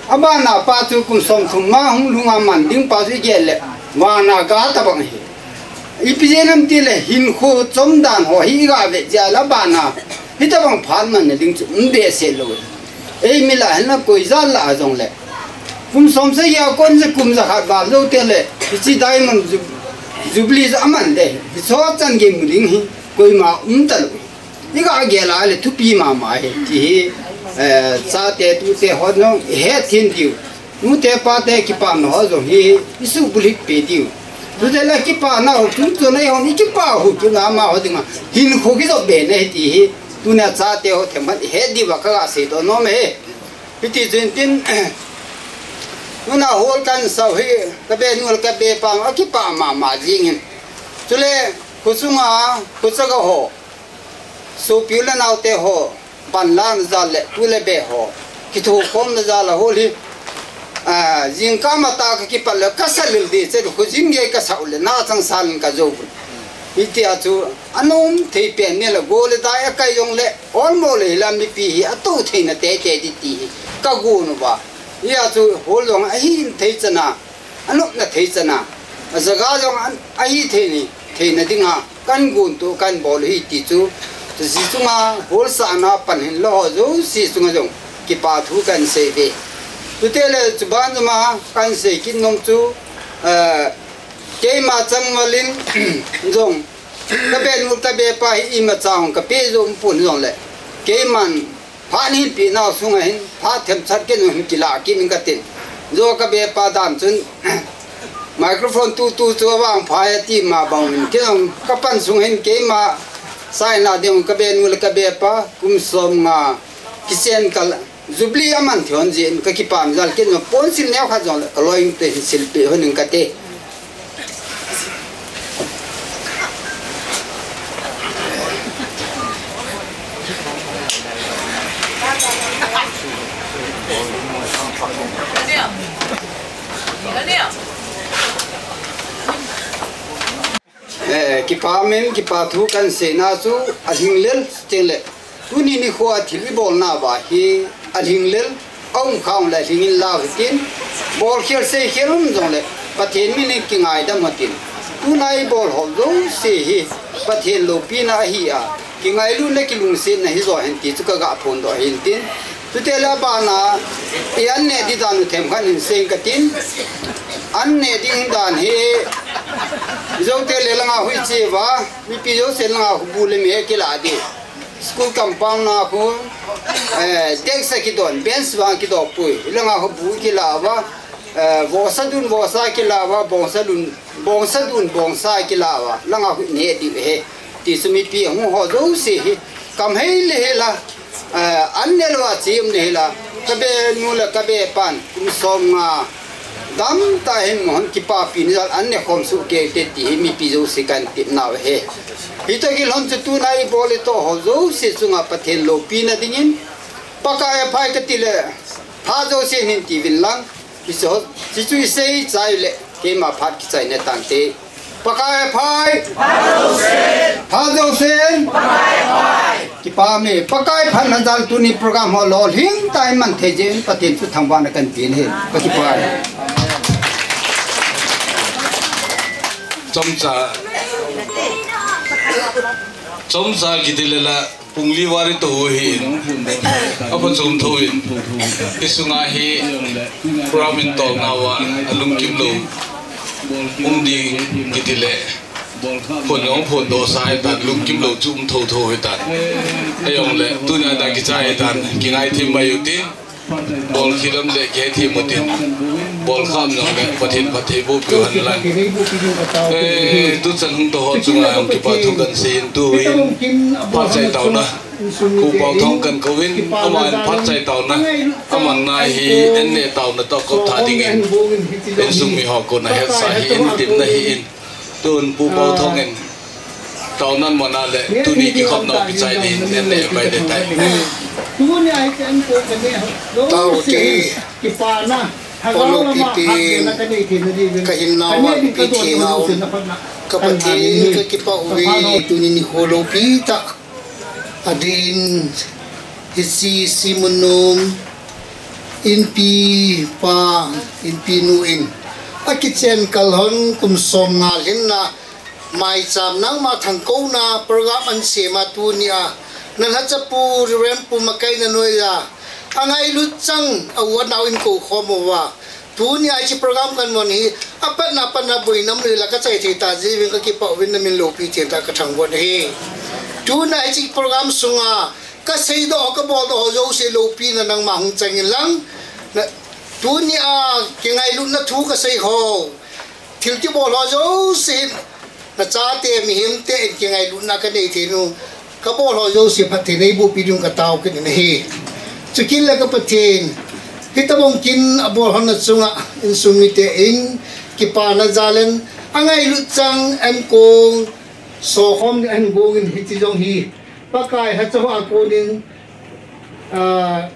Abana pa chu kum som thum ma hung lhunga man ding pa chu igel le vana ga tabang hi. Ipi jeh ham tile hinkho chomdan ho hi iga ve jia la bana. Hitabang phat manna ding chu um behseh lou. Ei mi lah henla koi jat lah a jongle. Kum som sagi a kon je kum jakhat val jou tele. Hiche Diamond Ju-, Jubilee chu aman de. Hiche chan gei mu ding hi koima um talou. Iga gel a le thupi mama hi ti hi, eh, chate tute hon jong ihet thei diu. Nute pate kipana ho jong hi isuh bulhit peh diu. Tute le kipana ho chun chun eihon ikipa u chu amaho dinga hinkho kijop be na hi ti hi. Tunia chate ho themkhat ihet diu va kaga seidoh nom e. Hiti chun tin, tuna hol kahin sau hi, kabe nu le kabe pa akipa mama jingin. Chule, khosunga, khochaga ho. Sopi u le naote ho, panlahna jal le, tu le be ho, kithokhomna jal a hol hi, ah, jingkah matah kakipat le, kasa lel ding cheh, khojin gei kasau le, na chang sal in kajou. Hitia chu, anom thei pen ni le, go le dai akai jong le, olmo le hila mipi hi, atou theina teitei ding ti hi, kagon uva. Hia chu, hol jong ahin thei chana, anopna thei chana, ajaga jong an, ahi thei ni, theina dinga, kagon toh kahin bol u hi ti chu, chuche chunga holsahna pan hinla ho jouse chunga jong kipa thu kahin sei ve. Chutile chuban joma kahin sei kit nom chu, eh, keima changvalin jong, kabe nu kabe pa hi imacha hung kapeh jou umpon jongle, keiman phat hinpeh nau sunga hin, phat themchat kei jong hin kilah kit ing katin. Jo kabe pa dan chun, microphone tutu chu avangphai ati ma bang in, kei jong kapan sung hin keima saina ding kabe nu le kabe pa, kum som nga, kichen kal, Jubilee aman thei hon jeh in kakipana jal kei jong ponsil neokhat jongle, kaloi te hin silpeh hon ing kate. Eh, kipa min, kipa thu kahin seina chu alhinglel chuteng le. Tuni nikho a thil ibolna uva hi alhinglel, aum kha ung le alhing inlang hitin, bolkhel seikhel um jongle, Pathen min in kingaidam hitin. Tuna ibol ho jouse hi, Pathen loupina ahi a, kingailutna kilungsetna hijo hen ti chu kaga phondoh ahin tin. Chutile abana, i an neh ding dan u themkhat hin sei ing katin. An neh ding dan hi, jouse le langa hui cheuva, mipi jouse langa hu bu le me kilah ding. School compound na khu, eh, desk a kidon, bench vang kidoh pui. Langa khu bu kilah uva, eh, vohsa dun vohsa kilah uva, bongsa dun, bongsa dun bongsa kilah uva. Langa khu neh ding ahi. Ti chu mipi hung ho jouse hi. Kam hei le hei la, eh, an neh lou a chi um le hei la. Kabe nu le kabe pan, kum som nga. Damtah hin mo hon kipapina jal an neh khom soh kei te ti hi mipi jouse kahin tepnau ahi. Hitoh kilhon chu tuna ibol itoh ho jouse chunga Pathen loupina dingin, Pakai aphai kati le, phat jouse hin tiuvin lang, hiche ho, hichu isei chai le, keima phat kichaina tante. Pakai aphai! Phat jousen! Kipah e, Pakai phatna jal tuni program ho lolhing tah in man thei jeh in Pathen chu thangvahna kahin pe ahi. Ka kipah e. Chomcha, chomcha kiti le la, pung li val itoh u ahin, aphachom thou in, isunga hi program in tolnauva alungkim lou um ding kiti le, phon jong phondoh sa hitan, lungkim lou chu um thotho hitan. Ahijongle, tunia dan kichai hitan, kingaithem mai utin, bolkhel um le kihethem utin, bolkham jongle, Pathen phatthei boh piu hen lang. Eh, tuchan hung toh ho chunga jong kipa thu kahin seiyin, tuhin phat chai taona Pu Paothong kahin kouvin, aman phat chai taona, amanna hi an neh taona toh kop tha dingin, insung mi ho kona hetsa ahin, temna ahin, tun Pu Paothong in Taona mona le tuni kikhopna u kichai ding nen le bai le tai. Tuni a hi chen ko ka ne ho. Tao te. Kipana. Olo pitin. Ka hin nawa pi thina. Ka Pathen ka kipah uve tuni nikho lopi tah. Adin hiche Simunnom inpi pa, inpi nu in akichen kal hon kum som nga lhinna maicham nangma thangkouna program ahin sema tuni a, na lhacha pu Reverend Pu Makaina noiya angailut chang a u anao in kou khom uva, tuni a hiche program kahin mon hi apatna patna boina um le la kachai thei ta jeh uvin ka kipah uvin na min loupi thei ta ka thangvah ahi. Tuni a hiche program sunga ka seidoh ka boldoh ho jouse loupina nangma hung chang in lang. Na, tuni a kingailutna thu ka sei ho, thil kibol ho jouse hin na chate mihemte in kingailutna ka nei thei u, ka bol ho jouse phatthei nei boh pi ding ka tao kit in ahi. Chukit le ka Pathen, hitobang kin a bol hon na chunga insung mite in kipana jal in angailut chang ahin kong, sokhom ding ahin gong in hiche jong hi Pakai lhacha ho a konin, ah,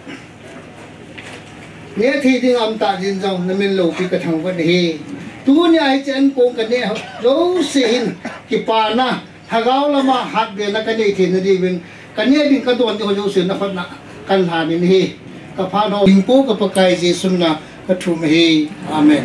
neh thei ding a um ta din jong na min loupi ka thangvah ahi. Tuni a hiche ahin kong ka neh ho jouse hin kipana, lhagao lama hatbena ka nei theina diuvin, ka neh ding ka don ding ho jouse na khut na kahin lhan in ahi. Ka phat ho ding pu ka Pakai Jesu mina ka thum ahi. Amen.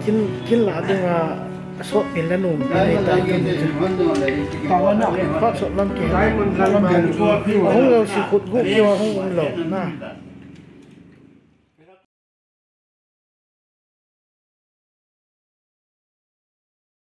Kin, kin la dinga sot pin la nom pin ta kin. Tawana, pa sot lam ki. Hung lo si khut gu ki wa hung um lo na.